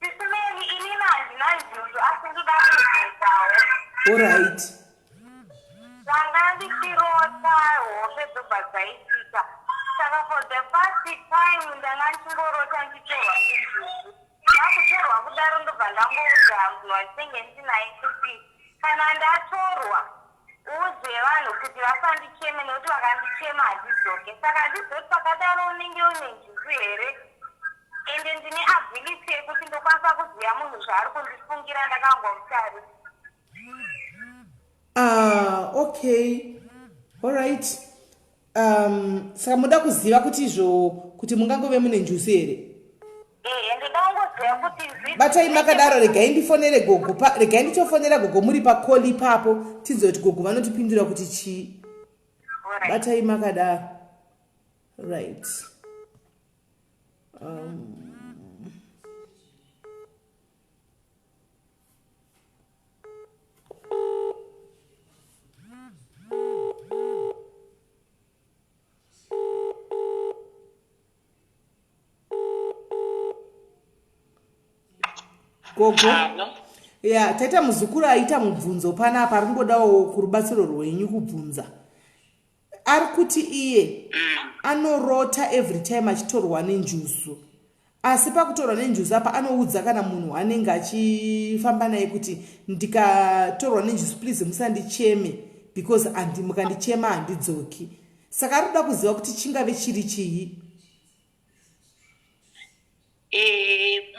Sisi Meli, inini handina njuzu asi ndoda kubvunzawo. Alright. Ndanga ndichirota hope dzobva dzaitika. Saka for the past time ndanga ndichingorota ndichitorwa nenjuzu. Ndakutorwa kudaro ndobva ndangoudza munhu wandinenge ndinaye kuti kana ndatorwa uudze vanhu kuti vasandicheme nekuti vakandichema handidzoke. Saka handizoti pakadaro unenge une njuzu here ende ndine ability yekuti ndokwanisa kuziva munhu zvaari kundifungira ndakangomutarisa. Ah, okay. Alright. Saka muda kuziva kuti izvo kuti mungangove mune njuzu here? Ehe, ndoda kungoziva. kuziva kuti Batai makadaro, regai ndifonere gogo, regai ndichofonera gogo muri pacall ipapo, tinzwe kuti gogo vanotipindura kuti chii. Batai makadaro. Right. Gogo. Alo. Ya, taita muzukuru aita mubvunzo panapa, ari kungodawo kurubatsiro rwenyu kubvunza. Ari kuti iye anorota every time achitorwa nenjuzu, asi pakutorwa nenjuzu apa anoudza kana munhu anenge achifamba naye kuti ndikatorwa nenjuzu, please musandicheme, because andi mukandichema handidzoki. Saka ari kuda kuziva kuti chingave chiri chii.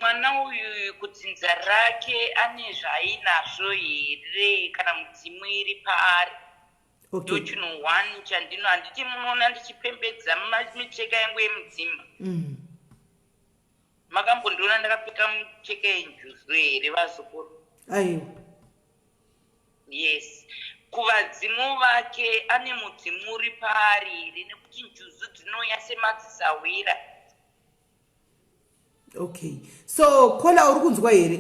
Mwana uyu kudzinza rake ane zvaainazvo here, kana mudzimu iri paari? Ndo chinhu one chandino, handiti munoona ndichipembedza micheka yangu yemudzimu? Makambondiona ndakapfeka micheka yenjuzu here, vazukuru? Aiwa. Yes, kuvadzimu vake ane mudzimu uri paari here, nekuti njuzu dzinouya semadzisahwira. Okay, so caller, uri kunzwa here?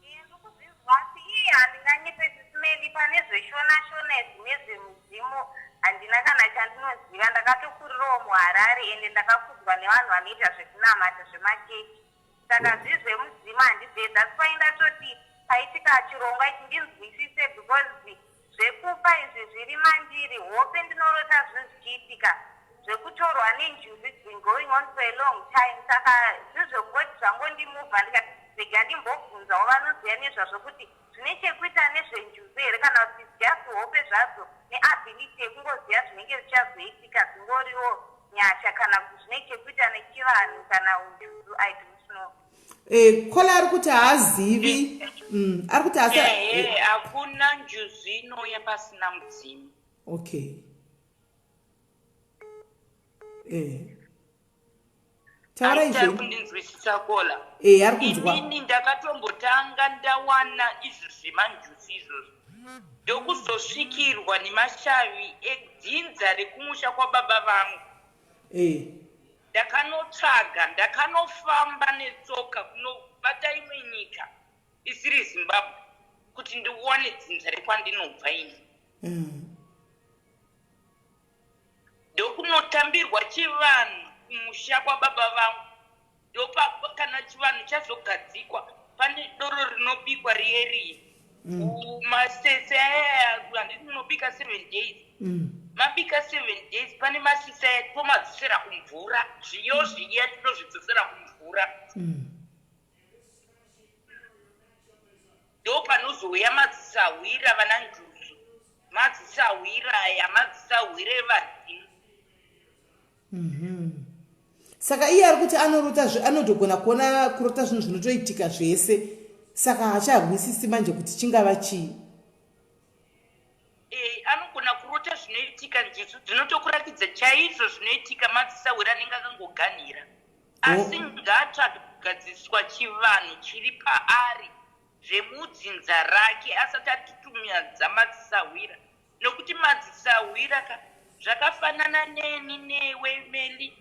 Ndikuzvinzwa, asi iye handinganyepe, Sis Melly, pane zveshona shona izvi nezvemudzimu handina kana chandinoziva. Ndakatokurirawo muHarare, ende ndakakudzwa nevanhu vanoita zvekunamata zvemachechi, saka zvizvemudzimu handizive. That's why ndatoti paitika chirongwa ichi ndinzwisise, because zvekupa izvi zviri mandiri. Hope ndinorota zvinhu zvichiitika, zvekutorwa nenjuzu, it's been going on for a long time. Saka zvizvekungoti zvangondimuvha, ndikati rega ndimbobvunzawo vanoziva nezvazvo kuti zvine chekuita nezvenjuzu here, kana kuti just hope zvadzo neability yekungoziva zvinenge zvichazoitika, dzingoriwo nyasha, kana kuti zvine chekuita nechivanhu kana unjuzu, I don't know. Caller ari kuti haazivi. Ari kuti asa Ehe, hakuna njuzu inouya pasina mudzimu. Okay, taurai Aiti ari zvenyu. Kundinzwisisa, caller? Ari kunzwa. Inini ndakatombotanga ndawana izvo zvemanjuzu izvozvo, ndokuzosvikirwa nemashavi edzinza rekumusha kwababa vangu. Ndakanotsvaga, ndakanofamba netsoka kunobata imwe nyika isiri Zimbabwe kuti ndiwane dzinza rekwandinobva ini. Ndokunotambirwa chivanhu kumusha kwababa vangu. Ndopa kana chivanhu chazogadzikwa, pane doro rinobikwa riye riye. Masese aya, handiti munobika 7 days? Mabika 7 days, pane masese aya tomadzosera kumvura. Zviyo zviya tinozvidzosera kumvura. Ndo panozouya madzisahwira, vana njuzu, madzisahwira aya, madzisahwira evadzimu. Saka iye ari kuti anorota, anotogona kuona, kurota zvinhu zvinotoitika zvese, saka haacharwisisi manje kuti chingava chii. Anogona kurota zvinoitika, njuzu dzinotokurakidza chaizvo zvinoitika. Madzisahwira anenge akangoganhira, asi ngaatsvage kugadziswa chivanhu chiri paari zvemudzinza rake asati atutumyadza madzisahwira, nokuti madzisahwira ka zvakafanana neni newe, Melly,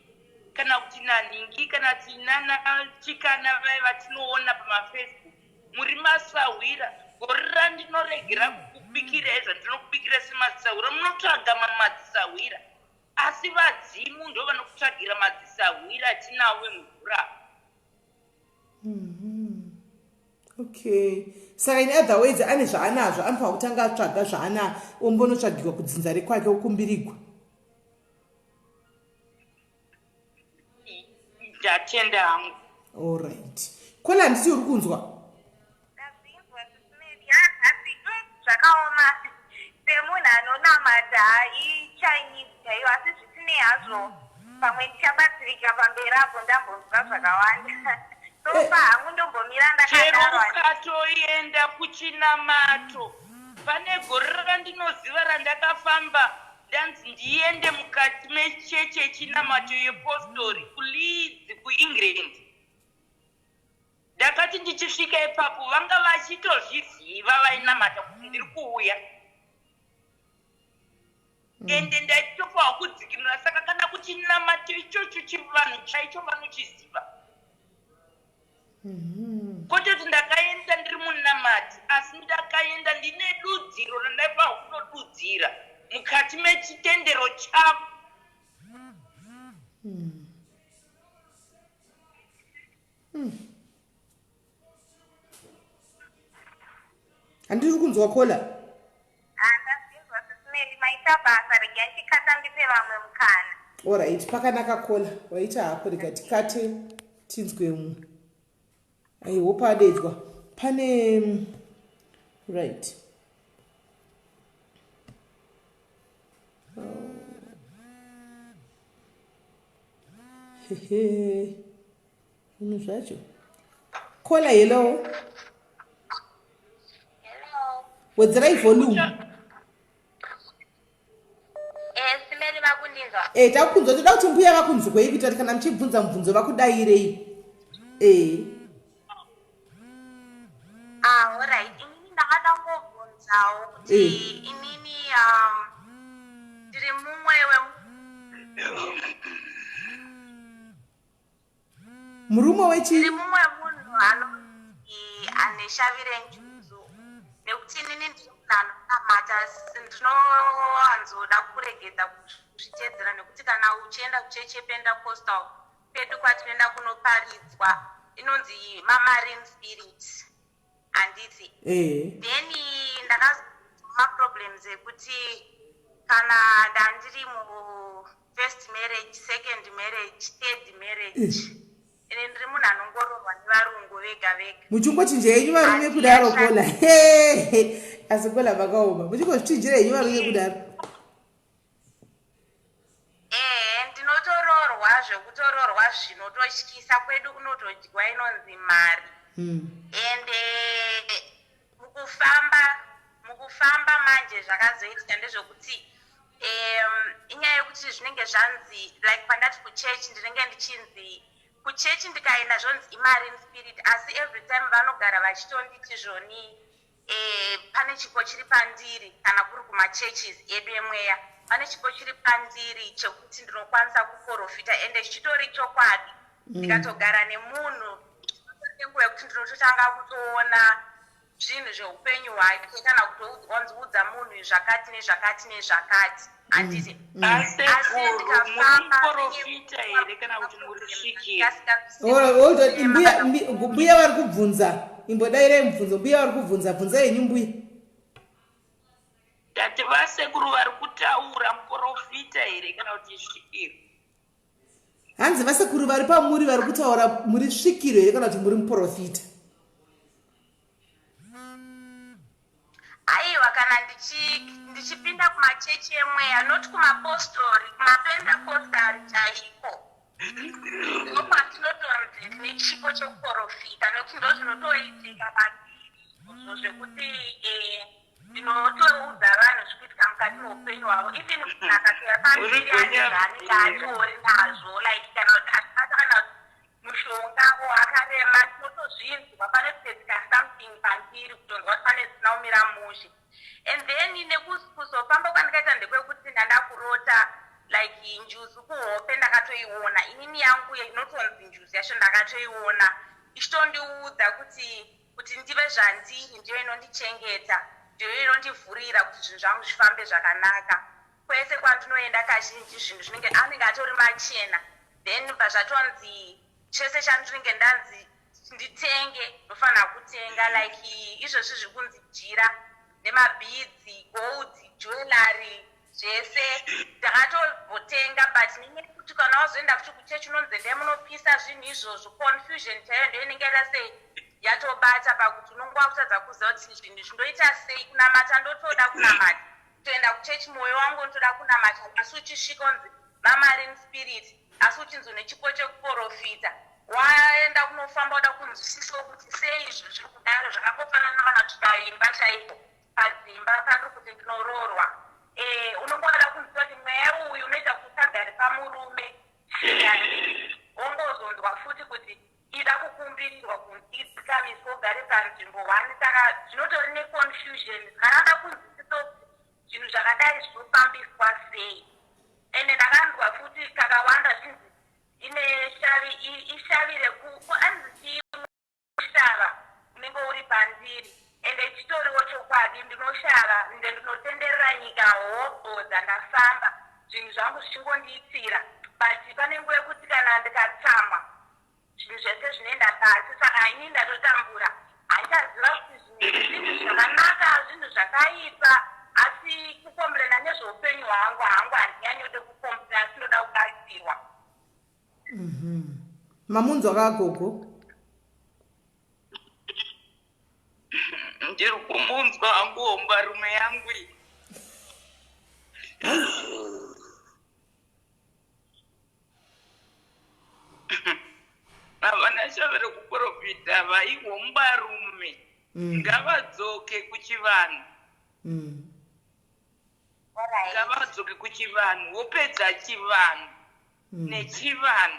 kana kuti nanhingi, kana tinana chikana vai vatinoona pamaFacebook, muri masahwira. Gore randinoregera kukubikirai zvandinokubikira semadzisahwira, munotsvaga mamadzisahwira, asi vadzimu ndo vanokutsvagira madzisahwira atinawo vemvura. Okay, saka in other words ane zvaanazvo, anofanira kutanga atsvaga zvaana, ombonotsvagirwa kudzinza rekwake, okumbirigwa. Ndatenda hangu. Allright, caller, handiti uri kunzwa? Ndazvinzwa, Sis Melly. Asi zvakaoma semunhu anonamata, iChinese chaiyo, asi zvisinei hazvo, pamwe ndichabatsirika pamberi apo. Ndambonzwa zvakawanda, so pa hangu ndombomira Chero ndakadaro. Ukatoenda kuchinamato, pane gore randinoziva randakafamba, ndanzi ndiende mukati mechechi yechinamato yepostori kuLeeds, kuEngland. Ndakati ndichisvika ipapo vanga vachitozviziva vainamata kuti ndiri kuuya. Ende ndaitofawo kudzikinura saka kana kuchinamato ichocho chivanhu chaicho vanochiziva. Kwete kuti ndakaenda ndiri munamati asi ndakaenda ndine dudziro randaifanirwa kunodudzira mukati mechitendero chavo. Handiri kunzwa kola. Handazvinzwa sisimeli, maita basa, regai ndikata ndipe vamwe mukana. Alright, pakanaka kola, waita hako, rega tikate tinzwe mumwe. I hope adedzwa. Pane right. Hehe. Zvinhu zvacho. Kola, hello. Hello. Wedzerai volume. Eh, simeli vakundinzwa. Eh, takunzwa, toda kuti mbuya vakunzwei kuitira kuti kana muchibvunza mubvunzo vakudairei. Eh. Ah, alright. Inini ndakada kungobvunzawo kuti inini ndiri mumwe we Murume wechi Ndiri mumwe munhu anonzi ane shavi renjuzu nekuti inini ndiri munhu anonamata asi ndinowanzoda kuregedza kuzvitedzera nekuti kana uchienda kuchechi yePentecostal kwedu kwatinoenda kunoparidzwa inonzi mamarine spirit handiti? Then ndakazoma maproblems ekuti kana ndandiri mufirst marriage, second marriage, third marriage, ine ndiri munhu anongororwa nevarungu vega vega. Muchingochinja henyu varume kudaro kola. Asi kola vakaoma. Muchingozvichinjira henyu varume kudaro. Ehe, ndinotoroorwa zvekutororwa zvinototyisa, kwedu kunotodyiwa inonzi mari. Ende mukufamba manje zvakazoitika ndezvekuti inyaya yekuti zvinenge zvanzi like pandati kuchechi ndinenge ndichinzi kuchechi ndikaenda zvonzi imarine spirit, asi every time vanogara vachitonditi zvoni pane chipo chiri pandiri kana kuri kumachurches edu emweya, pane chipo chiri pandiri chekuti ndinokwanisa kuprofita ende chitori chokwadi. Ndikatogara nemunhu nenguva yekuti ndinototanga kutoona zvinhu zveupenyu hwake kana kutoudzwa nziudza munhu zvakati nezvakati nezvakati, handiti? Asekuru, muri muprofita here kana kuti muri svikiro? Hold on, mbuya vari kubvunza, imbodairai mubvunzo mbuya vari kubvunza, bvunza henyu mbuya. Tati vasekuru vari kutaura muprofita here kana kuti svikiro? Hanzi vasekuru vari pamuri vari kutaura, muri svikiro here kana kuti muri muprofita? Aiwa, kana ndichipinda kumachechi emweya, not kumapostori, kumapentecostal chaiko, ndokwandinotonzi ndine chipo chekuprofita nekuti ndo zvinotoitika pandiri izvozvo zvekuti ndinotoudza vanhu zvikuitika mukati meupenyu hwavo, even munhu akatoya pandiri ane zvaanenge atori nazvo, like kana kuti achibata kana kuti mushonga o akarema, tinotozvinzwa pane kutoitika something pandiri kutonzwa kuti pane zvisina kumira mushe. And then nekuzofamba kwandikaita ndekwekuti ndanda kurota like njuzu kuhope, ndakatoiona inini yangu inotonzi njuzu yacho, ndakatoiona ichitondiudza kuti ndive zvandiri, ndiyo inondichengeta, ndiyo inondivhurira kuti zvinhu zvangu zvifambe zvakanaka kwese kwandinoenda. Kazhinji zvinhu zvinenge anenge atori machena, then bva zvatonzi chese chandinenge ndanzi nditenge ndofanira kutenga, like izvozvi zviri kunzi jira nemabhidzi, gold jewellery, zvese ndakatombotenga, but nenyaya yekuti kana wazoenda futi kuchechi unonzi endai munopisa zvinhu izvozvo, confusion chaiyo ndo inenge yaita sei yatobata pakuti unonge wakutadza kuziva kuti zvinhu zvindoita sei. Kunamata ndotoda kunamata, kutoenda kuchechi mwoyo wangu unotoda kunamata, asi uchisvika unzi mamarine spirit, asi uchinzi une chipo chekuprofita, waenda kunofamba uda kunzwisisawo kuti sei izvo zviri kudaro. Zvakangofanana kana kuti paimba chaipo, padzimba pandiri kuti ndinoroorwa, unongoda kunzwa kuti mweya uyu unoita kuti usagare pamurume, wongozonzwa futi kuti ida kukumbirirwa kunzi udzikamiswe ugare panzvimbo one saka zvinotori neconfusion saka ndada kunzwisisa kuti zvinhu zvakadai zvinofambiswa sei ende ndakanzwa futi kakawanda zvinzi ine shavi ishavi reku anzi chii Shava unenge uri pandiri ende chitoriwo chokwadi ndinoshava ende ndinotenderera nyika hobho dzandafamba zvinhu zvangu zvichingondiitira but pane nguva yekuti kana ndikatsamwa zvinhu zvese zvinoenda pasi saka ini ndatotambura handichaziva kuti zvinhu zvinhu zvakanaka zvinhu zvakaipa asi kukomplena nezveupenyu hwangu hangu handinyanyode kukomplena asi ndoda kubatsirwa Mhm. Mamunzwa ka gogo? Ndiri kumunzwa hangu hombarume yangu iyi. Havana shave rekuprofita vaihombarume. Ngavadzoke kuchivanhu. Ngavadzoke kuchivanhu vopedza chivanhu nechivanhu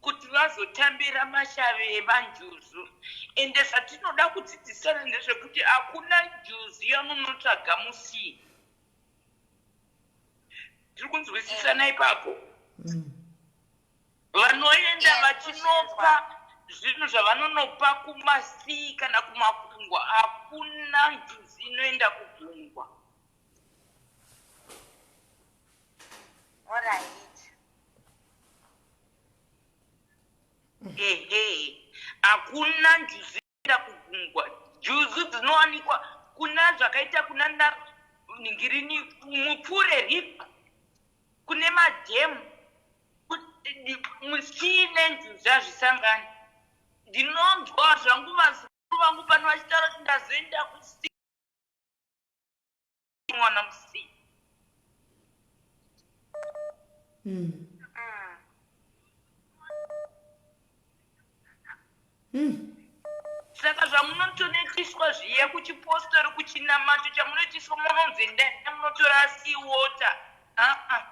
kuti vazotambira mashavi emanjuzu. Ende zvatinoda kudzidzisana ndezvekuti hakuna njuzu yamunotsvaga musii. Tiri kunzwisisana ipapo? Vanoenda vachinopa zvinhu zvavanonopa kumasii kana kumakungwa. Hakuna njuzu inoenda kugungwa. Ehe, hakuna njuzu inoenda kugungwa. Njuzu dzinowanikwa kuna zvakaita kuna nhingirini mupfure river kune madhemu musii nenjuzu hazvisangani. Ndinonzwa zvangu vazukuru vangu pano vachitaura kuti ndazoenda kusii mwana musii. Saka zvamunotonoitiswa zviya kuchipostori kuchinamato chamunoitiswa munonzi endai munotora sea water aa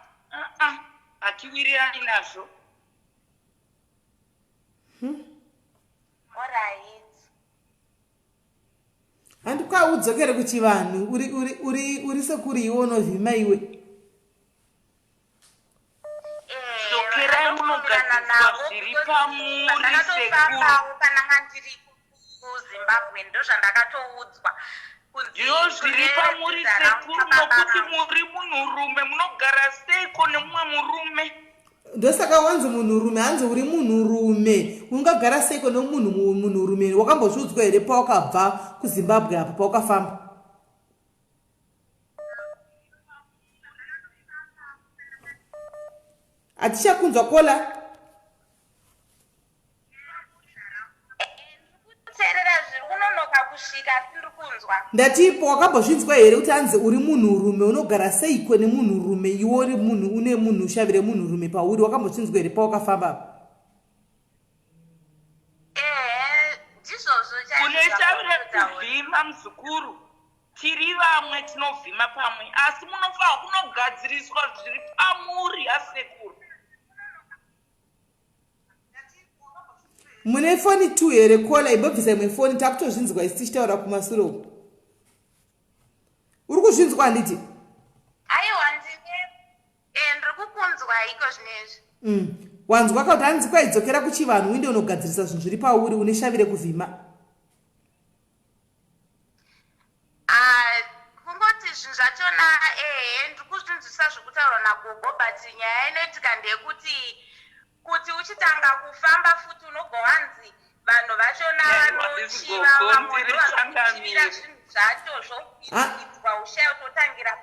aa hatiwirirani nazvo. Handi kwaudzokere kuchivanhu uri uri uri uri sekuru iwe unovhima iwe. Dzokerai munogadziriswa zviri pamuri sekuru. Ndakatofambawo pandanga ndiri kuZimbabwe ndozvandakatoudzwa kunzi Ndiyo zviri kune pamuri dzinza rangu sekuru kwababa nokuti vangu. muri munhurume munogara seiko nemumwe murume. Ndosaka wanzi munhurume hanzi uri munhurume ungagara seiko nomunhu munhurume wakambozviudzwa here pawakabva kuZimbabwe apa pawakafamba. Hatichakunzwa kola. Ndiri kuteerera zviri kunonoka kusvika asi ndiri kunzwa. Ndatipo wakambozvinzwa here kuti hanzi uri munhurume unogara seiko nemunhurume iwe uri munhu une munhu shavi remunhurume pauri wakambozvinzwa here pawakafamba apa? Ehe ndizvozvo chaizvo Une shavi zvamuri kutaura. rekuvhima muzukuru. Tiri vamwe tinovhima pamwe asi munofanirwa kunogadziriswa zviri pamuri asekuru. Mune foni 2 here kola imbobvisa imwe foni takutozvinzwa isi tichitaura kumasure uku. Uri kuzvinzwa handiti? Aiwa ndine eh, ndiri kukunzwa iko zvinezvi. Wanzwa ka kuti hanzi kwaidzokera kuchivanhu uinde unogadzirisa zvinhu zviri pauri une shavi rekuvhima. Ah, kungoti zvinhu zvachona ehe ndiri kuzvinzwisisa zvekutaurwa nagogo but nyaya inoitika ndeyekuti kuti uchitanga kufamba futi unobva wanzi vanhu vachona vanochiva vamwe ndovanokuchivira zvinhu zvacho zvokuidzwa ushaya kuti wotangira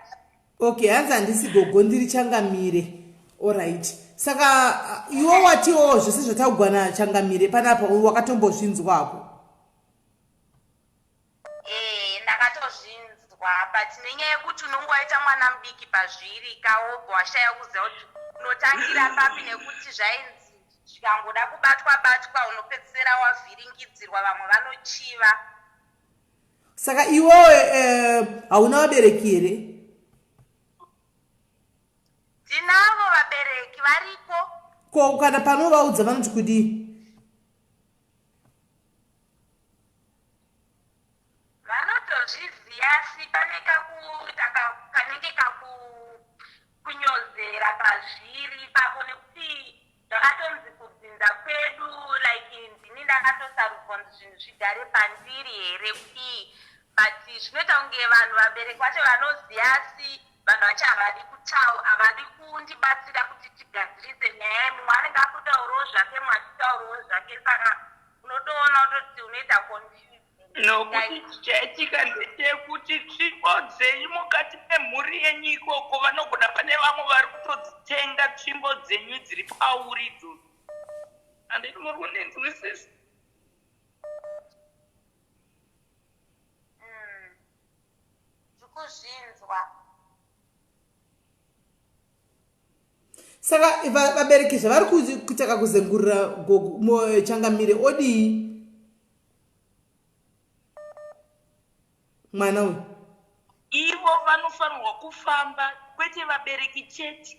Okay, hanzi handisi gogo ndiri changamire. Alright. Saka iwe watiwo zvese zvataugwa nachangamire panapa wakatombozvinzwako. Eh, ndakatozvinzwa but nenyaya yekuti unonge waita mwana mudiki pazviri ka wobva washaya kuziva kuti unotangira papi nekuti zvainzi zvikangoda kubatwa batwa unopedzisira wavhiringidzirwa vamwe vanochiva. Saka iwewe eh, hauna vabereki here? Tinavo vabereki variko. Ko kana panovaudza vanoti kudii? Pane kakuita kanenge kaku kunyozera pazviri ipapo, nekuti zvakatonzi kudzinza kwedu, like ndini ndakatosarudzwa kunzi zvinhu zvigare pandiri here kudii, but zvinoita kunge vanhu, vabereki vacho vanoziva, asi vanhu vacho havadi kutaura, havadi kundibatsira kuti tigadzirise nyaya. Mumwe anenge akutaurawo zvake, mumwe achitaurawo zvake, saka unotoona kutoti unoita confuse. Nokuti chichaitika ndechekuti tsvimbo dzenyu mukati memhuri yenyu ikoko, vanogona pane vamwe vari kutodzitenga tsvimbo dzenyu dziri pauri idzodzo. Handiti muri kundinzwisisa? Ndikuzvinzwa. Saka vabereki zvavari kuita kakuzengurira gogo, changamire odii mwana uyu? Ivo vanofanirwa kufamba, kwete vabereki chete,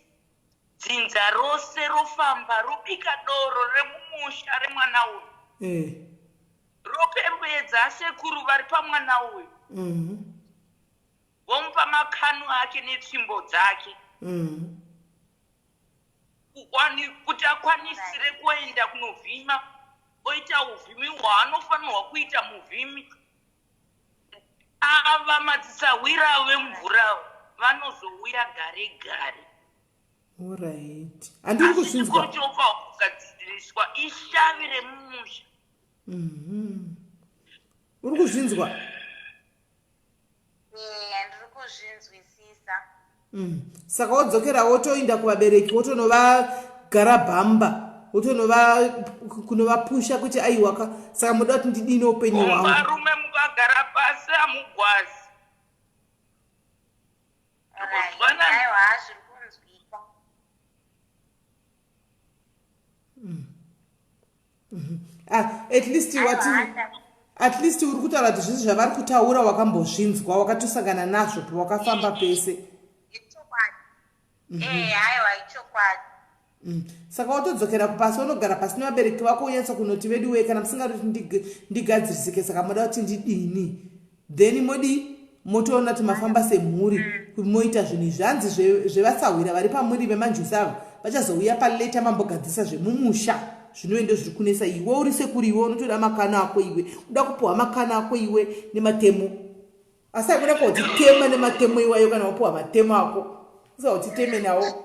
dzinza rose rofamba, robika doro remumusha remwana uyu, ropembedza asekuru vari pamwana uyu, vomupa makanu ake netsvimbo dzake, kuti akwanisire kuenda kunovhima, oita uvhimi hwaanofanirwa kuita muvhimi. Ava madzisahwira vemvura vanozouya gare gare. Alright, handiri kuzvinzwa. Chikuru chinofanirwa kugadziriswa ishavi remumusha. Uri kuzvinzwa? Eya, ndiri kuzvinzwisisa. Saka wodzokera, wotoinda kuvabereki, wotonovagara bhamba, wotonova kunovapusha kuti aiwaka, saka muda kuti ndidini upenyu hwangu? Varume, mukagara pasi hamugwazi. Alright. Kuzwanana. Aiwa, zviri kunzwika. Ah, at least wati Aiwa. At least uri kutaura kuti zvisi zvavari kutaura wakambozvinzwa, wakatosangana nazvo pawakafamba pese. Ichokwadi, aiwa, ichokwadi. Saka wotodzokera kupasi, unogara pasi nevabereki vako, unyatsa kunoti, "Vedu wee, kana musingadi kuti ndigadzirisike, saka moda kuti ndidini?" Then modi motoona kuti mafamba semhuri moita zvinhu izvi. Hanzi zvevasahwira vari pamuri vemanjusi ava vachazouya paleta mambogadzirisa zvemumusha. Zvinoende zviri kunetsa iwe uri sekuri, iwe unotoda makano ako, iwe uda kupiwa makano ako iwe nematemo, asi hakuna kwautitema nematemo iwayo. Kana wapiwa matemo ako, usautiteme nawo.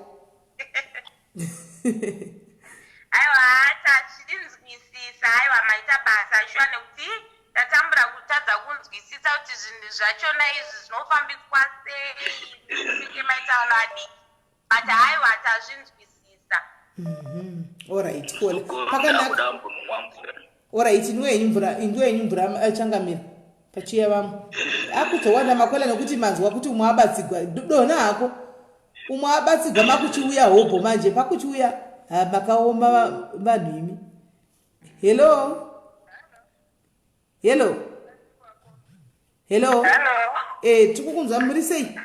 Aiwa, tazvinzwisisa. Aiwa, maita basa shuwa, nekuti ndatambura kutadza kunzwisisa kuti zvinhu zvachona izvi zvinofambiswa sei, kunge maita vanhu vadiki, but aiwa, tazvinzwisisa. Alright, kola. Zukuru. Pakanaka. Ndakuda mbonwa mvura. Alright, inwe yenyu mvura, inwe yenyu mvura, changamira pachiya vamwe akuzowanda makola, nekuti manzwa kuti umwe abatsigwa, dona hako, umwe abatsigwa, makuchiuya hobho manje, pakuchiuya. Ha, makaoma vanhu imi. Hello, hello, hello. Hello. Tikukunzwa, muri sei?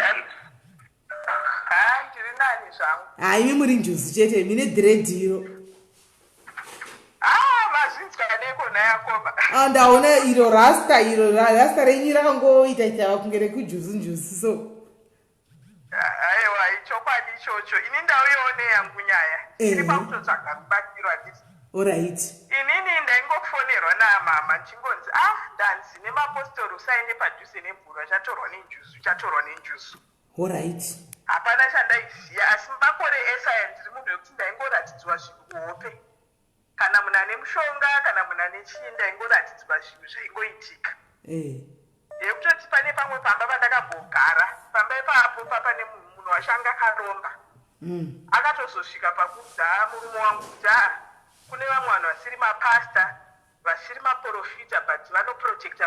Ha, ndiri nani zvangu. Ha, imi muri njuzu chete, mine dread iro. Ah, mazvinzwa neko nayakoma. Ah, ndaona iro rasta, iro rasta renyu rakangoita ita kunge rekujuzu njuzu so. Aiwa, ichokwadi ichocho. Ini ndauyawo neyangu nyaya. Iri pakutotsvaga rubatsiro, handiti? Alright. Inini ndaingofonerwa namama ndichingonzi, ah, ndanzi nemapostori usaende padhuze nemvura, uchatorwa nenjuzu, uchatorwa nenjuzu. Hapana chandaiziva, asi makore ese aya ndiri munhu wekuti ndaingoratidzwa zvinhu kuhope. Kana munhu ane mushonga, kana munhu ane chii, ndaingoratidzwa zvinhu zvaingoitika. Yekutoti pane pamwe pamba pandakambogara, pamba ipapo papane munhu wacho anga akaromba. Akatozosvika pakuudza murume wangu kuti, aa, kune vamwe vanhu vasiri mapasta, vasiri maprofita, but vanoprotecta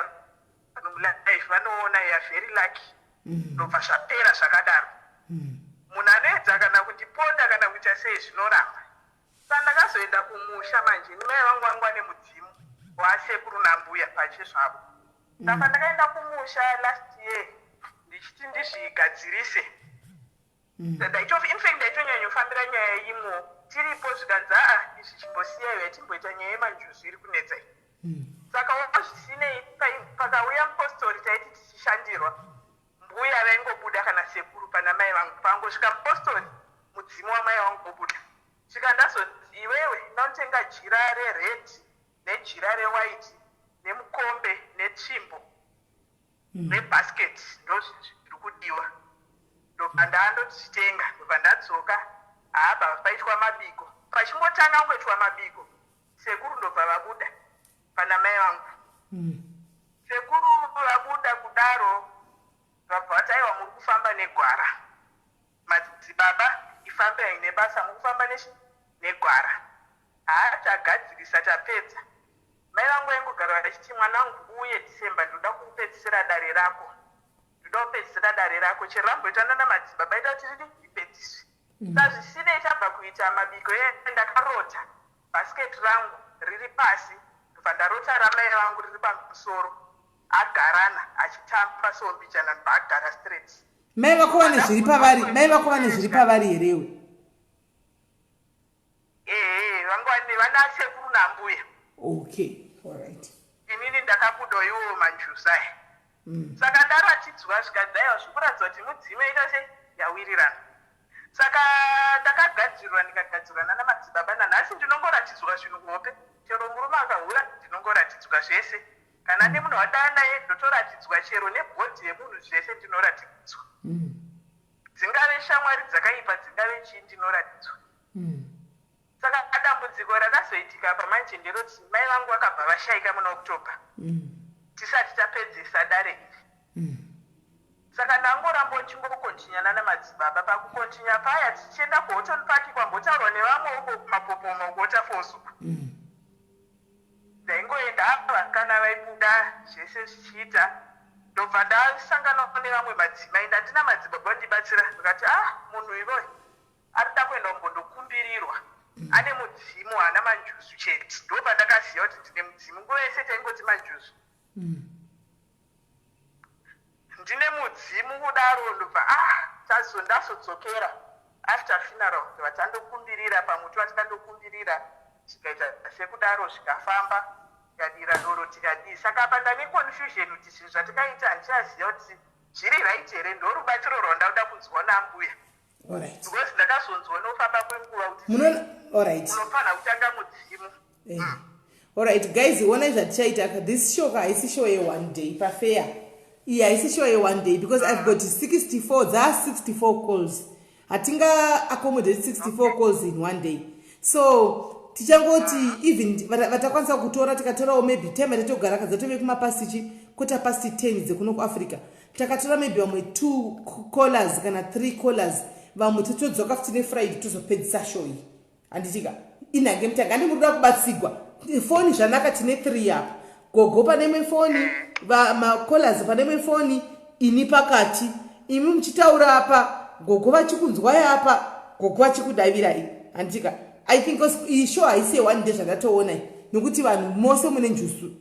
vanhu mulife, vanoona, you are very lucky. Ndobva zvapera zvakadaro. Munhu anoedza kana kundiponda kana kuita sei, zvinoramba. Saka ndakazoenda kumusha manje, nimai vangu vangu vane mudzimu waasekuru nambuya pache zvavo. Saka ndakaenda kumusha last year ndichiti ndizvigadzirise. Infact ndaitonyanyofambira nyaya imwo tiripo, zvikanzi, aa, izvi chimbosiyaiwa, timboita nyaya yemanjuzu iri kunetsa iyi. Saka zvisinei, pakauya mupostori, taiti tichishandirwa mbuya. Pakangosvika mupostori, mudzimu wamai wangu wobuda. Svika ndazonzi, "Iwewe, ndinotenga jira rered nejira rewhite nemukombe netsvimbo nebasket, ndo zviri kudiwa." Ndobva ndandozvitenga, ndobva ndadzoka. Haabva paitwa mabiko. Pachingotanga kungoitwa mabiko, sekuru ndobva vabuda pana mai vangu. Sekuru vabuda kudaro, vabva vati, "Aiwa, muri kufamba negwara, madzibaba, ifambe haine basa, muri kufamba negwara." Haa, tagadzirisa, tapedza. Mai vangu vaingogara vachiti, "Mwanangu, uye December, ndoda kukupedzisira dare rako, ndoda kupedzisira dare rako. Chero ramboitana namadzibaba, ita kuti ridi ripedziswe." Sazvisinei, tabva kuita mabiko, ndakarota bhasiketi rangu riri pasi, ndobva ndarota ramai vangu riri pamusoro, agarana achitamba sombichana, ndobva agara straight. Mai vako vane zviri pavari? Mai vako vane zviri pavari herewe? Ehe, vanga vane vana sekuru nambuya. Okay, alright. Inini ndakabuda iwowo manjuzu aya. Saka ndaratidzwa, zvikadzaiwa, zvikuratidza kuti mudzimu ita sei, yawirirana. Saka ndakagadzirwa, ndikagadzirwa nana madzibaba. Nanhasi ndinongoratidzwa zvinhu kuhope. Chero murume akahura, ndinongoratidzwa zvese. Kana nemunhu wadaa naye, ndotoratidzwa, chero nebody yemunhu, zvese ndinoratidzwa. Dzingave shamwari dzakaipa, dzingave chii, ndinoratidzwa. Saka dambudziko rakazoitika pamanje nderoti mai vangu vakabva vashayika muna October, tisati tapedzesa dare iri. Saka ndangoramba uchingokontinyana namadzibaba. Pakukontinya paya, tichienda kuHoughton Park, kwambotaurwa nevamwe uko kuMapopoma uko, Waterfalls uko, ndaingoenda ava kana vaibuda zvese zvichiita. Ndobva ndasangana nevamwe madzimai. Ndandina madzibaba vandibatsira, ndikati, "Ah, munhu ivoyo arida kuenda kumbondokumbirirwa, ane mudzimu, haana manjuzu chete." Ndobva ndakaziva kuti ndine mudzimu. Nguva yese taingoti manjuzu. Ndine mudzimu kudaro. Ndobva, ah, tazo ndazodzokera after funeral, ndobva tandokumbirira pamuti watikandokumbirira, zvikaita sekudaro, zvikafamba, tikadira doro, tikadii. Saka apa ndane confusion kuti zvinhu zvatikaita, handichaziva kuti zviri right here. Ndo rubatsiro rwandauda kunzwa nambuya, because ndakazonzwa nofamba kwenguva kuti unofanira kutanga mudzimu. Alright guys, onai zvatichaita. This show haisi show yeone day, pafair. Iyi haisi show yeone day because I've got 64, dzaa 64 calls. Hatinga accommodate 64 calls in one day, so tichangoti even vatakwanisa kutora, tikatorawo maybe time yatatogara kadzatove kumapast chi 10:15 dzekuno kuAfrica, takatora maybe vamwe two callers kana three callers, vamwe totodzoka futi neFriday, tozopedzisa show iyi. Handitika inhange mutanga handi muri kuda kubatsigwa foni zvanaka. Tine three apa, gogo pane imwe foni, macallers pane imwe foni, ini pakati. Imi muchitaura apa, gogo vachikunzwai apa, gogo vachikudavirai. Handitika I think iyi show haisi yeone day zvandatoona, nokuti vanhu mose mune njuzu.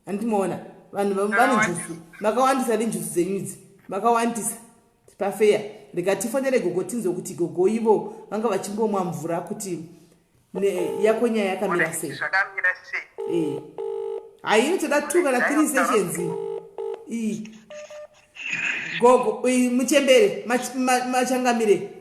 Handimoona vanhu vane njuzu, makawandisa nenjuzu dzenyu idzi, makawandisa pafeya. Rega tifonere gogo, tinzwe kuti gogo ivo vanga vachimbomwa mvura kuti yako nyaya yakamira sei. Zvakamira sei? Hai, inotoda two kana three sessions iyi. Gogo, muchembere, machangamire.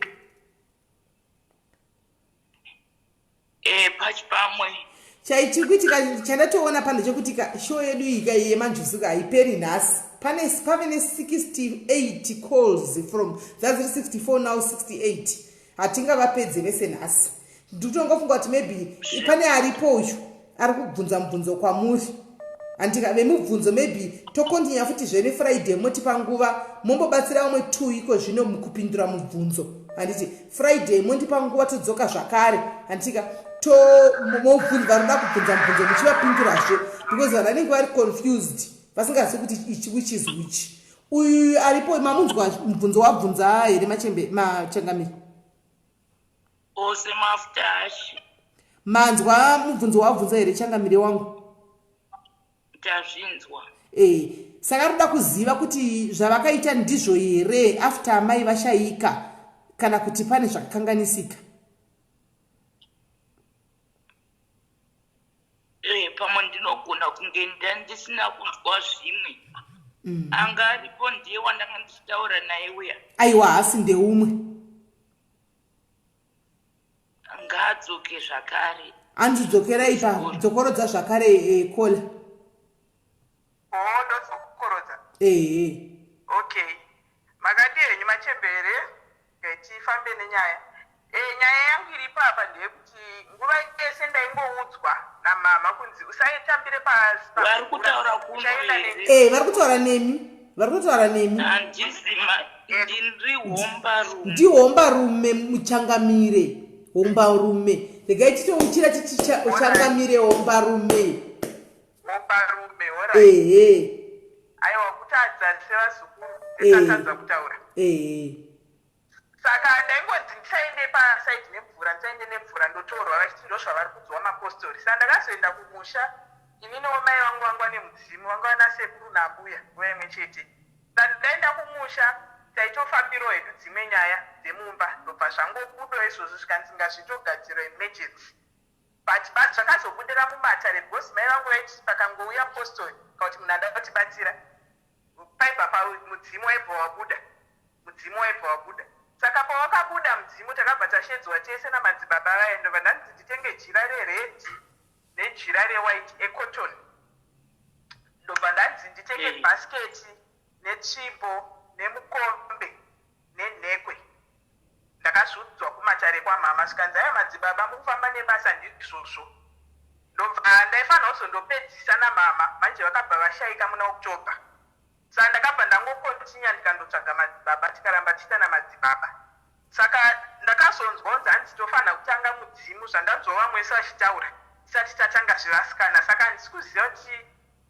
Pachi pamwe. Chaichiri kuitika chandatoona pano chekuti show yedu iyi ka yemanjuzuka haiperi nhasi. Pane pave ne68 calls, from dzadziri 64, now 68. Hatingavapedze vese nhasi. Ndikutongofunga kuti maybe pane aripo uyu ari kubvunza mubvunzo kwamuri. Handika vemubvunzo, maybe tokontinya futi zvene Friday, motipa nguva, mombobatsira vamwe two iko zvino mukupindura mubvunzo. Handiti Friday mondipa nguva, todzoka zvakare. Handitika to mobvunza vanoda kubvunza mubvunzo, muchivapindurazve, because vanhu vanenge vari confused, vasingazivi kuti ichi, which is which. Uyu aripo, mamunzwa mubvunzo wabvunza here, machembe, machangamiri? Ose mafuta ashe. Manzwa mubvunzo wabvunza here, changamire wangu? Tazvinzwa. E, saka roda kuziva kuti zvavakaita ndizvo here after amai vashayika, kana kuti pane zvakakanganisika. Pamwe ndinogona kunge ndandisina kunzwa zvimwe. Anga aripo ndiye wandanga ndichitaura naye uya? Aiwa, hasi, ndeumwe. Ngaadzoke zvakare. Hanzi dzokerai pa dzokorodza zvakare eh, kola. Oh, ndodzokorodza. Ehe. Okay. Makadii henyu machembere? Tifambe nenyaya. Eh, nyaya yangu iripo apa ndeyekuti nguva yese ndaingoudzwa namama kunzi usaitambire pasi. Vari kutaura kuno here? Eh, vari kutaura nemi. Vari kutaura nemi. Handisi ndiri hombarume. Ndihombarume muchangamire. Hombarume. Regai titouchira titi changamire hombarume. Hombarume, horai. Ehe. Aiwa kutadza sevazukuru tisatadza kutaura. Ehe. Saka ndaingonzi ndisaende pasaidi nemvura, ndisaende nemvura ndotorwa vachiti ndozvavari kudzwa mapostori. Saka ndakazoenda kumusha ininiwo mai vangu vanga vane mudzimu vanga vana sekuru naambuya nguva imwe chete. Saka ndaenda kumusha taitofambirawo hedu dzimwe nyaya dzemumba ndobva zvangobudawo izvozvo zvikanzi ngazvitogadzirwa emergency. But zvakazobudira mumatare because mai vangu vaiti pakangouya mupostori kana kuti munhu ada kutibatsira paibva pa mudzimu waibva wabuda mudzimu waibva wabuda saka pawakabuda mudzimu takabva tashedzwa tese namadzibaba vaya ndobva ndanzi nditenge jira rered nejira rewhite ecotton ndobva ndanzi nditenge mm. bhasiketi netsvimbo nemukombe nenhekwe ndakazviudzwa kumatare kwamama zvikanzi aya madzibaba mukufamba nebasa ndizvozvo ndobva ndaifanira kuzondopedzisa namama manje vakabva vashaika muna october saka ndakabva ndangokontinya ndikandotsvaga madzibaba tikaramba tichiita namadzibaba saka ndakazonzwa kunzi hanzi tofanira kutanga mudzimu zvandanzwa vamwe vese vachitaura tisati tatanga zvevasikana saka handisi kuziva kuti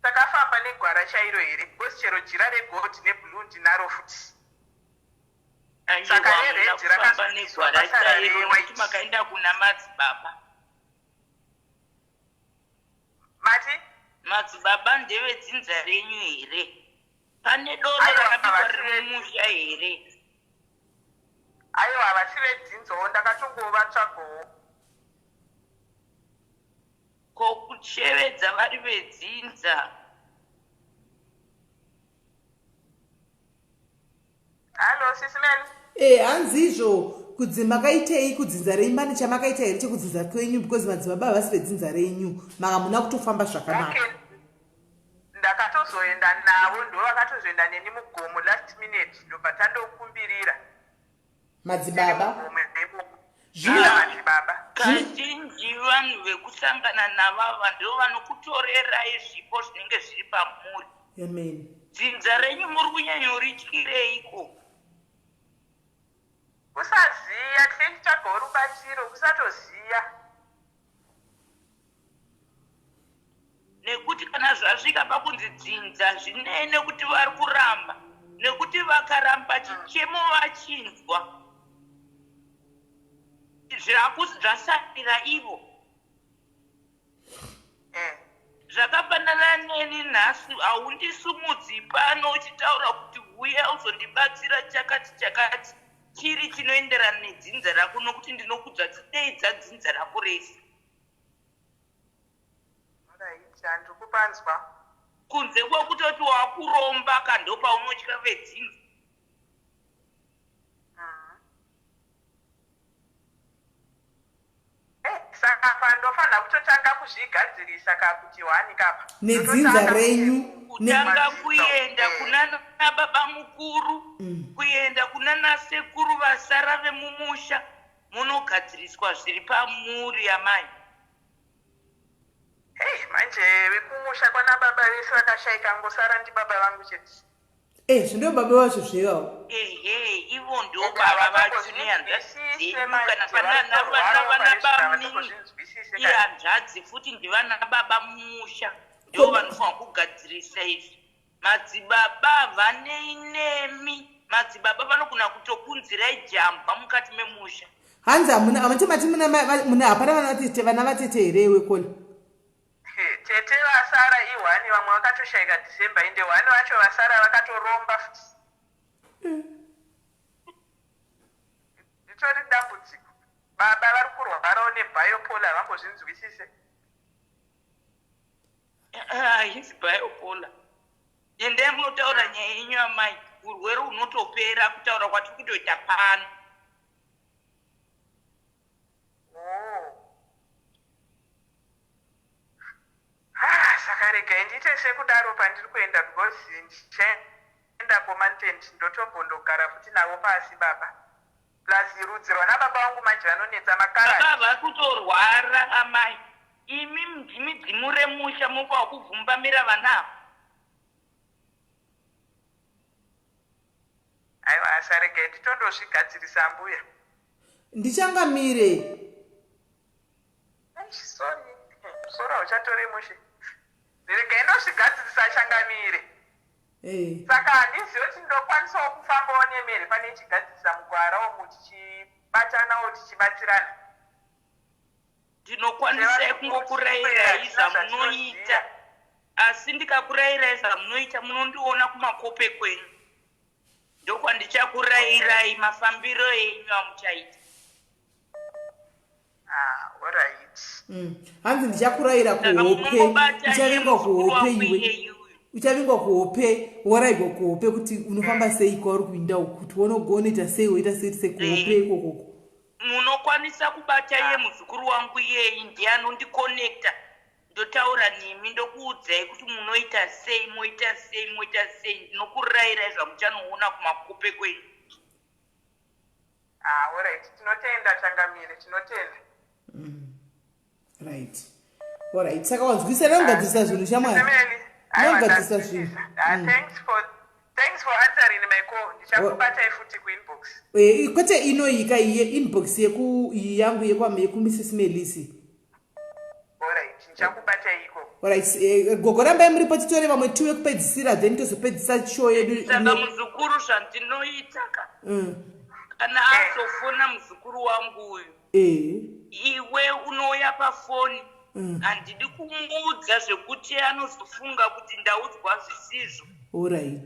takafamba negwara chairo here because chero jira regold neblue ndinaro futi Saka rered rakazoiswa pasara rewhite. Makaenda kuna madzibaba. Mati? Madzibaba ndevedzinza renyu here? Pane doro rakabikwa riri mumusha here? Aiwa havasi vedzinzawo ndakatongovatsvagawo. Ko kushevedza vari vedzinza? Hallo sisi Mel. Eh, hanzi izvo kudzi makaitei kudzinza renyu mane chamakaita here chekudzinza kwenyu because madzibaba havasi vedzinza renyu maka muna kutofamba zvakanaka. Okay. Ndakatozoenda navo ndo vakatozoenda neni mugomo last minute ndobva tandokumbirira. Madzibaba. Zvino madzibaba. Kazhinji vanhu vekusangana navava ndo vanokutorerai zvipo zvinenge zviri pamuri. Amen. Dzinza renyu muri kunyanyorityireiko? Kusaziya, tinenge tichitsvagawo rubatsiro, kusatoziya. Nekuti kana zvasvika pakunzi dzinza zvinei nekuti vari kuramba, nekuti vakaramba chichemo vachinzwa zvasarira ivo. Eh. Zvakafanana neni nhasi haundisumudzi pano uchitaura kuti huya uzondibatsira chakati chakati chiri chinoenderana nedzinza rako nokuti ndinokudza chideidza dzinza rako rese. Alright, handiri kupanzwa. Kunze kwekutoti wakuromba ka ndopaunotya vedzinza. Eh, saka apa ndofanira kutotanga kuzvigadzirisa ka kuti hwani kapa. Nedzinza Ndototanga renyu kuti- ne- Kutanga kuenda Eh. kunana baba mukuru, kuenda kunana sekuru vasara vemumusha munogadziriswa zviri pamuri amai. Hey, manje vekumusha kwana baba vese vakashaika ngosara ndibaba vangu chete. Eh, zvindo baba vacho zvevawo. Ehe, ivo ndo baba vacho nehanzvadzi dzenyu kana panana vana vana bamnini ihanzvadzi futi ndivana baba mumusha ndo vanofanira kugadzirisa izvi. Madzibaba havanei nemi, madzibaba vanogona kutokunzirai jambwa mukati memusha. Hanzi hamuna amati mati muna muna hapana vana vatete vana vatete here iwe kola. Tete vasara ihwani vamwe vakatoshaika December ende hwani vacho vasara vakatoromba futi. Ritori dambudziko. Baba vari kurwarawo nebiopolar havambozvinzwisise. Haisi biopolar. Endai munotaura nyaya yenyu amai, urwere hunotopera kutaura kwatiri kutoita pano. Oh. Regai ndiite sekudaro pandiri kuenda, because ndichaenda komantent, ndotombondogara futi navo pasi baba. Plus rudzi rwana baba vangu manje vanonetsa makaradi. Baba vari kutorwara amai. Imi ndimi dzimu remusha mupa wakuvhumbamira vana ava. Aiwa, asa regai nditondozvigadzirisa mbuya. Ndichangamire. Eish, sorry, musoro hauchatori mushe. Regai ndozvigadzirisa changamire. Saka handizivi kuti ndokwanisawo kufambawo nemere pane ichigadzirisa mugwara umu, tichibatanawo, tichibatsirana. Ndinokwanisa kungokurayirai zvamunoita, asi ndikakurayirai zvamunoita munondiona kumakope kwenyu, ndokwandichakurayirai mafambiro enyu amuchaita. Ah, alright. Hanzi ndichakurayira Saka kuhope. munongobata iye Uchavingwa muzukuru kuhope wangu iwe. iyeyu uyu. Uchavingwa kuhope, worayirwa kuhope kuti unofamba sei kwauri kuinda uku, kuti wonogonoita sei, woita sei sei kuhope ikokoko. Munokwanisa kubata iye muzukuru wangu iyeyi, ndiye anondikonekta, ndotaura nemi, ndokuudzai kuti munoita sei, moita sei, moita sei. Ndinokurayirai zvamuchanoona kumakope kwenyu. Ah, alright, tinotenda changamire, tinotenda. Right, alright, saka wanzwisa nangadzirisa zvinhu shamwari. Semeni, aiwa, Nogadzirisa zvinhu. ndazwisisa. Ah, thanks for answering my call. Ndichakubatai futi kuinbox. Kwete inoyika iye inbox yeku iyi yangu yekuMrs Melisi. Alright, ndichakubatai iko. Alright, gogo, rambai muripo, titore vamwe two vekupedzisira, then tozopedzisa show yedu. Saka muzukuru, zvandinoita ka, kana azofona muzukuru wangu uyu, iwe unouya pafoni. Handidi kumuudza zvekuti anozofunga kuti ndaudzwa zvisizvo.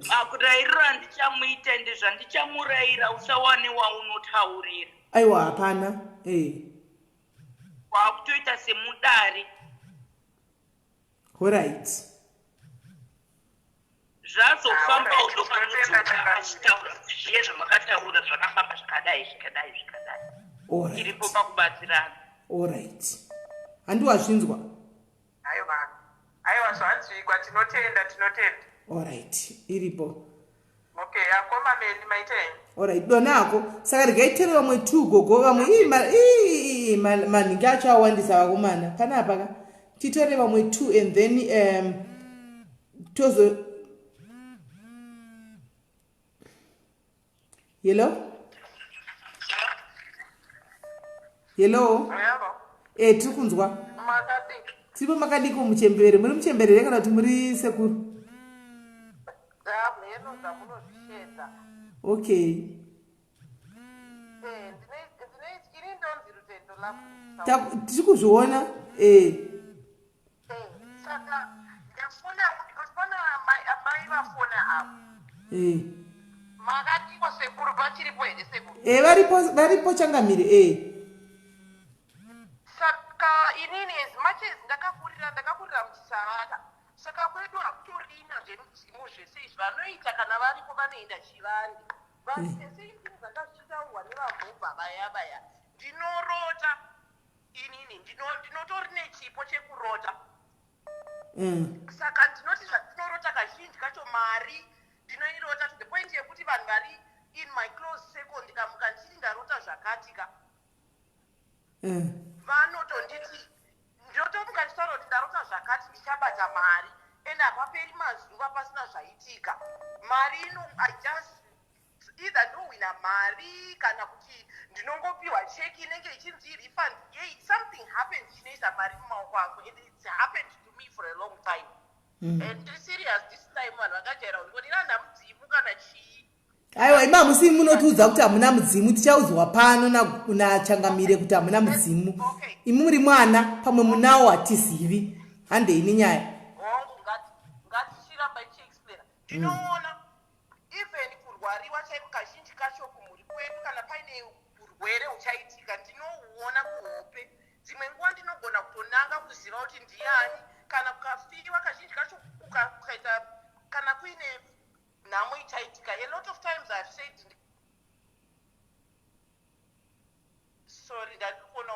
Makurayiriro andichamuita, ende zvandichamurayira usawane waunotaurira. Aiwa, hapana. Waakutoita semudare. Zvazofambawo, ndopanodzoka achitaura zviye zvamakataura zvakafamba zvakadai, zvikadai, zvikadai. Tiripo pakubatsirana. Alright, handiwazvinzwa. Aiwa, aiwa, zvanzwikwa, tinotenda, tinotenda. Alright, iripo. Okay, akoma Meli, maita henyu. Alright, donako. Saka regai tere vamwe two gogo, vamwe ii manhingi acho awandisa vakomana panapa ka. Titore vamwe two and then tozo. Hello, hello. Hello. Tiri kunzwa. Makadiki? Tiripo, makadiko muchembere? Muri muchembere here kana kuti muri sekuru? Mheno dzamunozvishedza. Ndine, ini ndonzi Rutendo Lafu. Tiri kuzviona. Saka ndafona ndafona amai vafona avo. Makadiko sekuru? Vachiripo here sekuru? Varipo, varipo changamire. Saka inini, as much as ndakakurira muChisavaka, saka kwedu hakutorina zvemudzimu zvese izvi. Vanoita kana varipo vanoenda chivande, but the same thing zvanga zvichitaurwa nevambobva vaya vaya, ndinorota inini, ndinotori nechipo chekurota. Saka ndinoti zvandinorota kazhinji kacho mari ndinoirota, to the point yekuti vanhu vari in my close circle, ndikamuka ndichiti ndarota zvakati ka, vanotonditi, ndinotomuka ndichitaura kuti ndarota zvakati, ndichabata mari, and hapaperi mazuva pasina zvaitika. Mari ino, I just either ndowina mari kana kuti ndinongopiwa cheki inenge ichinzi refund yei. Something happens chinoisa mari mumaoko angu, and it's happened to me for a long time. And ndiri serious this time. Vanhu vakajaira kuti ndina mudzimu kana chii. Aiwa, imi hamusi munotiudza kuti hamuna mudzimu. Tichaudzwa pano nachangamire kuti hamuna mudzimu. Imi muri mwana, pamwe munawo, hatizivi. Handei nenyaya. Hongu, ngatichiramba ichiexplaina. Ndinoona even kurwariwa chaiko, kazhinji kacho kumhuri kwedu kana paine urwere huchaitika, ndinouona kuhope. Dzimwe nguva ndinogona kutonanga kuziva kuti ndiani. Kana kukafiwa, kazhinji kacho kukaita kana kuine nhamo ichaitika, a lot of times I have said, sorry, ndandiri kuona,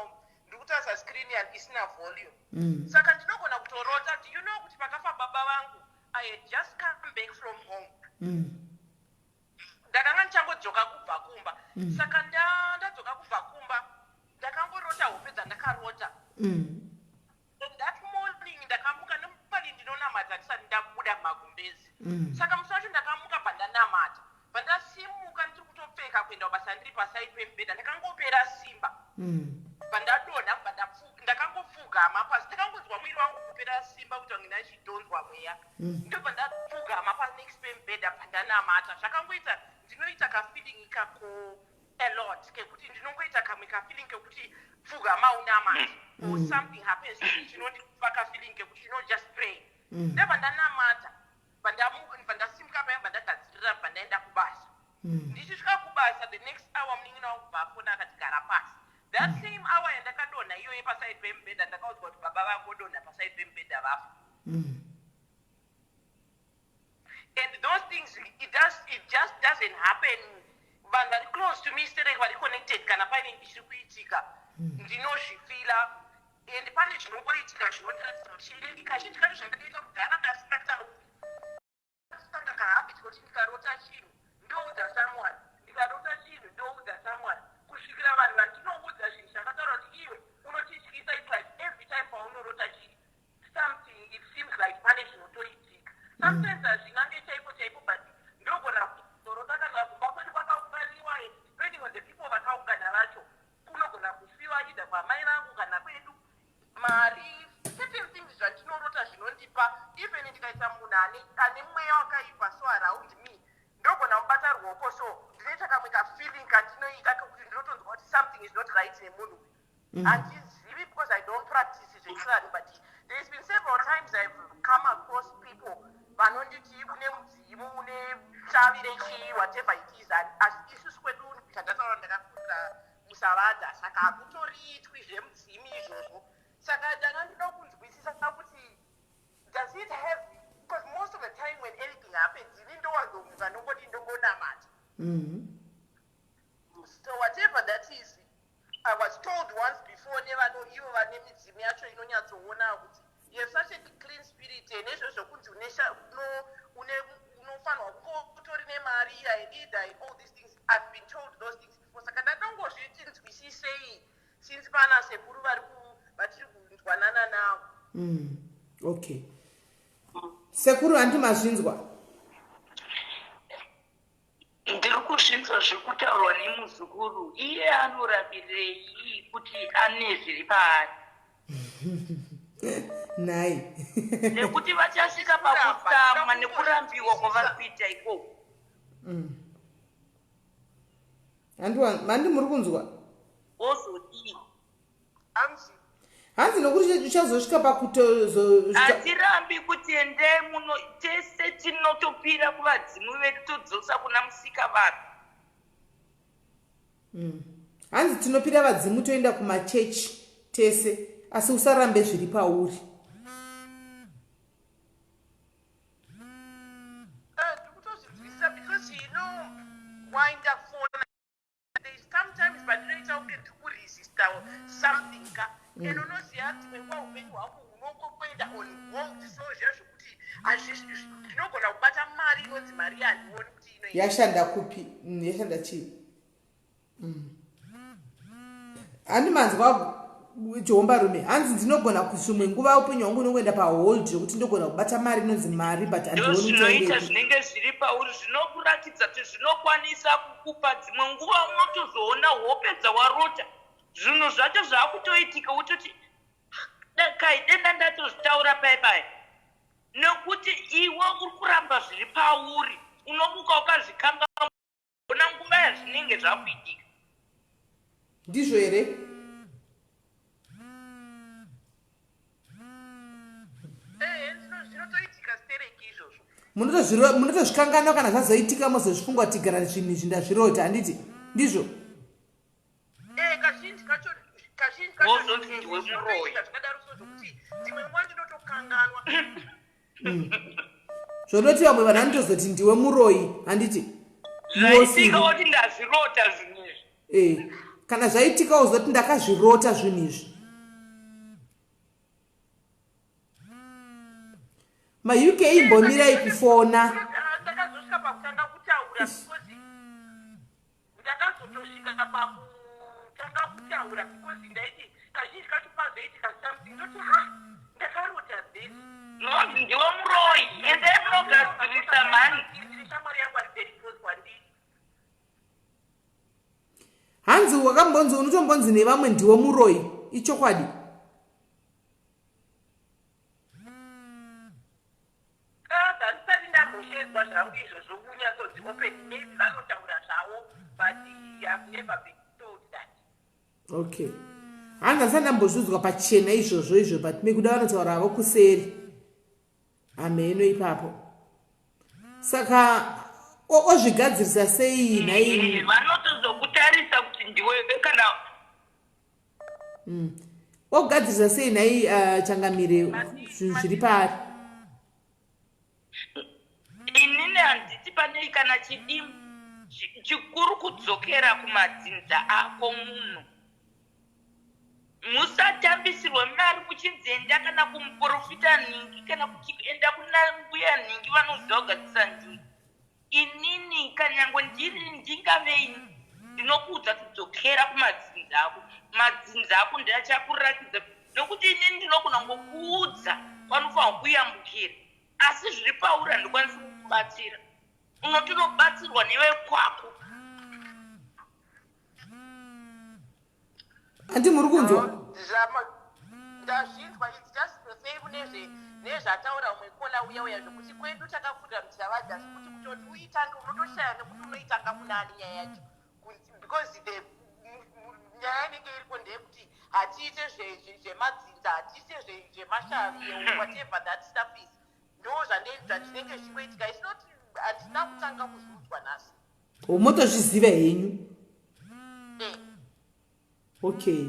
ndiri kutarisa screen yani isina volume. Saka ndinogona kutorota. Do you know kuti pakafa baba Ndakanga ndichangodzoka kubva kumba. Saka ndadzoka kubva kumba, ndakangorota hope dzandakarota. And that morning ndakamuka, normally ndinonamata ndisati ndabuda mumagumbezi. Saka musi wacho ndakamuka, bvandanamata, bvandasimuka ndiri kutopfeka kuenda kubasa, ndiri paside pemubhedha ndakangopera simba. Bvandadonha, ndakangopfugama pasi, ndakangonzwa muviri wangu kupera simba, kuita kunge ndachidhonzwa mweya. Ndobva ndapfugama panext pemubhedha, bvandanamata. Zvakangoita, ndinoita kafeeling ikako a lot, kekuti ndinongoita kamwe kafeeling kekuti pfugama unamata, or something happens chinondipa kafeeling kekuti just pray. Ndobva ndanamata, bva ndasimuka paya, bva ndagadzirira, bva ndaenda kubasa. Ndichisvika kubasa, the next hour munin'ina wangu bva afona akati gara pasi. That same hour yandakadonha iyoyo paside pemubhedha, ndakaudzwa kuti baba vangodonha paside pemubhedha, vafa. And those things, it just doesn't happen. Vanhu vari close to me sterek, vari connected, kana paine chiri kuitika ndinozvifeela, and pane zvinongoitika zvinondiratidza kuti chii. Kazhinji kacho zvandinoita kudhara, ndasingatauri kahabit kuti ndikarota chinhu ndoudza someone, ndikarota chinhu ndoudza someone, kusvikira vanhu vandinoudza zvinhu zvakataura kuti iwe unotityisa. It's like every time paunorota chinhu, something, it seems like pane zvinotoitika. Sometimes hazvinange chaipo chaipo, but ndogona kuzorota kana kumba kwedu kwakaunganiwa, and depending on the people vakaungana vacho, kunogona kufiwa either kwamai vangu kana kwedu, mari, certain things zvandinorota zvinondipa. Even ndikaita munhu ane mweya wakaipa so around me, ndogona kubata ruoko, so ndinoita kamwe kafeeling kandinoita kekuti ndinotonzwa kuti something is not right nemunhu uyu. Handizivi because I don't practice zvechivanhu, but there's been several times I've come across people vanonditi une mudzimu, une shavi rechii, whatever it is. Asi isusu kwedu, chandataura, ndakafundira musavadha, saka hakutoriitwi zvemudzimu izvozvo. Saka ndanga ndinoda kunzwisisa kuti does it have, because most of the time when anything happens, ini ndowanzomuka nongoti ndongonamata. So whatever that is, I was told once before nevano ivo vane midzimu yacho inonyatsoona kuti you have such a clean spirit, nezvo zvokunzi unofanirwa kunge utori nemari, a leader and all these things. I've been told those things before, saka ndatongozviti nzwisisei since pana sekuru vari vatiri kunzwanana navo. Okay, sekuru, handi mazvinzwa? Ndiri kuzvinzwa zviri kutaurwa nemuzukuru. Iye anorambirei kuti ane zviri paari? Nhai. Nekuti vachasvika pakutsamwa nekurambiwa kwavari kuita ikoko. Handi muri kunzwa? Wozodii? Hanzi? Hanzi nokuti uchazosvika pakutozo Hatirambi kuti endei muno, tese tinotopira kuvadzimu vedu, todzosa kuna musika vanhu. Hanzi tinopira vadzimu, toenda kumachechi tese, asi usarambe zviri pauri. Ndikutozvinzwisisa because you know why ndafona? There is sometimes pandinoita kunge ndiri kuresista something ka, and unoziva dzimwe nguva upenyu hwako hunongoenda on hold, so zviya zvokuti ndinogona kubata mari inonzi mari yandioni kuti inoenda. Yashanda kupi? Yashanda chii? Handi manzwa, jehombarume? Hanzi ndinogona kuzvimwe nguva upenyu hwangu unongoenda pahold, zvekuti ndogona kubata mari inonzi mari, but Ndo handioni kuti zvinoita yaendepi. Zvinenge zviri pauri zvinokuratidza kuti zvinokwanisa kukupa. Dzimwe nguva unotozoona hope dzawarota, zvinhu zvacho zvaakutoitika, wototi kai denda ndatozvitaura pai pai, nekuti iwe uri kuramba zviri pauri. Unomuka ukazvikanga ona nguva yazvinenge zvakuitika. Ndizvo here? Zvinotoitika stereki izvozvo. Munotozvikanganwa kana zvazoitika, mozozvifunga kuti gara zvinhu izvi ndazvirota, handiti ndizvo? Kazhinji kacho, kazhinji kacho. Wozonzi ndiwe muroyi. Zvinotoitika zvakadaro, so zvokuti dzimwe nguva ndinotokanganwa. Zvonoti vamwe vanhu vanotozoti ndiwe muroyi, handiti? Zvaitika woti ndazvirota zvinhu izvi. Kana zvaitika uzoti ndakazvirota zvinhu izvi. MaUK, imbomirai kufona. Ndakazosvika. Nonzi ndiwe muroyi. Endai munogadzirisa mhani. Shamwari yangu ari very close kwandiri. Hanzi wakambonzi unotombonzi nevamwe ndiwe muroyi. Ichokwadi. Handisati ndamboshedzwa zvangu izvozvo kunyatsonzi open maybe vanotaura zvavo but I've never been told that. Okay. Hanzi handisati ndambozviudzwa pachena izvozvo izvo but mekuda vanotaura havo kuseri. Hameno ipapo. Saka ozvigadzirisa sei nhai? Vanotozokutarisa kuti ndiwe kana Ogadzirisa sei nhai changamire zvinhu zviri paari? Inini handiti pane kana chidimu chikuru kudzokera kumadzinza ako munhu. Musatambisirwe mari muchinzi enda kana kumuporofita nhingi kana kuti enda kuna mbuya nhingi vanoziva kugadzirisa njuzu. Inini kanyangwe ndiri ndingavei ndinokuudza kuti dzokera kumadzinza ako. Madzinza ako ndiachakuratidza nokuti inini ndinogona kungokuudza kwanofanirwa kuyambukira asi zviri pauri handikwanisi kukubatsira. Unotonobatsirwa nevekwako. Hanti muri kunzwa? Ndazvinzwa, it's just the same nezve nezvataura umwe kola uya uya zvekuti kwedu takafunda muchavadha zvekuti kutoti uitange unotoshaya nekuti unoitanga kunani nyaya yacho because the nyaya inenge iriko ndeyekuti hatiite zvemadzinza hatiite zvemashavi whatever that stuff is ndo zvandinenge zvichingoitika. It's not, handina kutanga kuzviudzwa nhasi. Motozviziva henyu. Okay,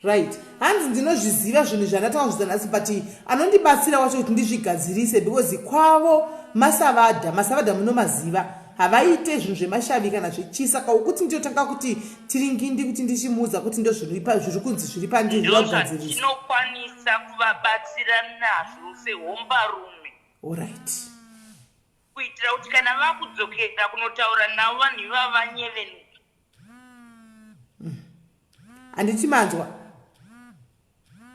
right. Hanzi ndinozviziva zvinhu zvandatanga kuzviita nhasi but anondibatsira wacho kuti ndizvigadzirise because kwavo masavadha, masavadha munomaziva, havaite zvinhu zvemashavi kana zvechisa kaukuti ndinotanga kuti tiringindi kuti ndichimuudza kuti ndozviripa zviri kunzi zviri pandiri ndozvagadzirisa. Ndozvatinokwanisa kuvabatsira nazvo sehombarume. Alright. Kuitira kuti kana vakudzokera kunotaura navo vanhu ivava vanyevenuke. Handiti manzwa?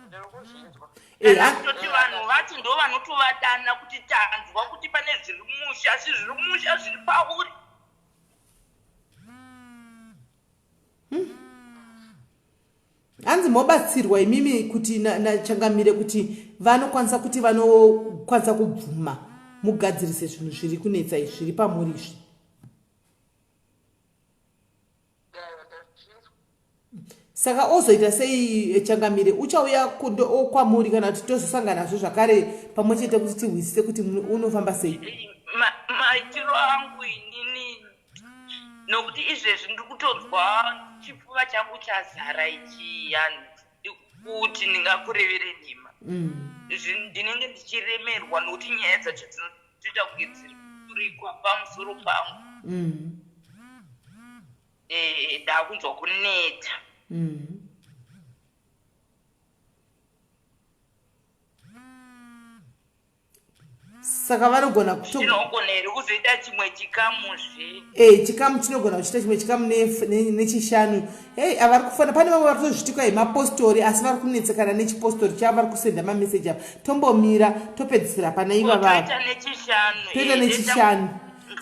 Ndiri kuzvinzwa. Kana kutoti vanhu vacho ndo vanotovadana kuti tanzwa kuti pane zviri musha, asi zviri musha zviri pauri. Hanzi mobatsirwa imimi kuti nachangamire kuti vanokwanisa kuti vanokwanisa kubvuma mugadzirise zvinhu zviri kunetsa izvi zviri pamuri izvi. Saka ozoita sei changamire? Uchauya kwamuri kana kuti tozosanganazve zvakare pamwe chete kuti tihwisise kuti unofamba sei? Maitiro angu inini nokuti izvezvi ndiri kutonzwa chipfuva changu chazara ichi kuti ndingakurevere nhema. Ndinenge ndichiremerwa nokuti nyaya dzacho dzinotoita kunge dziri kuturikwa pamusoro pangu. Ndakunzwa kuneta. Saka vanogona kutinogona here kuzoita chimwe chikamu zve? Chikamu chinogona kuchiita chimwe chikamu nechishanu. Hei, avari kufona pane vamwe vari kutozvitikwa yemapostori asi vari kunetsekana nechipostori chavo, vari kusenda mameseji ava. Tombomira topedzisira pana ivava. Toita nechishanu. Toita nechishanu.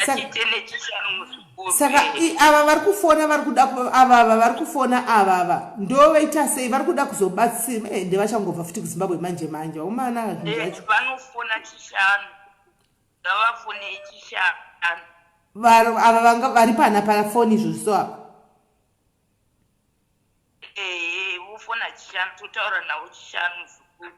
Ngatiite nechishanu muzukuru. Saka ava vari kufona vari kuda ava ava vari kufona ava ava ndovaita sei? Vari kuda kuzobatsira ndevachangobva futi kuZimbabwe manje manje vakomana zvinhu zvacho. Vanofona chishanu. Ngavafone chishanu. Ava vanga vari pana pafoni izvozvi so apa. Vofona chishanu totaura navo chishanu muzukuru.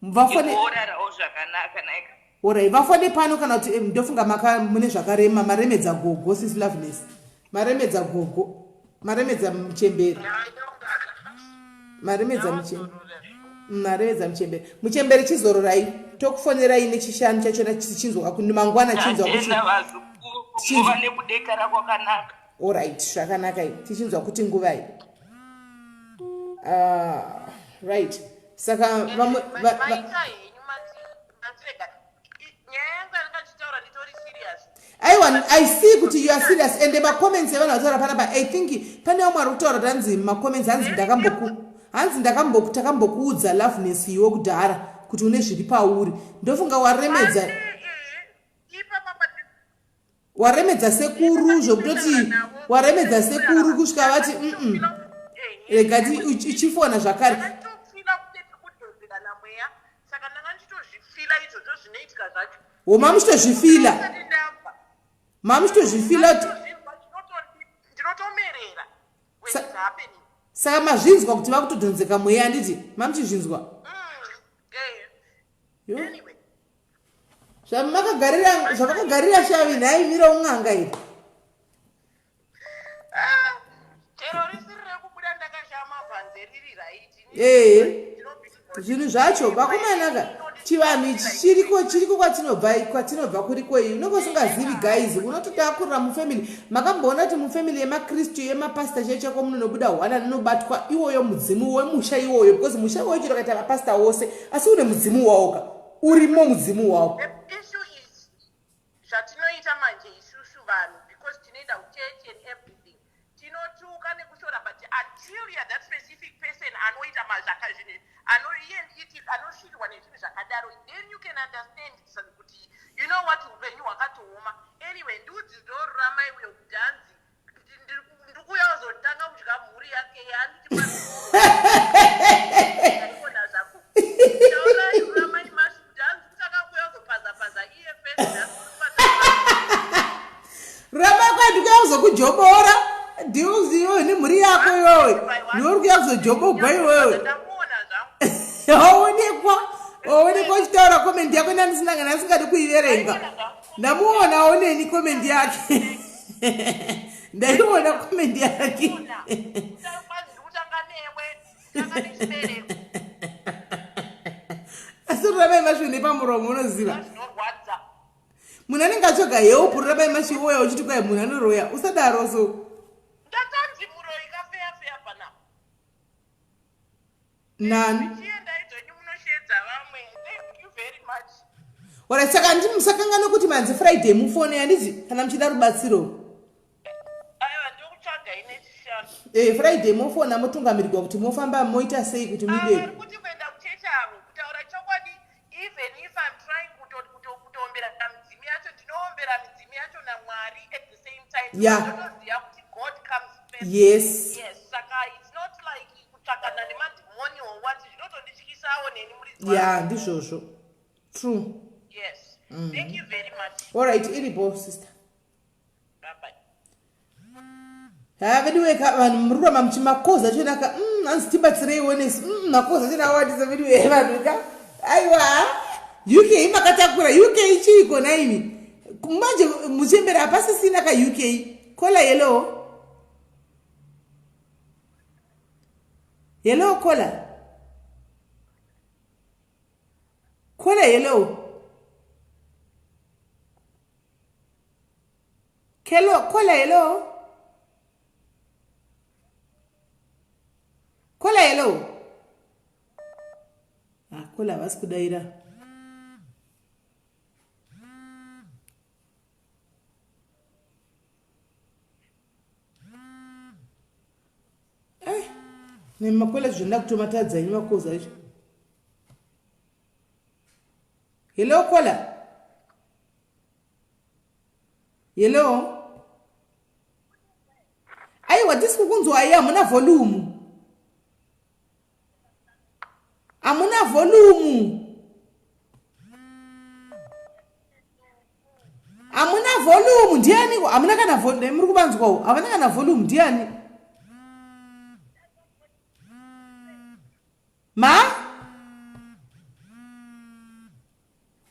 Vafone Orarawo zvakanaka naika. Orai vafone pano kana kuti ndofunga maka mune zvakarema maremedza gogo sis Loveness. Maremedza gogo. Maremedza muchembere. Maremedza muchembere. Maremedza muchembere. Muchembere chizororai. Tokufonerai nechishanu chachona chichinzwa kuti mangwana chinzwa kuti Tatenda vazukuru nguva nekudekara kwakanaka. Alright, zvakanaka iyi. Tichinzwa kuti nguvai. Right. Saka vamwe Maita henyu matirega. Nyaya yangu yandingachitaura nditori serious. Aiwa, I see kuti you are serious and macomments evanhu vataura panapa, I think pane vamwe vari kutaura kuti hanzi macomments hanzi ndakamboku hanzi ndakamboku takambokuudza Loveness iwe kudhara. kuti une zviri pauri. Ndofunga waremedza waremedza sekuru zvekutoti waremedza sekuru kusvika vati mm rega ichifona zvakare. Wo mamuchitozvifila mamuchitozvifila saka mazvinzwa kuti vakutodhonzeka mweya handiti mamuchizvinzwa mm, eh. Zvamakagarira zvavakagarira shavi nhai mira un'anga iri. Ah, chero risiri rekubuda ndakashama panze riri right. Ee. Zvinhu zvacho vakomanaka chivanhu ichi chiriko chiriko kwatinobva kwatinobva kuriko iyi unenge usingazivi guys unototakurira mufamily makamboona kuti mufamily yemakristu yemapasta chaicho chako munonobuda hwana rinobatwa iwoyo mudzimu wemusha iwoyo because musha iwoyo chero kaita mapasta wose asi une mudzimu wawoka urimo mudzimu wawo zvatinoita manje isusu vanhu because tinoenda kuchechi and everything tinotuka nekushora but until you're that specific person anoita mazvaka zvinhu anosvirwa nezvinhu zvakadaro then you can understand kuti you know what upenyu hwakatooma anyway ndudzi ndoruramai uyo kuti hanzi ndikuuya kuzotanga kudya mhuri yake handiti zvako taurai ruramai mashi kuti hanzi kutanga kuuya kuzopazapaza iye first Ramba kwedu kuya kuzokujobora ndiuziwe nemhuri yako iwewe ndiwe uri kuya kuzojobogwa iwewe waonekwa waonekwa uchitaura komendi yako ndandisina kana asingadi kuiverenga ndamuona aoneni komendi yake ndaiona komendi yake asi ruramai mashure nepamuromo unoziva munhu anenge atsvaga help ruramai mashiwoya uchiti kwai munhu anoroya usadaro so ndatanzi muroyi kafeya feya panapa nani chiendai zvenyu munoshedza vamwe thank you very much ora saka ndi musakanganwe kuti manzi friday mufone handiti kana muchida rubatsiro aiwa ndokutsvagai nechishanu e friday mofona motungamirirwa kuti mofamba moita sei kuti muide vari kuti kuenda kuchechi avo kutaura chokwadi even if I'm trying kutoombera midzimu yacho ndinoombera midzimu yacho namwari at the same time yeah. Ndotoziva kuti god comes first yes yes saka it's not like kutsvakana nemadhimoni or what zvinotondityisawo neni muridzi ya ndizvozvo true yes mm. thank you very much all right iripo sister bye bye ha veduwe ka vanhu muri kuramba muchimakoza achona ka hanzi mm, tibatsireiwo nesu mm, makoza achona awandisa veduwe vanhu ka aiwa uk makatakura uk chiiko naimi manje muchembera hapasisina ka uk kola hello hello kola kola hello Hello, kola hello. Kola hello. Ah, kola havasi kudaira. Eh, nemakola zvinoda kutomatadza ini makoza acho. Hello kola. Hello. Aiwa tisi kukunzwai hamuna volume. Hamuna volume. Hamuna volume ndiani? Hamuna kana volume muri kuvanzwawo. Havana kana volume ndiani? Ma?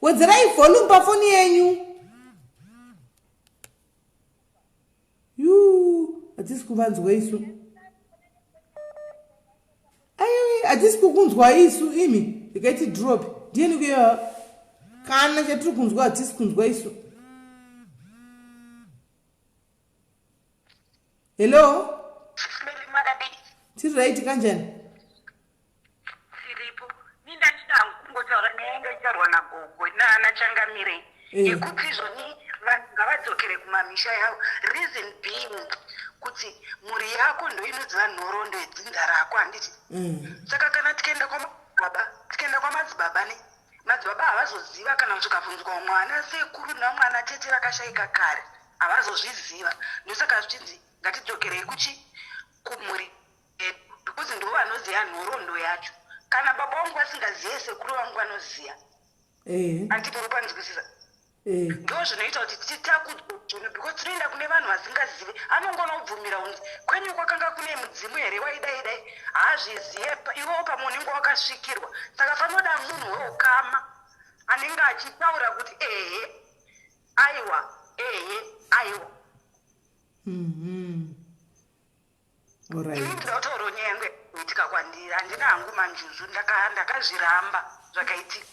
Wedzerai volume pafoni yenyu. Yuu, hatisi kuvanzwa isu. Aiwe, hatisi kukunzwa isu imi. Ndikaiti drop. Ndieni kuya kana chatiri kunzwa hatisi kunzwa isu. Hello? Tiri right kanjani? Tiripo. Ni ndachida hangu kungotaura nyaya yanga ichitaurwa nagogo naana changamire Eh. yekuti izvoni vanhu ngavadzokere kumamisha yavo reason being kuti mhuri yako ndoinoziva nhoroondo yedzinza rako handiti Mm. saka kana tikaenda kwama Kwamadzibaba, tikaenda kwamadzibaba ne madzibaba havazoziva kana zvikabvunzwa mwana sekuru namwana tete vakashaika kare, havazozviziva. Ndosaka zvichinzi ngatidzokerei kuchi kumhuri yedu, because ndo vanoziva nhoroondo yacho. Kana baba vangu vasingazive, sekuru vangu vanoziva. Handiti muri panzwisisa? Ndo zvinoita kuti titakudzwe zvinhu, because tinoenda kune vanhu vasingazive. Anongonobvumira unzi kwenyu kwakanga kune mudzimu here waidai dai, haazvizive. Iwewo pamwe unenge wakasvikirwa. Saka panoda munhu weukama anenge achitaura kuti ehe, aiwa, ehe, aiwa. Ini ndinoda kutaurawo nyaya yangu yakaitika kwandiri. Handina hangu manjuzu, ndakazviramba zvakaitika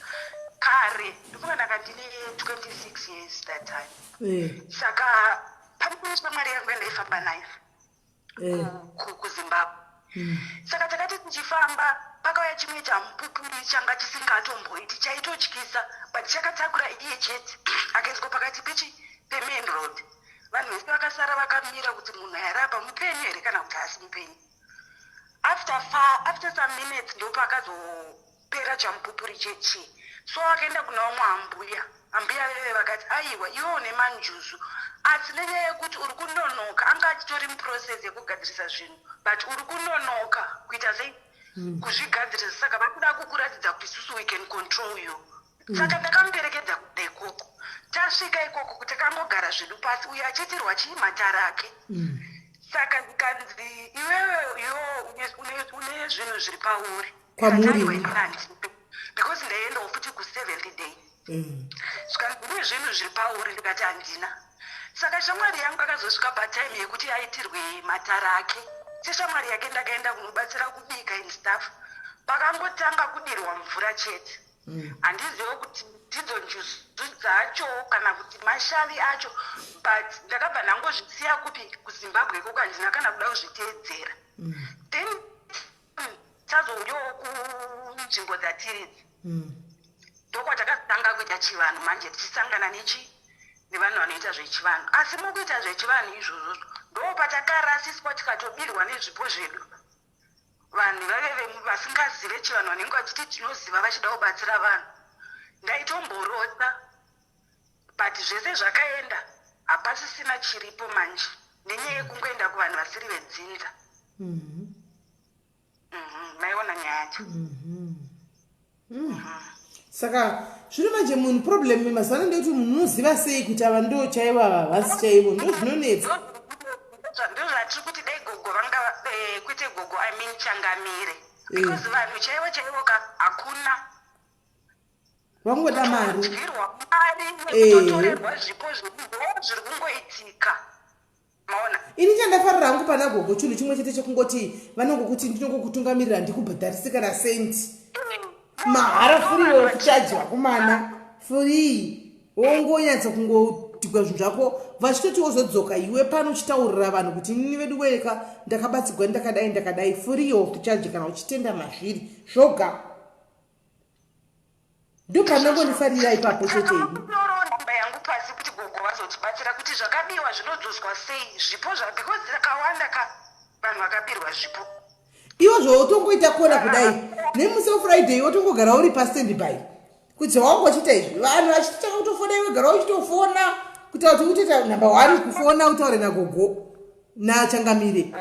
kare. Ndofunga ndanga ndine 26 years that time. Saka pane shamwari yangu yandaifamba nayo kuZimbabwe. Saka takati tichifamba, pakauya chimwe chamupupuri changa chisingatomboiti, chaitotyisa, but chakatakura iye chete, akaiswa pakati pechi pemain road. Vanhu vese vakasara vakamira kuti munhu airapa mupenyu here kana kuti haasi mupenyu. After some minutes ndopakazopera chamupupuri chechi. So akaenda kuna vamwe ambuya. Ambuya veve vakati, "Aiwa, iwe une manjuzu, asi nenyaya yekuti uri kunonoka." Anga achitori muprocess yekugadzirisa zvinhu, but uri kunonoka kuita sei, kuzvigadzirisa. Saka vari kuda kukuratidza kuti isusu we can control you. Saka ndakamuperekedza kuda ikoko. Tasvika ikoko, takangogara zvedu pasi, uyo achiitirwa chii, matara ake. Saka ndikanzi, "Iwewe, iwo une zvinhu zviri pauri." Kwamuri? Ndikati, "Aiwa, handisi," because ndaiendawo futi kuseventh day. Zvikanzi, "Une zvinhu zviri pauri." Ndikati, "Handina." Saka shamwari yangu akazosvika patime yekuti aitirwe matara ake. Seshamwari yake ndakaenda kunobatsira kubika and stuff. Pakangotanga kudirwa mvura chete, handizivo kuti ndidzo njuzu dzacho kana kuti mashavi acho, but ndakabva ndangozvisiya kupi, kuZimbabwe ikoko. Handina kana kuda kuzviteedzera. Then tazouyawo kunzvimbo dzatiridzi, ndokwatakatanga kuita chivanhu manje, tichisangana nechi nevanhu vanoita zvechivanhu. Asi mukuita zvechivanhu izvozvo ndo patakarasiswa, tikatobirwa nezvipo zvedu. Vanhu vave vasingazive chivanhu vanenge vachiti tinoziva, vachida kubatsira vanhu. Ndaitomborota, but zvese zvakaenda, hapasisina chiripo manje, nenyaya yekungoenda kuvanhu vasiri vedzinza. Maiona nyaya yacho. Saka zvino manje munhu, problem mazuva ano ndekuti munhu unoziva sei kuti ava ndo chaivo, ava havasi chaivo? Ndo zvinonetsa. Ndo zvatiri kuti dai gogo vanga kwete gogo, I mean changamire, because vanhu chaivo chaivo ka hakuna. Vangoda mari. Kudyirwa mari nekutotorerwa zvipo zvedu, ndo zviri kungoitika, maona. Ini chandafarira hangu pana gogo chinhu chimwe chete, chekungoti vanongokuti, "Ndinongokutungamirira, ndikubhadharisi kana sendi, mahara, free of charge." Vakomana, free, wongonyatsa kungotigwa zvinhu zvako, vachitoti wozodzoka iwe pano uchitaurira vanhu kuti, "Inini vedu weka ndakabatsigwa, ndakadai, ndakadai." Free of charge kana uchitenda mazviri zvoga. Ndo panongondifarira ipapo chete ini. Nyoro namba yangu pasi kuti gogo vazotibatsira kuti zvakabiwa zvinodzoswa sei, zvipo zva, because takawanda ka vanhu vakabirwa zvipo. Iwo zvautongoita kona kudai nemusi weFriday, wotongogara uri pastandby kuti zvawanga uchiita izvi, vanhu vachitotanga kutofona, iwe gara uchitofona kuita kuti utoita number one kufona, utaure nagogo nachangamire.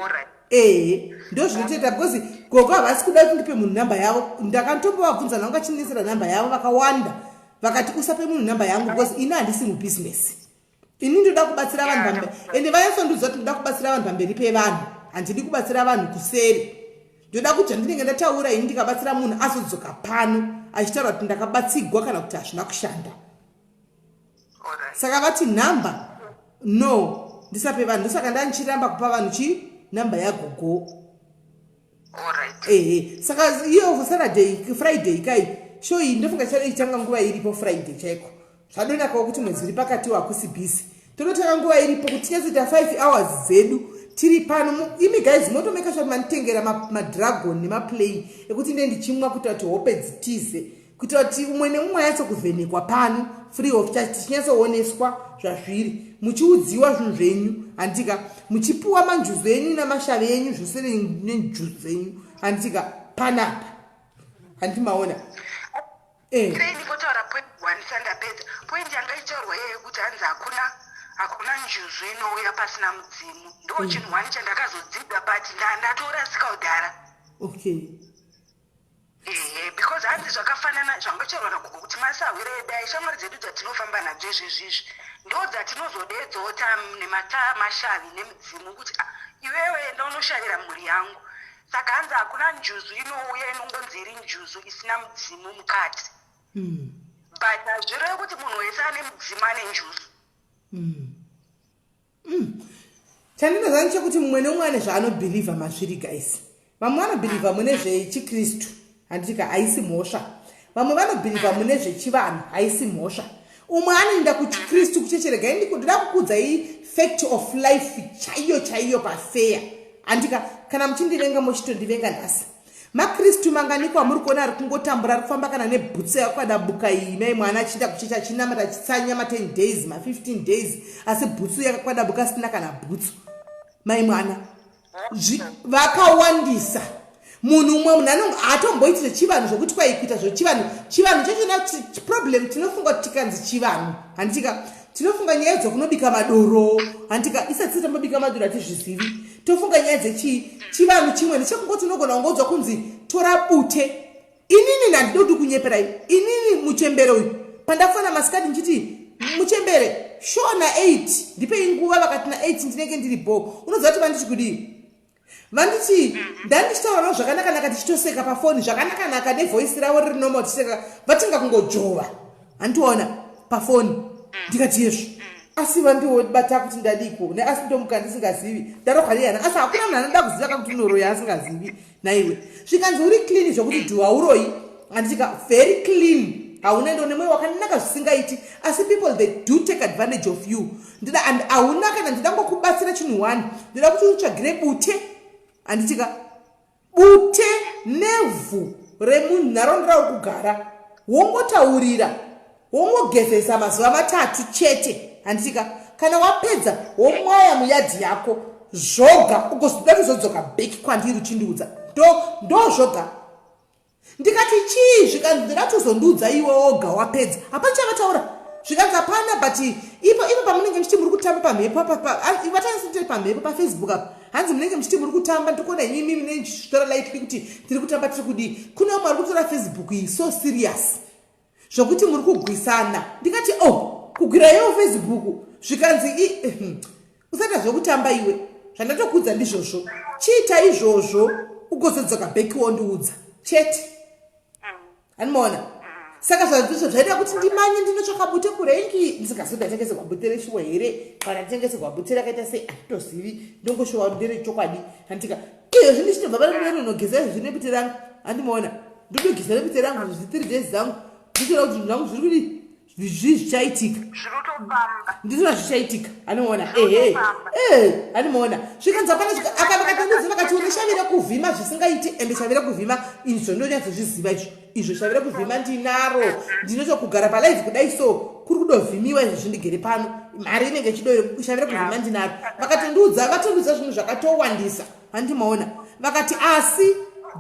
Ehe, ndo zvinotoita, because gogo havasi kuda kuti ndipe munhu namba yavo. Ndakatombovabvunza nanga chinesera namba yavo, vakawanda vakati, "Usape munhu namba yangu, because ini handisi mubhizinesi. Ini ndoda kubatsira vanhu pamberi." Ende vanyatsondiudza kuti, "Ndoda kubatsira vanhu pamberi pevanhu, handidi kubatsira vanhu kuseri. Ndoda kuti zvandinenge ndataura ini, ndikabatsira munhu, azodzoka pano achitaura kuti ndakabatsigwa kana kuti hazvina kushanda." Saka vati nhamba no, ndisape vanhu. Ndosaka ndandichiramba kupa vanhu chi namba yagogo. Ehe, saka iyo Saturday, Friday kai show iyi, ndofunga ichanga nguva iripo Friday chaiko. Zvadonakawo kuti mwedzi uri pakati wakusi busy, tonotanga nguva iripo kuti tinyatsoita 5 hours dzedu tiri pano. Imi guys, motomeka sure manditengera madragon nemaplay ekuti nde ndichimwa kuita kuti hope dzitize, kuitira kuti umwe neumwe anyatsokuvhenekwa pano free of charge, tichinyatsooneswa zvazviri, muchiudziwa zvinhu zvenyu, handika, muchipiwa manjuzu enyu namashavi enyu zvose nenjuzu dzenyu, handika, panapa. Handiti maona? Eh. Ndingotaura point one sandapedza. Point yanga ichitaurwa iye yekuti hanzi hakuna hakuna njuzu inouya pasina mudzimu. Ndo chinhu one chandakazodzidza, but ndatorasika kudhara. Okay. Ehe, because hanzi zvakafanana zvangocherwa nagogo kuti masahwira edu ai, shamwari dzedu dzatinofamba nadzo izvezvizvi, ndo dzatinozodedzawo nematamashavi nemudzimu kuti, "Ah, iwewe enda unoshavira mhuri yangu." Saka hanzi hakuna njuzu inouya inongonzi iri njuzu isina mudzimu mukati. But hazvirevi kuti munhu wese ane mudzimu ane njuzu. Chandinoziva ndechekuti mumwe nemumwe ane zvaanobhilivha mazviri, guys. Vamwe vanobhilivha mune zvechikristu, handitika? Haisi mhosva. Vamwe vanobhilivha mune zvechivanhu, haisi mhosva. Umwe anoenda kuchikristu, kucheche. Regai ndikuda kukudzai fact of life chaiyo chaiyo pafeya, handika? Kana muchindivenga, mochitondivenga nhasi. Makristu manganikwa muri kuona ari kungotambura, ari kufamba kana nebhutsu yakadabuka iyi, mai mwana, achienda kuchechi, achinamata, achitsanya ma10 days, ma15 days, asi bhutsu yakakwadabuka, asina kana bhutsu, mai mwana. Vakawandisa. Munhu umwe, munhu anonge haatomboiti zvechivanhu, zvokuti kwai kuita zvechivanhu. Chivanhu chachona problem, tinofunga kuti tikanzi chivanhu, handitika, tinofunga nyaya dzokunobika madoro, handitika? Isati tambobika madoro, hatizvizivi. Tofunga nyaya dzechii, chivanhu. Chimwe ndechekungoti unogona kungoudzwa kunzi tora bute. Inini nhandida kuti kunyeperai. Inini muchembere uyu, pandafona masikati ndichiti, "Muchembere, shona 8, ndipei nguva," vakati na8 ndinenge ndiri bo. Unoziva kuti vanditi kudii? Vanditi, ndandichitaura navo zvakanakanaka, tichitoseka pafoni zvakanakanaka, nevoisi ravo riri normal, tichiseka. Vatinga kungodzvova, handiona pafoni. Ndikati, "Yezvo, asi vandiobata kuti ndadiko neasi ndomuka ndisingazivi ndarohwa neyana." Asi hakuna munhu anoda kuziva kakuti unoroya asingazivi naiwe. Zvikanzi uri clean zvokuti dhu hauroyi, handitika? Very clean, hauna ndo nemwoyo wakanaka zvisingaiti, asi people, they do take advantage of you. Ndida and hauna kana. Ndida ngokubatsira chinhu one, ndida kuti utsvagire bute, handitika? Bute nevhu remunharaunda rauri kugara, wongotaurira, wongogezesa mazuva 3 chete, handitika? Kana wapedza, womwaya muyadhi yako zvoga, ugozoda kuzodzoka back kwandiri uchindiudza. Ndo zvoga. Ndikati, "Chii?" Zvikanzi, "Ndida tozondiudza iwe woga wapedza." Hapana chavataura. Zvikanzi hapana, but ipo ipo pamunenge muchiti muri kutamba pamhepo, vatanasitiri pamhepo paFacebook apa, hanzi munenge muchiti muri kutamba, ndikuona imimi munenge lightly kuti tiri kutamba, tiri kudii. Kune vamwe vari kutora Facebook iyi so serious zvokuti muri kugwisana. Ndikati, "Oh, kugwira iwo Facebook?" Zvikanzi, "Usaita zvekutamba iwe, zvandatokudza ndizvozvo. Chiita izvozvo, ugozodzoka back wondiudza chete." Handimaona? Saka zvazvizvo zvaida kuti ndimanye ndinotsvaka bute kurengi. Ndisingazivi ndatengeserwa bute reshuwa here kana nditengeserwa bute rakaita sei, handitozivi. Ndongoshuwa nderechokwadi, handitika? Izvozvi ndichitobva pano, ndinogeza izvozvi nebute rangu, handimaona? Ndotogeza nebute rangu zvi 3 days dzangu, ndichiona kuti zvinhu zvangu zviri kudii, zvii zvichaitika. Zviri kutofamba. Ndizvona zvichaitika, anoona? Ehe, eh, anomaona? Zvikanzi hapana. Akavakatandidzi vakati une shavi rekuvhima zvisingaiti, ende shavi rekuvhima izvo ndonyatsozviziva izvo. Izvo shavi rekuvhima ndinaro. Ndinotokugara palive kudai, so kuri kudovhimiwa izvo zvindigere pano, mari inenge ichido. Shavi rekuvhima ndinaro. Vakatondiudza, vatondiudza zvinhu zvakatowandisa, handimaona? Vakati, asi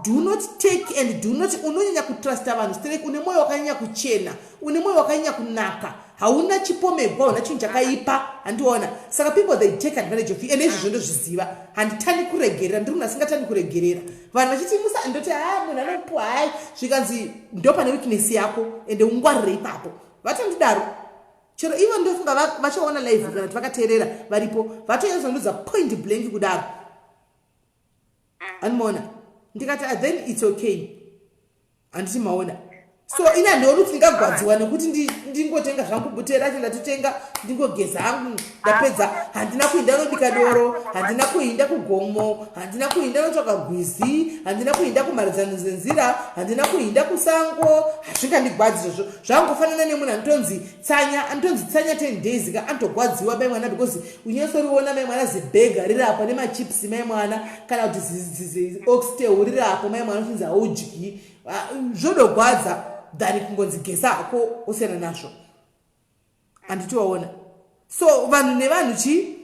do not take and do not, unonyanya kutrusta vanhu sterek. Une mwoyo wakanyanya kuchena, une mwoyo wakanyanya kunaka, hauna chipomegwa, hauna chinhu chakaipa, handiona? Saka people, they take advantage of you, ende izvozvo ndozviziva. Handitani kuregerera, ndiri munhu asingatani kuregerera. Vanhu vachiti musa, ndoti, "Ha, munhu anopuwa hai." Zvikanzi, "Ndo pane weakness yako, ende ungwarire ipapo." Vatondidaro. Chero ivo ndofunga vachaona live kana kuti vakateerera varipo, vatonyatsonoudza point blank kudaro, handimaona? Ndikati, "Ah, then it's okay." Handiti maona? So ini handioni kuti ndingagwadziwa nekuti ndingotenga zvangu bute racho. Ndatotenga, ndingogeza hangu, ndapedza. Handina kuinda nobika doro, handina kuinda kugomo, handina kuinda notsvaka gwizi, handina kuinda kumharidzano zenzira, handina kuinda kusango. Hazvingandigwadzi izvozvo. Zvangofanana nemunhu anotonzi tsanya, anotonzi tsanya 10 days ka, anotogwadziwa, mai mwana, because unyatsoriona, mai mwana, zibhega rirapo nemachips, mai mwana, kana kuti oxtail rirapo, mai mwana, uchinzi haudyi. Ah, zvodogwadza than kungonzi gesa hako, usiyana nazvo, handiti waona? So vanhu nevanhu chi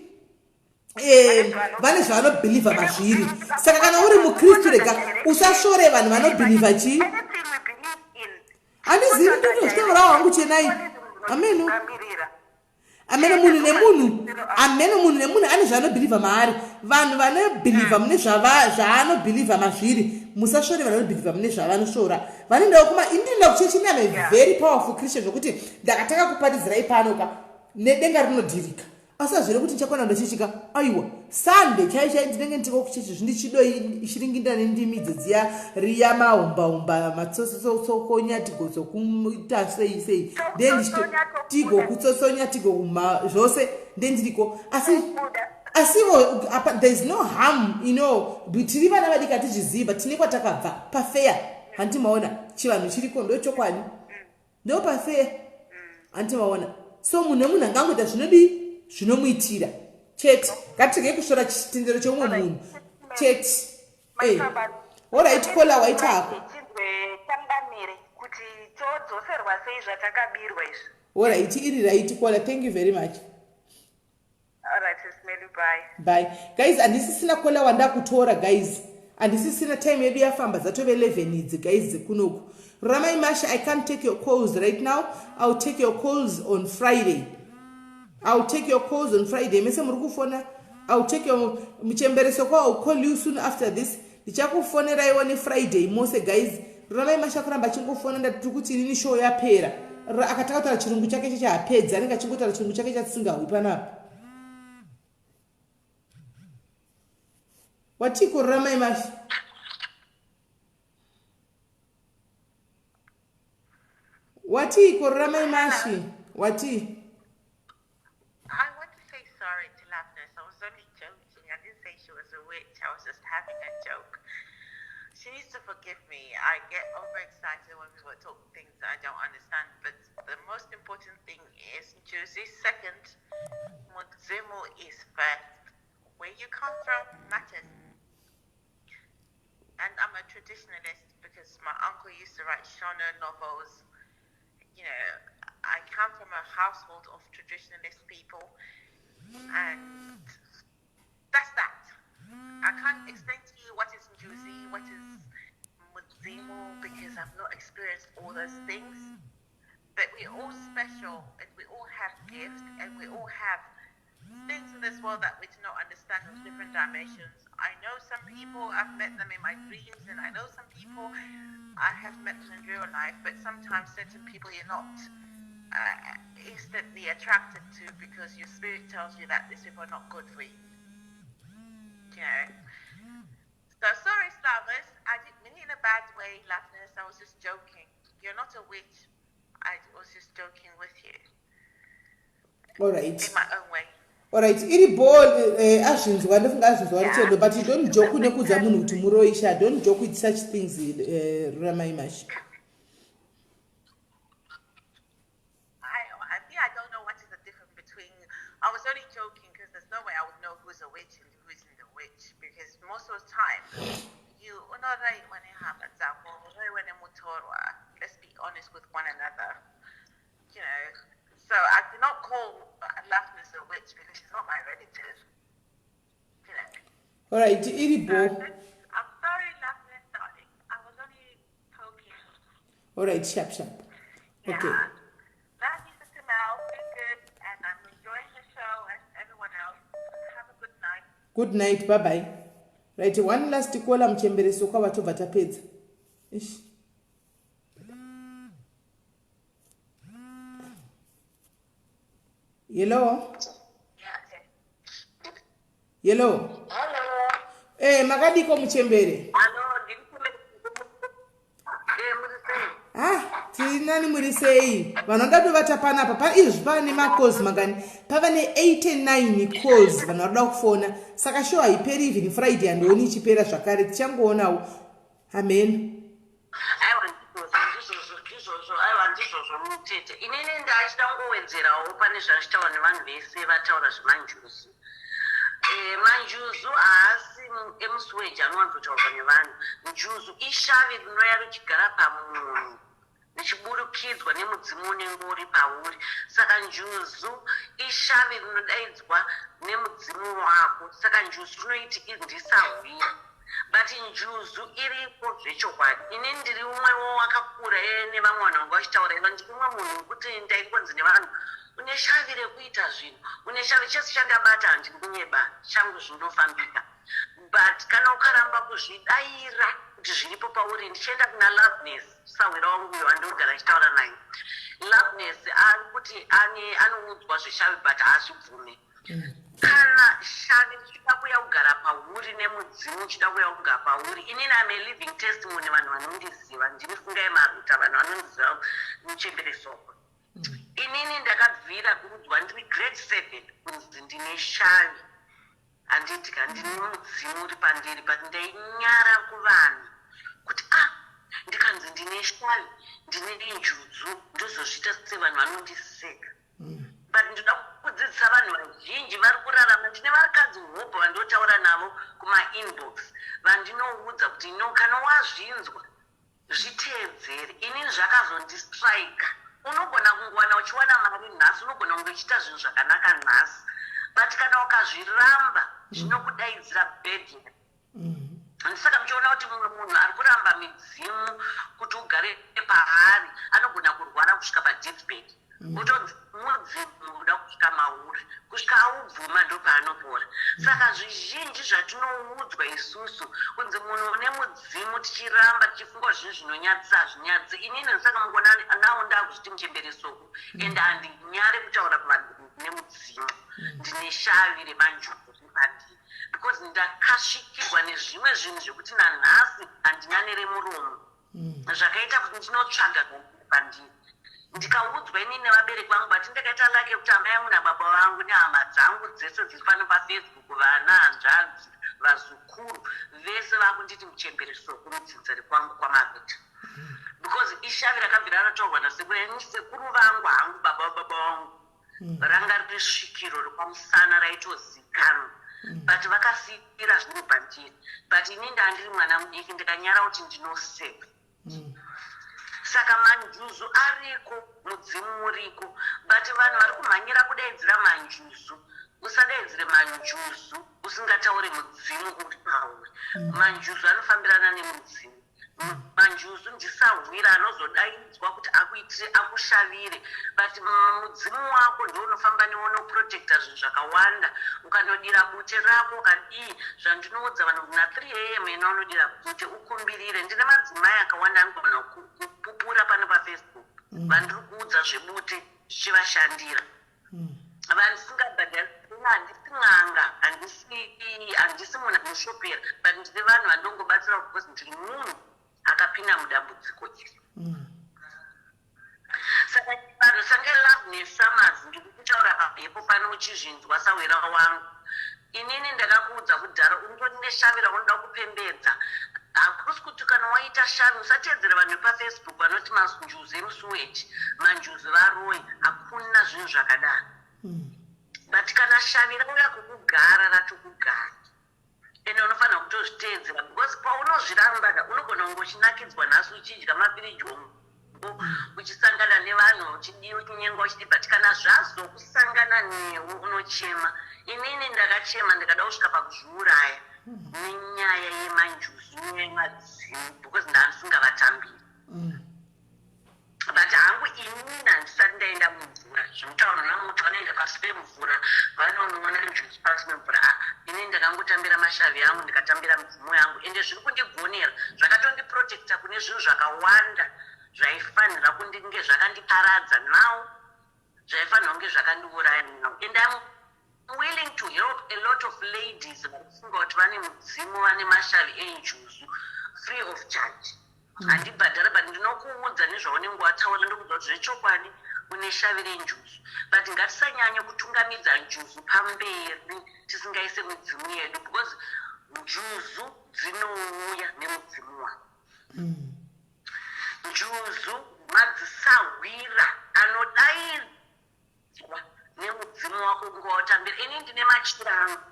vane zvavanobhilivha mazviri. Saka kana uri mukristu, rega usashore vanhu vanobhilivha chi Anything we believe. Handizivi, ndotozvitaurawo hangu chenai. Ameno. Amene munhu nemunhu, amene munhu nemunhu ane zvaanobhilivha maari. Vanhu vanobhilivha mune zvaanobhilivha mazviri. Musasvore vanhu vanobhilivha mune zvavanosvora. Vanoendawo kuma indinoenda kuchechi ine ame very powerful Christian, zvokuti ndakatanga kuparidzirai pano ka nedenga rinodhirika. Asi hazvire kuti ndichakwana ndochichika. Aiwa, Sunday chai chai ndinenge ndiko kuchechi, zvindichidoi chiringinda nendimi dzedziya riya mahumba-humba matsotsokonya tigotsokuita sei sei, ndendichito tigokutsotsonya tigokuma zvose, ndendiriko. Asi asivo apa there is no harm, tiri vana vadiki, hatizvizivi, but tine kwatakabva pafeya. Hanti maona chivanhu chiriko? Ndo chokwadi, ndo pafeya. Hanti maona? So munhu nemunhu angangoita zvinodii, zvinomuitira chete. Ngatiregei kusvora chitendero cheumwe munhu chete. Alright, caller, waita hako. Changamire, kuti todzoserwa sei zvatakabirwa izvi? Alright, iri right, caller. Thank you very much. Alright, Sis Melly, bye. Bye. Guys, handisisina caller wandakutora. Guys, handisisina time, yedu yafamba, dzatove 11 idzi, guys, dzekunoku. Ruramai Masha, I can't take your calls right now. I'll take your calls on Friday. I'll take your calls on Friday. Mese muri kufona, I'll take your muchembereso kwa I'll call you soon after this. Ndichakufoneraiwo neFriday mose, guys. Ruramai Masha kuramba achingofona. Ndati tiri kuti inini show yapera. Akatanga kutaura chirungu chake chechahapedzi, anenge achingotaura chirungu chake chatisingahwi panapa. Watiko, Ruramai Masha? Watiiko, Ruramai Mashi? Watii? I want to say sorry to Loveness. I was only joking. I didn't say she was a witch. I was just having a joke. She needs to forgive me. I get overexcited when people talk things that I don't understand. But the most important thing is Njuzu second, Mudzimu is first. Where you come from matters. And I'm a traditionalist because my uncle used to write Shona novels. I come from a household of traditionalist people, and that's that. I can't explain to you what is Njuzi, what is Mudzimu, because I've not experienced all those things. But we're all special, and we all have gifts, and we all have things in this world that we do not understand of different dimensions. I know some people, I've met them in my dreams, and I know some people I have met them in real life, but sometimes certain people you're not instantly attracted to because your spirit tells you that these people are not good for you. You know? So sorry, Slavas, I didn't mean it in a bad way, Loveness. I was just joking. You're not a witch. I was just joking with you All right. in my own way. Alright, iri ball, azvinzwa, ndofunga azvinzwa richendo, but you don't joke nekuudza munhu kuti muroisha. Don't joke with such things, Ruramai Mashi. I mean, I don't know what is the difference between. I was only joking because there's no way I would know who's a witch and who isn't a witch, because most of the time, you unorai when it happens, mutorwa. Let's be honest with one another. So I do not call Loveness a witch because she's not my relative. Alright, iri ball. I'm sorry, Loveness, darling. I was only poking. Alright, sharp sharp, okay. Yeah. Love you, Sister Mel. Be good, and I'm enjoying the show and everyone else. Have a good night. Good night, bye bye. Right, one last caller, muchembereso kwava, tobva tapedza. Ish. Hello, hello. Hello. Makadiko muchembere? Hello, ndiri muri sei? Ah, tiri nani, muri sei? Vanhu vanoda kutovata panapa pa izvi pane macalls mangani? Pava ne89 calls, vanhu vari kuda kufona, saka show haiperi. Even Friday handioni ichipera zvakare, tichangoonawo, amen. Aiwa, ndizvozvo, ndizvozvo, ndizvozvo, aiwa, ndizvozvo mutete. Inini ndachida kungowedzerawo pane zvazvitaura nevanhu vese vataura zvemanjuzu. Manjuzu haasi emusiweji anowanzotaurwa nevanhu. Njuzu ishavi rinouya richigara pamunhu richiburukidzwa nemudzimu unenge uri pauri. Saka njuzu ishavi rinodaidzwa nemudzimu wako. Saka njuzu rinoiti ndisahwira. But njuzu iriko zvechokwadi. Ini ndiri umwewo wakakura nevamwe vanhu vanga vachitaura iva, ndiri umwe munhu wekuti ndaingonzi nevanhu, une shavi rekuita zvinhu, une shavi, chese chandabata handikunyeba, changu zvinofambika. But kana ukaramba kuzvidaira kuti zviripo pauri, ndichienda kuna Loveness, sahwira wangu uyo wandinogara achitaura naye. Loveness ari kuti ane anoudzwa zveshavi but haazvibvume. Kana shavi richida kuya kugara pauri nemudzimu uchida kuya kugara pauri, inini am a living testimony. Vanhu vanondiziva, ndini Fungai Maruta, vanhu vanondiziva muchembere Soko. Inini ndakabvira kuudzwa ndiri grade 7 kunzi ndine shavi, handiti ka, ndine mudzimu uri pandiri, but ndainyara kuvanhu kuti ah, ndikanzi ndine shavi, ndine njuzu, ndozozviita sevanhu vanondiseka. But ndoda kudzidzisa vanhu vazhinji vari kurarama. Ndine vakadzi hobho vandotaura navo kumainbox, vandinoudza kuti no, kana wazvinzwa zviteedzere. Inini zvakazondistrika. Unogona kungowana uchiwana mari nhasi, unogona kunge uchiita zvinhu zvakanaka nhasi, but kana ukazviramba zvinokudaidzira bad. Saka muchiona kuti mumwe munhu ari kuramba midzimu kuti ugare paari anogona kurwara kusvika padeathbed, utonzi mudzimu uda kusvika mauri, kusvika aubvuma ndopaanopora. Saka zvizhinji zvatinoudzwa isusu kunzi munhu une mudzimu, tichiramba tichifunga zvinhu zvinonyadzisa, hazvinyadzi. Inini saka mukuona nawo ndakuzviti muchembere Soko, ende handinyare kutaura kuvanhu ndine mudzimu, ndine shavi remanjuzu ripandiri, because ndakasvikirwa nezvimwe zvinhu zvekuti nanhasi handina neremuromo, zvakaita kuti ndinotsvaga pandiri. Ndikaudzwa inini nevabereki vangu, but ndakaita lucky kuti amai angu nababa vangu nehama dzangu dzese dziri pano paFacebook, vana, hanzvadzi, vazukuru vese vakunditi muchembere Soko mudzinza rekwangu kwaMaruta, because ishavi rakabvira rataurwa nasekuru. Ini sekuru vangu hangu, baba vababa vangu, ranga riri svikiro rekwamusana raitozikanwa, but vakasiyira zviri pandiri. But ini ndandiri mwana mudiki, ndikanyara kuti ndinoseka. Saka manjuzu ariko, mudzimu uriko, but vanhu vari kumhanyira kudaidzira manjuzu. Usadaidzire manjuzu usingatauri mudzimu uri pauri. Manjuzu anofambirana nemudzimu. Manjuzu ndisahwira anozodaidzwa kuti akuitire, akushavire, but mudzimu wako ndo unofamba newo, unoprotecta zvinhu zvakawanda. Ukanodira bute rako ukadii, zvandinoudza vanhu kuti na3 am ena unodira bute ukumbirire. Ndine madzimai akawanda anogona kupupura pano paFacebook vandiri kuudza zvebute zvichivashandira, vandisingabhadhari. Handisi n'anga, handisi munhu anoshopera, but ndine vanhu vandongobatsira because ndiri munhu akapinda mudambudziko iri. Saka vanhu sange Love neSummers, ndiri kutaura pamhepo pano uchizvinzwa, sawera wangu, inini ndakakuudza kudhara, unotori neshavi raunoda kupembedza. Hakusi kuti kana waita shavi usateedzera vanhu vepaFacebook vanoti manjuzu emusuweji, manjuzu varoi. Hakuna zvinhu zvakadaro. But kana shavi rauya kukugara, ratokugara, ende unofanira kutozviteedzera, because paunozviramba unogona kunge uchinakidzwa nhasi, uchidya mapirijongo, uchisangana nevanhu, uchidii, uchinyengwa, uchidii, but kana zvazokusangana newe unochema. Inini ndakachema, ndikada kusvika pakuzviuraya nenyaya yemanjuzu, nenyaya yemadzimu, because ndaandisingavatambiri. But hangu inini handisati ndaenda mumvura. Zvinotaura namuti vanoenda pasi pemvura, vanonoona njuzu pasi pemvura. Ah, inini ndakangotambira mashavi angu, ndikatambira midzimu yangu, ende zviri kundigonera, zvakatondiprotecta kune zvinhu zvakawanda zvaifanira kundinge zvakandiparadza now, zvaifanira kunge zvakandiuraya now. And I'm willing to help a lot of ladies vari kufunga kuti vane mudzimu, vane mashavi enjuzu, free of charge. Handibhadhara, but ndinokuudza nezvaunenge wataura, ndokuudza kuti zvechokwadi une shavi renjuzu. But ngatisanyanye kutungamidza njuzu pamberi tisingaise midzimu yedu, because njuzu dzinouya nemudzimu wako. Njuzu madzisahwira anodaidzwa nemudzimu wako kunge watambira. Ini ndine machira angu,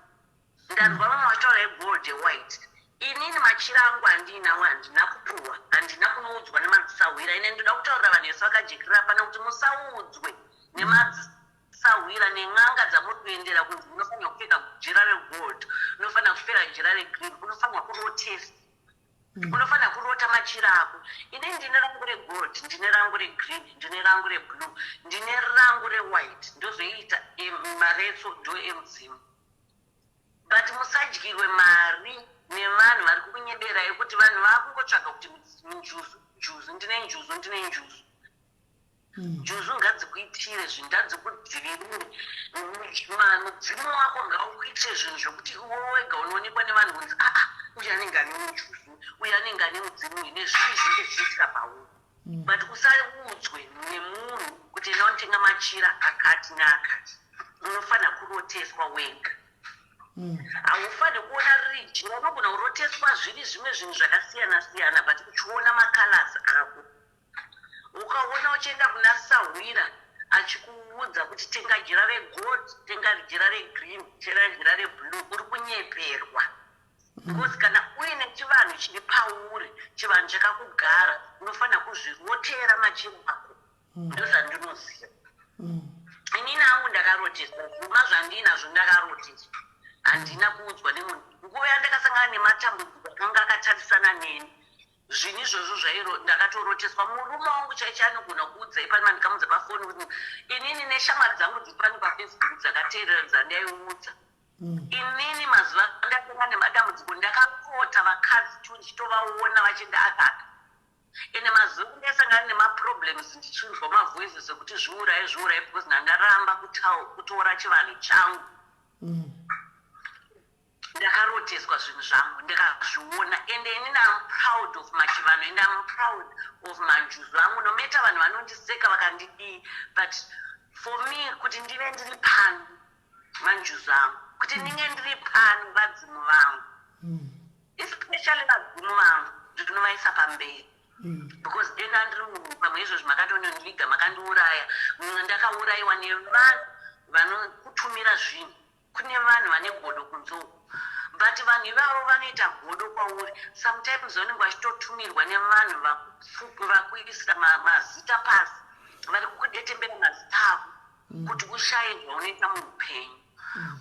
ndanzwa vamwe vachitaura egold, ewhite. Inini machira angu handiinawo, handina kupuhwa, handina kunoudzwa nemadzisahwira. Ine ndoda kutaurira vanhu vese vakajekirira pano kuti musaudzwe nemadzisahwira nen'anga dzamuri. kuendera kunzi unofanira kupfeka jira regold, unofanira kupfeka jira regreen, unofanira kurotesa, unofanira kurota machira ako. Ini ndine rangu regold, ndine rangu regreen, ndine rangu reblue, ndine rangu rewhite. Ndozoita maretso, ndo emudzimu. But musadyirwe mari nevanhu vari kukunyeberai kuti vanhu vakungotsvaga kuti njuzu, njuzu, ndine njuzu, ndine njuzu. Njuzu ngadzikuitire zvinhu, ngadzikudzivirire. Mudzimu wako ngaukuitire zvinhu zvokuti iwe wega unoonekwa nevanhu kunzi, "Aa, uyu anenge ane njuzu, uyu anenge ane mudzimu," nezvinhu zvinenge zvichiitika pauri. But usaudzwe nemunhu kuti enda unotenga machira akati neakati. Unofanira kuroteswa wega. Haufaniri kuona riri jira, unogona kuroteswa zviri zvimwe zvinhu zvakasiyana siyana, but uchiona macolors ako. Ukaona uchienda kuna sahwira achikuudza kuti tenga jira regold, tenga jira regreen, tenga jira reblue, uri kunyeperwa, because kana uine chivanhu chiri pauri, chivanhu chakakugara, unofanira kuzvirotera machira ako. Ndozvandinoziva inini hangu. Ndakaroteswa zvuma zvandinazvo, ndakaroteswa, handina kuudzwa nemunhu. Nguva yandakasangana nematambudziko akanga akatarisana neni, zvinhu izvozvo zvairo ndakatoroteswa. Murume wangu chaicho anogona kuudzai panima, ndikamudza pafoni kuti inini neshamwari dzangu dziri pano paFacebook dzakateerera dzandaiudza inini, mazuva andakanga nemadambudziko, ndakakota vakadzi ndichitovaona vachienda akaka. Ende mazuva ndaisangana nemaproblems, ndichinzwa mavoices ekuti zviurai, zviurai, because ndandaramba kutora chivanhu changu. Ndakaroteswa zvinhu zvangu, ndakazviona. Ende inini am proud of machivanhu, and am proud of manjuzu angu, no matter vanhu vanondiseka vakandidii. But for me, kuti ndive ndiri pano, manjuzu angu, kuti ndinge ndiri pano, vadzimu vangu, especially vadzimu vangu, ndinovaisa pamberi, because dena ndiri munhu pamwe izvozvi makatonondiviga, makandiuraya. Mumwe ndakaurayiwa nevanhu vanokutumira zvinhu. Kune vanhu vane godo kunze uku, but vanhu ivavo vanoita godo kwauri. Sometimes vanenge vachitotumirwa nevanhu vakuisa mazita pasi, vari kukudetembera mazita ako kuti ushaye zvaunoita muupenyu.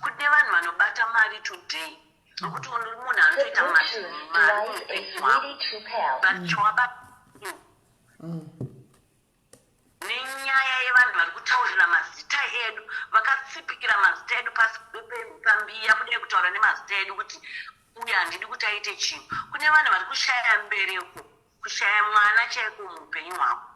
Kune vanhu vanobata mari today nokuti uri munhu anotoita mari muupenyu hwako, but chawabata nenyaya yevanhu vari kutaurira mazita edu, vakatsipikira mazita edu pasi pambiya, kudai kutaura nemazita edu kuti uyu handidi kuti aite chinhu. Kune vanhu vari kushaya mbereko, kushaya mwana chaiko muupenyu hwako,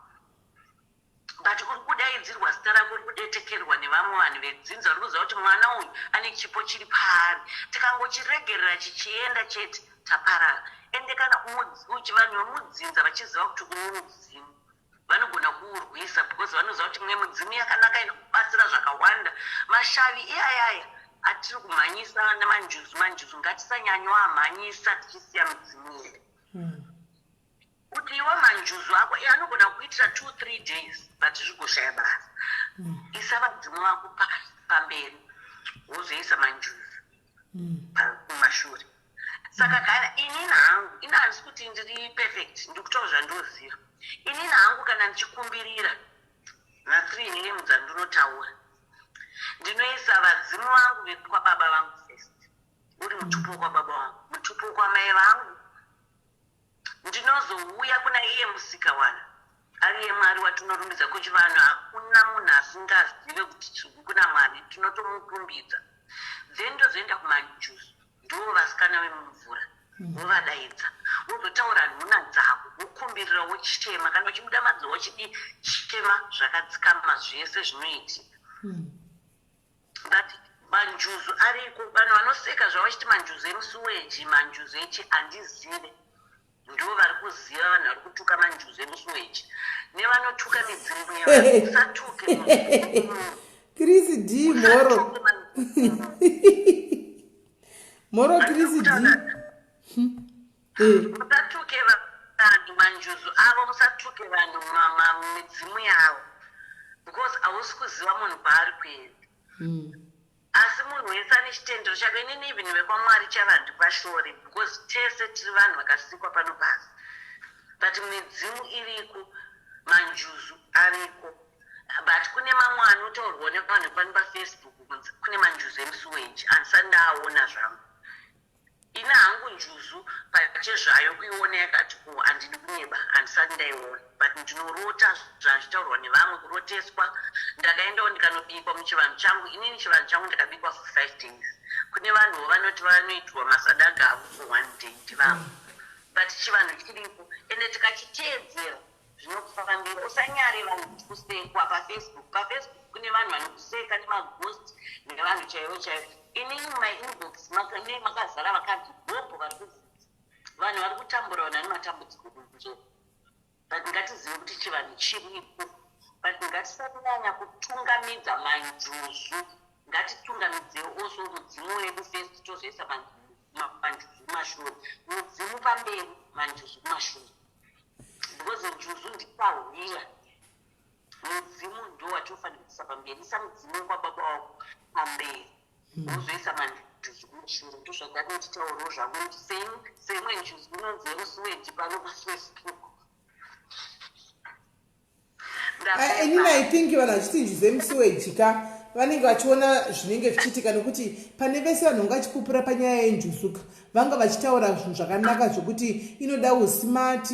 but uri kudaidzirwa zita rako, uri kudetekerwa nevamwe vanhu vedzinza vari kuziva kuti mwana uyu ane chipo chiri paari. Tikangochiregerera chichienda chete, taparara. Ende kana vanhu vemudzinza vachiziva kuti une mudzimu, vanogona kuurwisa, because vanoziva kuti mimwe midzimu yakanaka inokubatsira zvakawanda. Mashavi iyayaya atiri kumhanyisa nemanjuzu, manjuzu ngatisanyanyoamhanyisa tichisiya midzimu yedu. Kuti iwe manjuzu ako anogona kuitira 2, 3 days, but zvigoshaya basa. Isa vadzimu vako pamberi, wozoisa manjuzu kumashure. Saka kana inini hangu, ini handisi kuti ndiri perfect, ndiri kutaura zvandinoziva inini hangu. Kana ndichikumbirira na3 name dzandinotaura, ndinoisa vadzimu vangu vekwababa vangu first, uri mutupo wekwababa vangu, mutupo wekwamai vangu. Ndinozouya kuna iye musikawana, ariye Mwari watinorumbidza. Kuchivanhu hakuna munhu asingazive kuti kuna Mwari, tinotomurumbidza. Then ndozoenda kumanjuzu, ndo vasikana vemumvura, wovadaidza, wozotaura nhuna dzako, wokumbirira, wochema. Kana uchibuda madzowa, uchidi chema zvakadzikama, zvese zvinoitika. But manjuzu ariko. Vanhu vanoseka zvavo vachiti manjuzu emusuweji, manjuzu echi, handizive. Ndo vari kuziva vanhu vari kutuka manjuzu emusuweji nevanotuka midzimu yevanhu. Usatuke. Chris D, moro moro, Chris D. Musatuke vanhu manjuzu avo, musatuke vanhu midzimu yavo, because hausi kuziva munhu paari kuenda. Asi munhu wese ane chitendero chake. Inini even vekwamwari chava handipashori, because tese tiri vanhu vakasikwa pano pasi. But midzimu iriko, manjuzu ariko, but kune mamwe anotaurwa nevanhu pano paFacebook kunzi kune Kune manjuzu emusuweji, handisati ndaaona zvangu. Ini hangu njuzu pachezvayo kuiona yakati ko, handidi kunyeba, handisati ndaiona, but ndinorota zvazvitaurwa nevamwe, kuroteswa. Ndakaendawo ndikanobikwa muchivanhu changu. Inini chivanhu changu ndakabikwa for 5 days. Kune vanhuwo vanoti vanoitirwa masadaga avo for one day, ndivavo. But chivanhu chiripo, ende tikachiteedzera zvinokufambira. Usanyare vanhu kuti kusekwa paFacebook. PaFacebook kune vanhu vanokuseka nemaghost nevanhu chaivo chaivo. Inini mumainbox ne makazara vakadzi gobho vari kubvunza, vanhu vari kutambura, vanhu vane matambudziko kunze. But ngatizive kuti chivanhu chiripo, but ngatisanyanya kutungamidza manjuzu. Ngatitungamidzei also mudzimu wedu first, tozoisa manjuzu kumashure. Mudzimu pamberi, manjuzu kumashure, because njuzu ndisahwira. Mudzimu ndo watinofanira kuisa pamberi. Isa mudzimu kwababa wako pamberi, wozoisa manjuzu kumashure. Ndozvandati nditaurawo zvangu. Seimwe njuzu inonzi yemusuweji pano paFacebook. Inini I think vanhu vachiti njuzu yemusuweji ka, vanenge vachiona zvinenge zvichiitika, nokuti pane vese vanhu vanga vachipupura panyaya yenjuzuka, vanga vachitaura zvinhu zvakanaka zvokuti inoda usmart,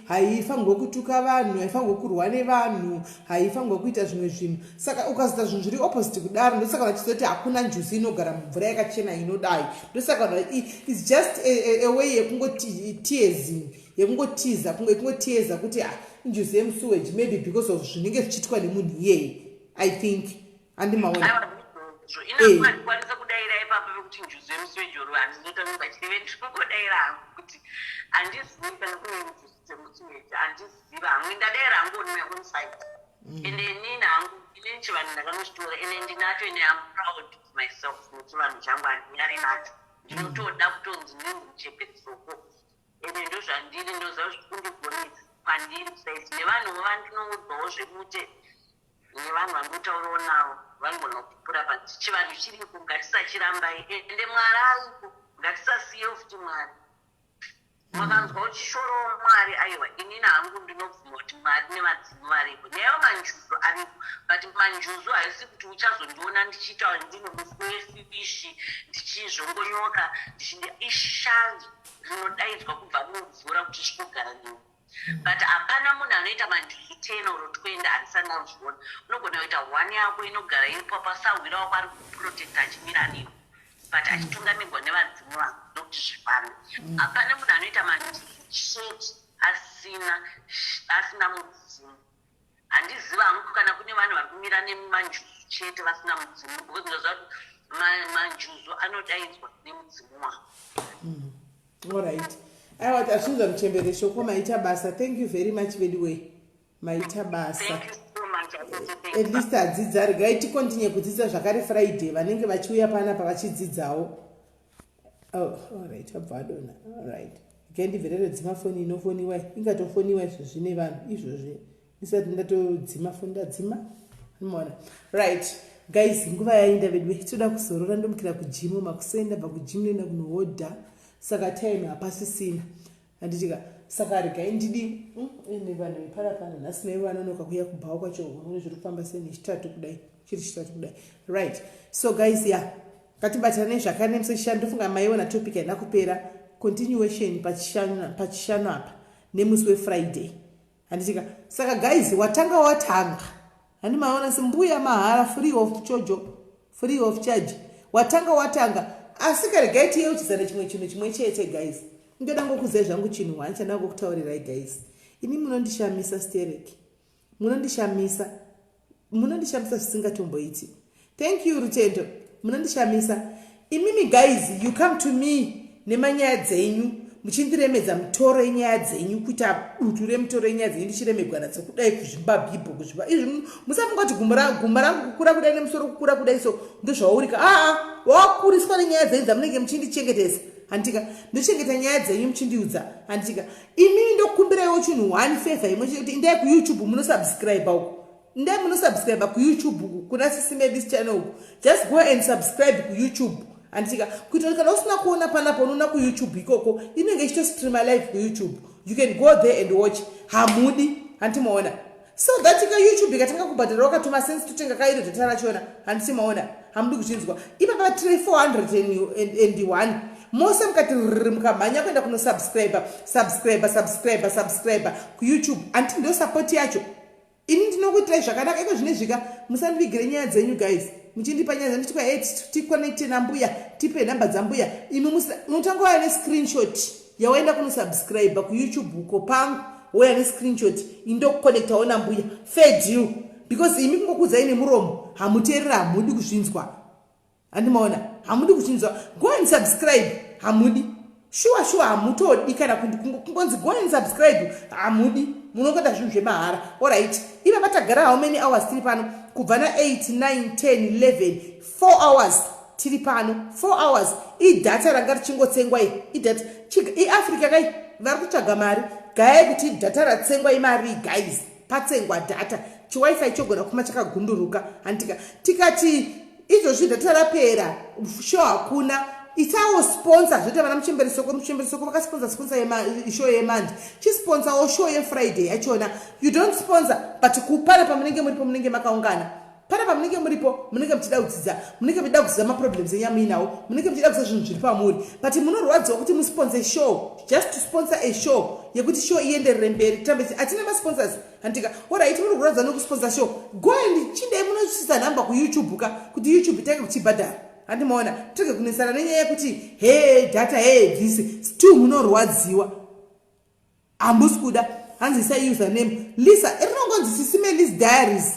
haifanirwe kutuka vanhu, haifanirwe kurwa nevanhu, haifanirwe kuita zvimwe zvinhu. Saka ukazoita zvinhu zviri opposite kudaro, ndosaka vachizoti hakuna njuzu inogara mumvura yakachena inodai. Ndosaka vanhu, it's just a way yekungotiyezing, yekungotiza, yekungotiyeza kuti, ah, injuzu yemusuweji, maybe because of zvinenge zvichiitwa nemunhu iyeye, I think. Handimaona. Inakwanisa kudaira ipapo pekuti njuzu yemusuweji oro handizotamidza chive. Ndinongodaira hangu kuti handizivi kana kune njuzu dzemusuweji, handizivi hangu. Ndadaira hangu on my own side. Ende inini hangu, inini chivanhu ndakanochitora, ende ndinacho, ende am proud of myself nechivanhu changu. Handinyari nacho. Ndinotoda kutonzi ndinzi muchepesoko, ende ndozvandiri. Ndoziva kuti kundigonesa kwandiri kusaisi nevanhuwo vandinoudzawo zvebute, nevanhu vandotaurawo navo vanogona kupupura. But chivanhu chiripo, ngatisachirambai. Ende Mwari ariko, ngatisasiyewo futi Mwari. Makanzwa uchishorawo Mwari, aiwa, inini hangu ndinobvuma kuti Mwari nevadzimu varipo, naivo manjuzu aripo. But manjuzu haisi kuti uchazondiona ndichiita ndine muswe wefishi, ndichizvongonyoka, ndichidi. Ishavi rinodaidzwa kubva mumvura kuti svikogara newe, but hapana munhu anoita manjuzu 10 or 20, handisati ndazviona. Unogona kuita one yako inogara iripo pasahwira wako ari kuprotecta, achimira newe, but achitungamirwa nevadzimu vako nokuti zvifambe. Hapana munhu anoita manjuzu chete asina mudzimu. Handiziva hangu kana kune vanhu vari kumira nemanjuzu chete vasina mudzimu, because ndinoziva kuti manjuzu anodaidzwa nemudzimu wavo. Alright, aiwa, tazvinzwa muchembere shoko. Maita basa, thank you very much veduway, maita basa. Thank you so much, Atete, thank At you. least adzidza. Regai ticontinue kudzidza zvakare Friday, vanenge vachiuya panapa vachidzidzawo. Oh, alright, abva adona. Alright, regai ndibve ndatodzima foni. Inofoniwa, ingatofoniwa izvozvi nevanhu izvozvi ndisati ndatodzima foni. Ndadzima, anomaona. Right guys, nguva yaenda vedu, toda kuzorora. Ndomukira kugym makuseni, ndabva kugym ndoenda kunohodha, saka time hapasisina, handitika? Saka regai ndidi ende vanhu veparapana nhasi naivo vanonoka kuuya kubhawa kwacho. Uone zviri kufamba sei nechitatu kudai, chiri chitatu kudai. Right, so guys, ya, ngatibatanei zvakare nemusi wechishanu. Ndofunga maiona topic haina kupera, continuation pachishanu apa nemusi weFriday, handitika? Saka guys, watanga watanga, handi maona sembuya mahara, free of chojo, free of charge. Watanga watanga. Asi karegai tiyeuchidzane chimwe chinhu chimwe chete, guys. Ndoda ngokuzai zvangu chinhu one chandanga kutaurirai, guys. Ini munondishamisa stereki, munondishamisa, munondishamisa zvisingatomboiti. Thank you, Rutendo. Munondishamisa imimi guys. You come to me nemanyaya dzenyu, muchindiremedza mutoro yenyaya dzenyu, kuita dutu remutoro yenyaya dzenyu, ndichiremegwa nadzo kudai, kuzvimba bhibho, kuzvimba izvi. Musafunga kuti gumbo rangu kukura kudai nemusoro kukura kudai, so ndozvaurika. Aa, wakuriswa nenyaya dzenyu dzamunenge muchindichengetesa, handika? Ndochengeta nyaya dzenyu muchindiudza, handika? Imimi ndokumbiraiwo chinhu one favor imwe chete, kuti indai kuYouTube munosubscribe uko. Ndai munosubscribe kuYouTube uku, kuna Sisi Mavis channel uku. Just go and subscribe kuYouTube, handitika? Kuitira kuti kana usina kuona panapa, unoona kuYouTube ikoko, inenge ichitostreama live kuYouTube. You can go there and watch. Hamudi, handimaona? So that ka YouTube ikatanga kubhadhara wakatuma sense totenga kairo data rachona. Handisi maona, hamudi kuchinzwa. Ipapa tiri 401 mose mukati rr mukamhanya kuenda kunosubscribe, subscribe, subscribe, subscribe kuYouTube. Handiti ndo support yacho? Ini ndinokuitirai zvakanaka iko zvine zvika. Musandivigire nyaya dzenyu guys, muchindipa nyaya dzenyu tikwa hey, ticonnecte nambuya, tipe nhamba dzambuya. Imi unotanga waya nescreenshot yawaenda kunosubscribe kuYouTube uko pangu, woya nescreenshot, indokuconnectawo nambuya. Fair deal, because imi kungokudzai nemuromo hamuteerera, hamudi kuzvinzwa. Handimaona, hamudi kuzvinzwa. Go and subscribe, hamudi. Shuwa shuwa hamutodi kana kungonzi go and subscribe, hamudi. Munongoda zvinhu zvemahara. Alright, iva vatagara how many hours tiri pano? Kubva na8, 9, 10, 11, 4 hours tiri pano. 4 hours idata ranga richingotsengwa. I idata iAfrica kai vari kutsvaga mari. Gayai kuti data ratsengwa imari guys. Patsengwa data, chiWiFi chogona kuma chakagunduruka. Handika tikati izvozvi data rapera, show hakuna. Itawo sponsor zvoita vana Muchemberesoko. Muchemberesoko vakasponsor, sponsor show yeMonday. Chisponsawo show yeFriday yachona. You don't sponsor, but kupana pamunenge muripo, munenge makaungana pana pamunenge muripo, munenge muchida kudzidza, munenge muchida kuziva maproblems enyu amuinawo, munenge muchida kuziva zvinhu zviri pamuri, but munorwadziwa kuti musponsor show, just to sponsor a show yekuti show ienderere mberi. Tirambe hatina masponsors. Handika alright, muri kurwadza nekusponsor show. Go and chindai munosvisa nhamba kuYouTube ka, kuti YouTube itange kuchibhadhara. Handimaona, tirege kunesana nenyaya yekuti he data, he this. Still munorwadziwa, hamusi kuda. Hanzi isai username. Lisa rinongonzi Sisimelis Diaries.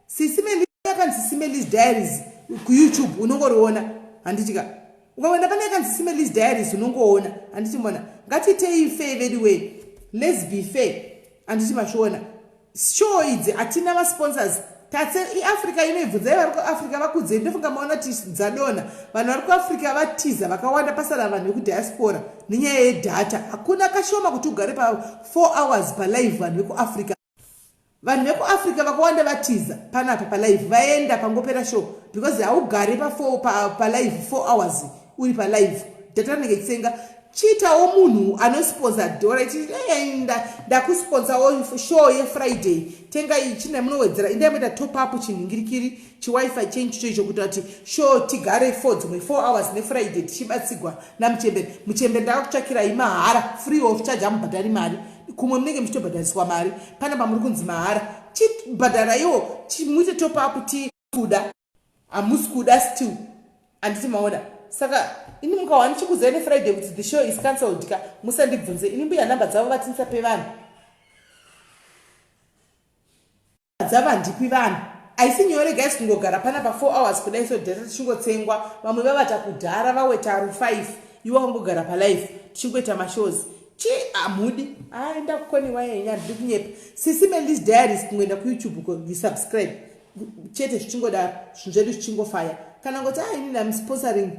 Sisimelis yakanzi Sisimelis Diaries kuYouTube, unongoriona. Handitika ukaenda pane yakanzi Simelis Diaries unongoona. Handiti mona, ngatiitei fair very, let's be fair. Handiti masviona, show idzi hatina masponsors. Tatse iAfrica inoibvunzai vari kuAfrica vakudzei. Ndofunga maona kuti dzadonha. Vanhu vari kuAfrica vatiza vakawanda, pasara vanhu vekudiaspora nenyaya yedata. Hakuna kashoma kuti ugare pa4 hours palive. Vanhu vekuAfrica vakawanda vatiza panapa palive, vaenda pangopera show, because haugari pa4 palive 4 hours uri palive, data rinenge chitsenga. Chiitawo munhu anosponsor dora, ndakusponsawo show yeFriday. Tengai china munowedzera, indai moita top up chinhingirikiri chiWiFi chenyu chicho icho, kuita kuti show tigare 4 dzimwe 4 hours neFriday tichibatsigwa namuchemberi. Muchemberi ndakakutsvakirai mahara, free of charge, amubhadhari mari. Kumwe munenge muchitobhadhariswa mari, panapa muri kunzi mahara. Chibhadharaiwo, muite top up tikuda. Hamusi kuda still. Handiti maona? Saka ini mukawa ndichikuzai neFriday kuti the show is cancelled ka, musandibvunze. Ini mbuya nhamba dzavo vatindisape vanhu dzava ndipi vanhu. Haisi nyore guys kungogara pana pa4 hours kudai so, data tichingotsengwa. Vamwe vavata kudhara, vaweta ru5, iwe wangogara palive tichingoita mashows. Chi hamudi aenda kukoniwa yenyu. Handidi kunyepa. Sisi Melis Diaries, kungoenda kuYouTube ko, you subscribe chete, zvichingodaro zvinhu zvedu zvichingofaya. Kana ngoti a inini am sponsoring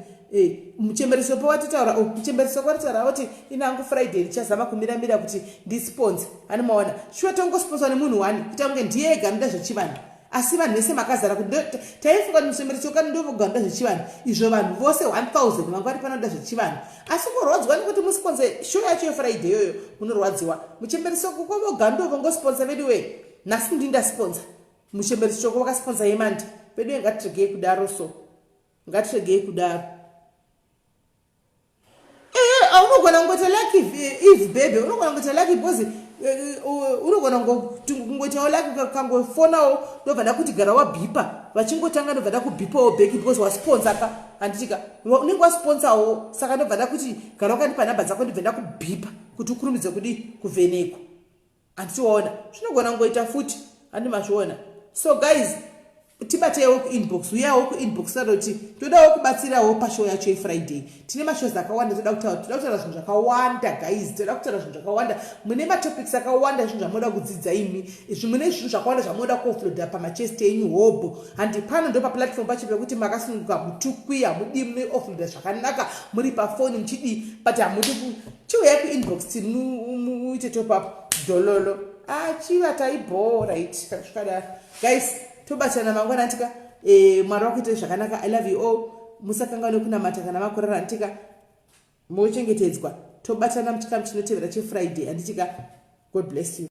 muchemberesopo watitaura, oh, muchemberesopo watitaura kuti inangu Friday ndichazama kumiramira kuti ndisponsor. Ani maona, shuwa tongosponsor nemunhu one kuita kunge ndiye ega anoda zvechivanhu, asi vanhu vese makazara. Kuti taifunga kuti muchemberesopo ndovoga anoda zvechivanhu, izvo vanhu vose 1000 vanga vari panoda zvechivanhu, asi kurwadzwa nekuti musponsor show yacho yeFriday iyoyo munorwadziwa. Muchemberesopo kwovoga ndovongosponsor vedu wee. Nhasi ndindasponsor, muchemberesopo vakasponsor yeMonday. Vedu ngatiregei kudaro, so ngatiregei kudaro. Ee, unogona kungoita lucky if baby, unogona kungoita lucky because unogona kungoitawo lucky kangofonawo, ndobva ndakuti gara wabhipa. Vachingotanga ndobva ndakubhipawo back because wasponsa ka. Handitika unenge wasponsawo, saka ndobva ndakuti gara wakandipa nhamba dzako, ndibve ndakubhipa kuti ukurumidze kudi kuvhenekwa. Handitiwaona, zvinogona kungoita futi. Handi mazviona? So guys, tibateiwo kuinbox, uyawo kuinbox tatoti todawo kubatsirawo pashow yacho yeFriday. Tine mashows akawanda toda kutaura, toda kutaura zvinhu zvakawanda guys, toda kutaura zvinhu zvakawanda. Mune matopics akawanda, zvinhu zvamunoda kudzidza imi, mune zvinhu zvakawanda zvamunoda kuoffloada pamachest enyu hobho. Handi pano ndo paplatform pacho pekuti makasununguka, mutukwi hamudi, munoofloada zvakanaka muri pafoni muchidii, but hamudi. Chiuyai kuinbox timuite top up dhololo. Achivatai bho, right? Kana zvikadaro guys, tobatana mangwana tika. Mwari wakuitai zvakanaka. I love you all. Musakanganwe kunamata kana makurara. Antika mochengetedzwa. Tobatana muchikamu chinotevera cheFriday. Handitika, God bless you.